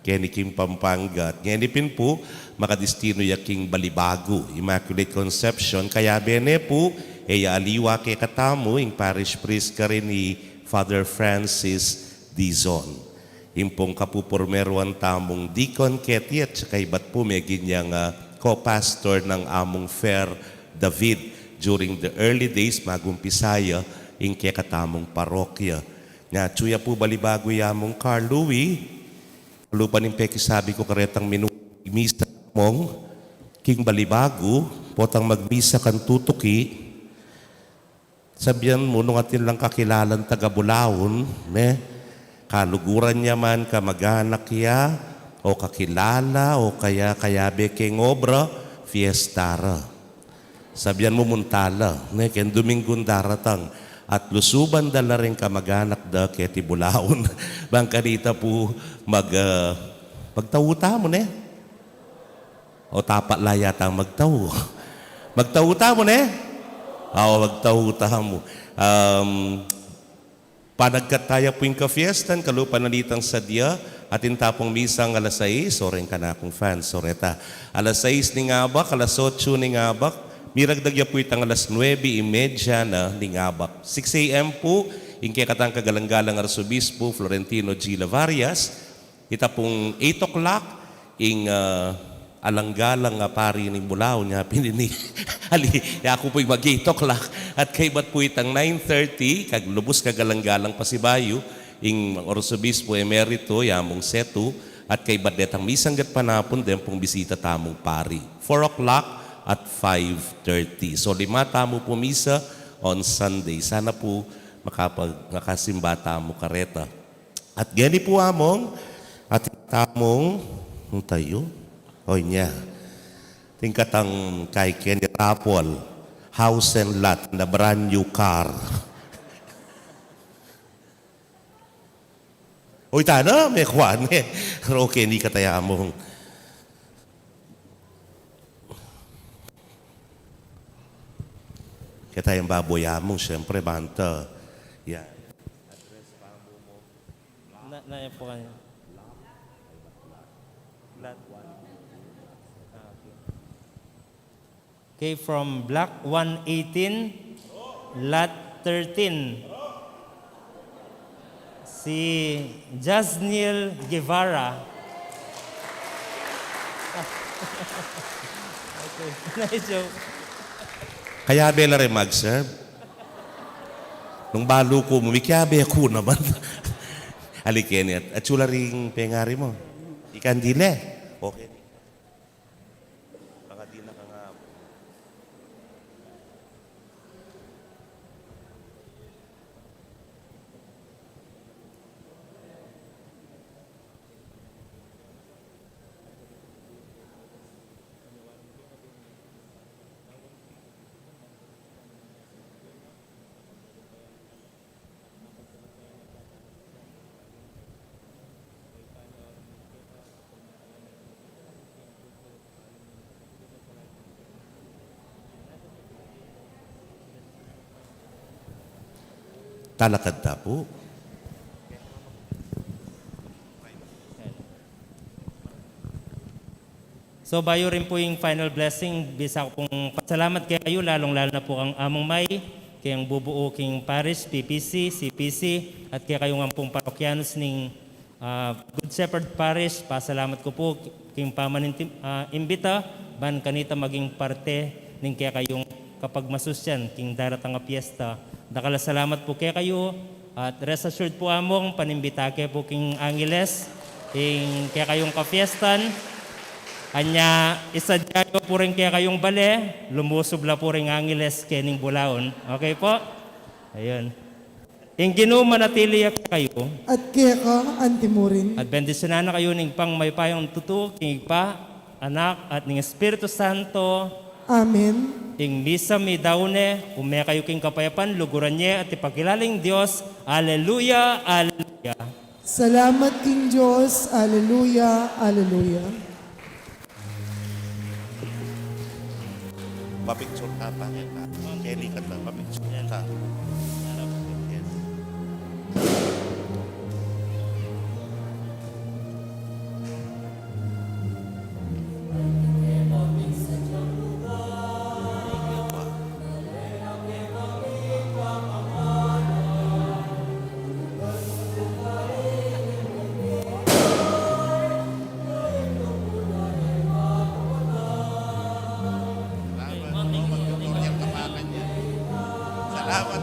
keni king Pampanga. At ngeni pin pu, makadistinu ya king Balibago, Immaculate Conception. Kayabe ne pu, e ya aliwa kekatamu, ing parish priest karin i Father Francis Dizon. Ing pung kapupurumeruan tamung deacon keti at saka ibat pu meging yang, ah, co-pastor nang Amung Fer David during the early days, magumpisa ya ing kekatamung parokya. Nya atsu ya pu Balibago i Amung Carl Louis, lupa ning pekisabi ku karetang minu-, misa mung king Balibago, potang magmisa kang tutuki, sabian mu nung atin lang kakilalang taga Bulaon, ne? Kaluguran ya man, kamag-anak ya, o kakilala, o kaya kayabe keng obra, fiesta ra. Sabian mu munta la, ne? Keng Duminggung daratang, at lusuban da la ring kamag-anak da keti Bulaon. Bang kanita pu mag-, ah, magtau tamu, ne? O, tapa la yata magtau. Magtau tamu, ne? O, magtau tamu. Um, panagkat taya pu ing kafiestan, kalupa na nitang sadya, atin ta pung misang alas sais, o reng kanakung fans, o reta. Alas sais ning abak, alas otso ning abak, miragdag ya pu itang alas nuebe y media na ning abak. Six A M pu, ing kekatang kagalang-galang Arsobispo Florentino G. Lavarias, ita pung eight o'clock, ing, ah, alang-galang a pari ning Bulaon, nya pin ini. Ali, ya ku pu ing mag-eight o'clock. At kaybat pu itang nine thirty, kag lubus kagalang-galang pasibayu, ing Arsobispo Emerito, ya mung Setu, at kaybat detang misang gatpanapun, den pung bisita tamung pari. Four o'clock at five thirty. So, lima tamu pu misa on Sunday. Sana pu makapag-, makasimba tamu kareta. At geni pu among, at tamung, nung tayu, o nya, tingkatang kay Kenny Rapol, house and lot, na brand new car. Uy, tana, me kwan, eh. Pero okay, ni kataya among. Keta yang baboy among, siyempre, banta. Yan. Na, na, yan po kayo. Lot. Ah, okay. Okay, from Block one eighteen, Lot thirteen. Si Jasniel Guevara. Okay. Nice joke. Kayabe la rin mag-serve. Nung balu ku mu, mikayabe ku naman. Ali keni, at, at sula ring pengari mu. Ikan dile. Okay. Baka di na ka nga. Talakad ta pu. So, bayu rin pu ing final blessing, bisa ku pung pasalamat kekayu, lalung-lalu na pu kang Among May, keng bubuu king parish, P P C, C P C, at kekayung ampong parokyanos ning, ah, Good Shepherd Parish. Pasalamat ku pu king pamanintim-, ah, imbita, ban kanita maging parte ning kekayung kapagmasusyan king daratang a piyesta. Dakal a salamat pu kekayu, at rest assured pu Among, panimbita ke pu king Angeles, ing kekayung kapiestan. Anya, isadya yu pu ring kekayung bale, lumusub la pu ring Angeles kening Bulaon. Okay pu? Ayun. Ing Ginu manatili ya kekayu. At keka antimurin. At bendisyunan na kayu ning pang mayupayang tutu, king Ibpa, Anak, at ning Espiritu Santo. Amen. Ing misa meyari ne, ume kayu king kapayapan, luguran ye at ipakilala ing Dios. Aleluya, aleluya. Salamat king Dios. Aleluya, aleluya. Papicture ka pa. Keni ka ta, papicture ka. Yes. Salamat,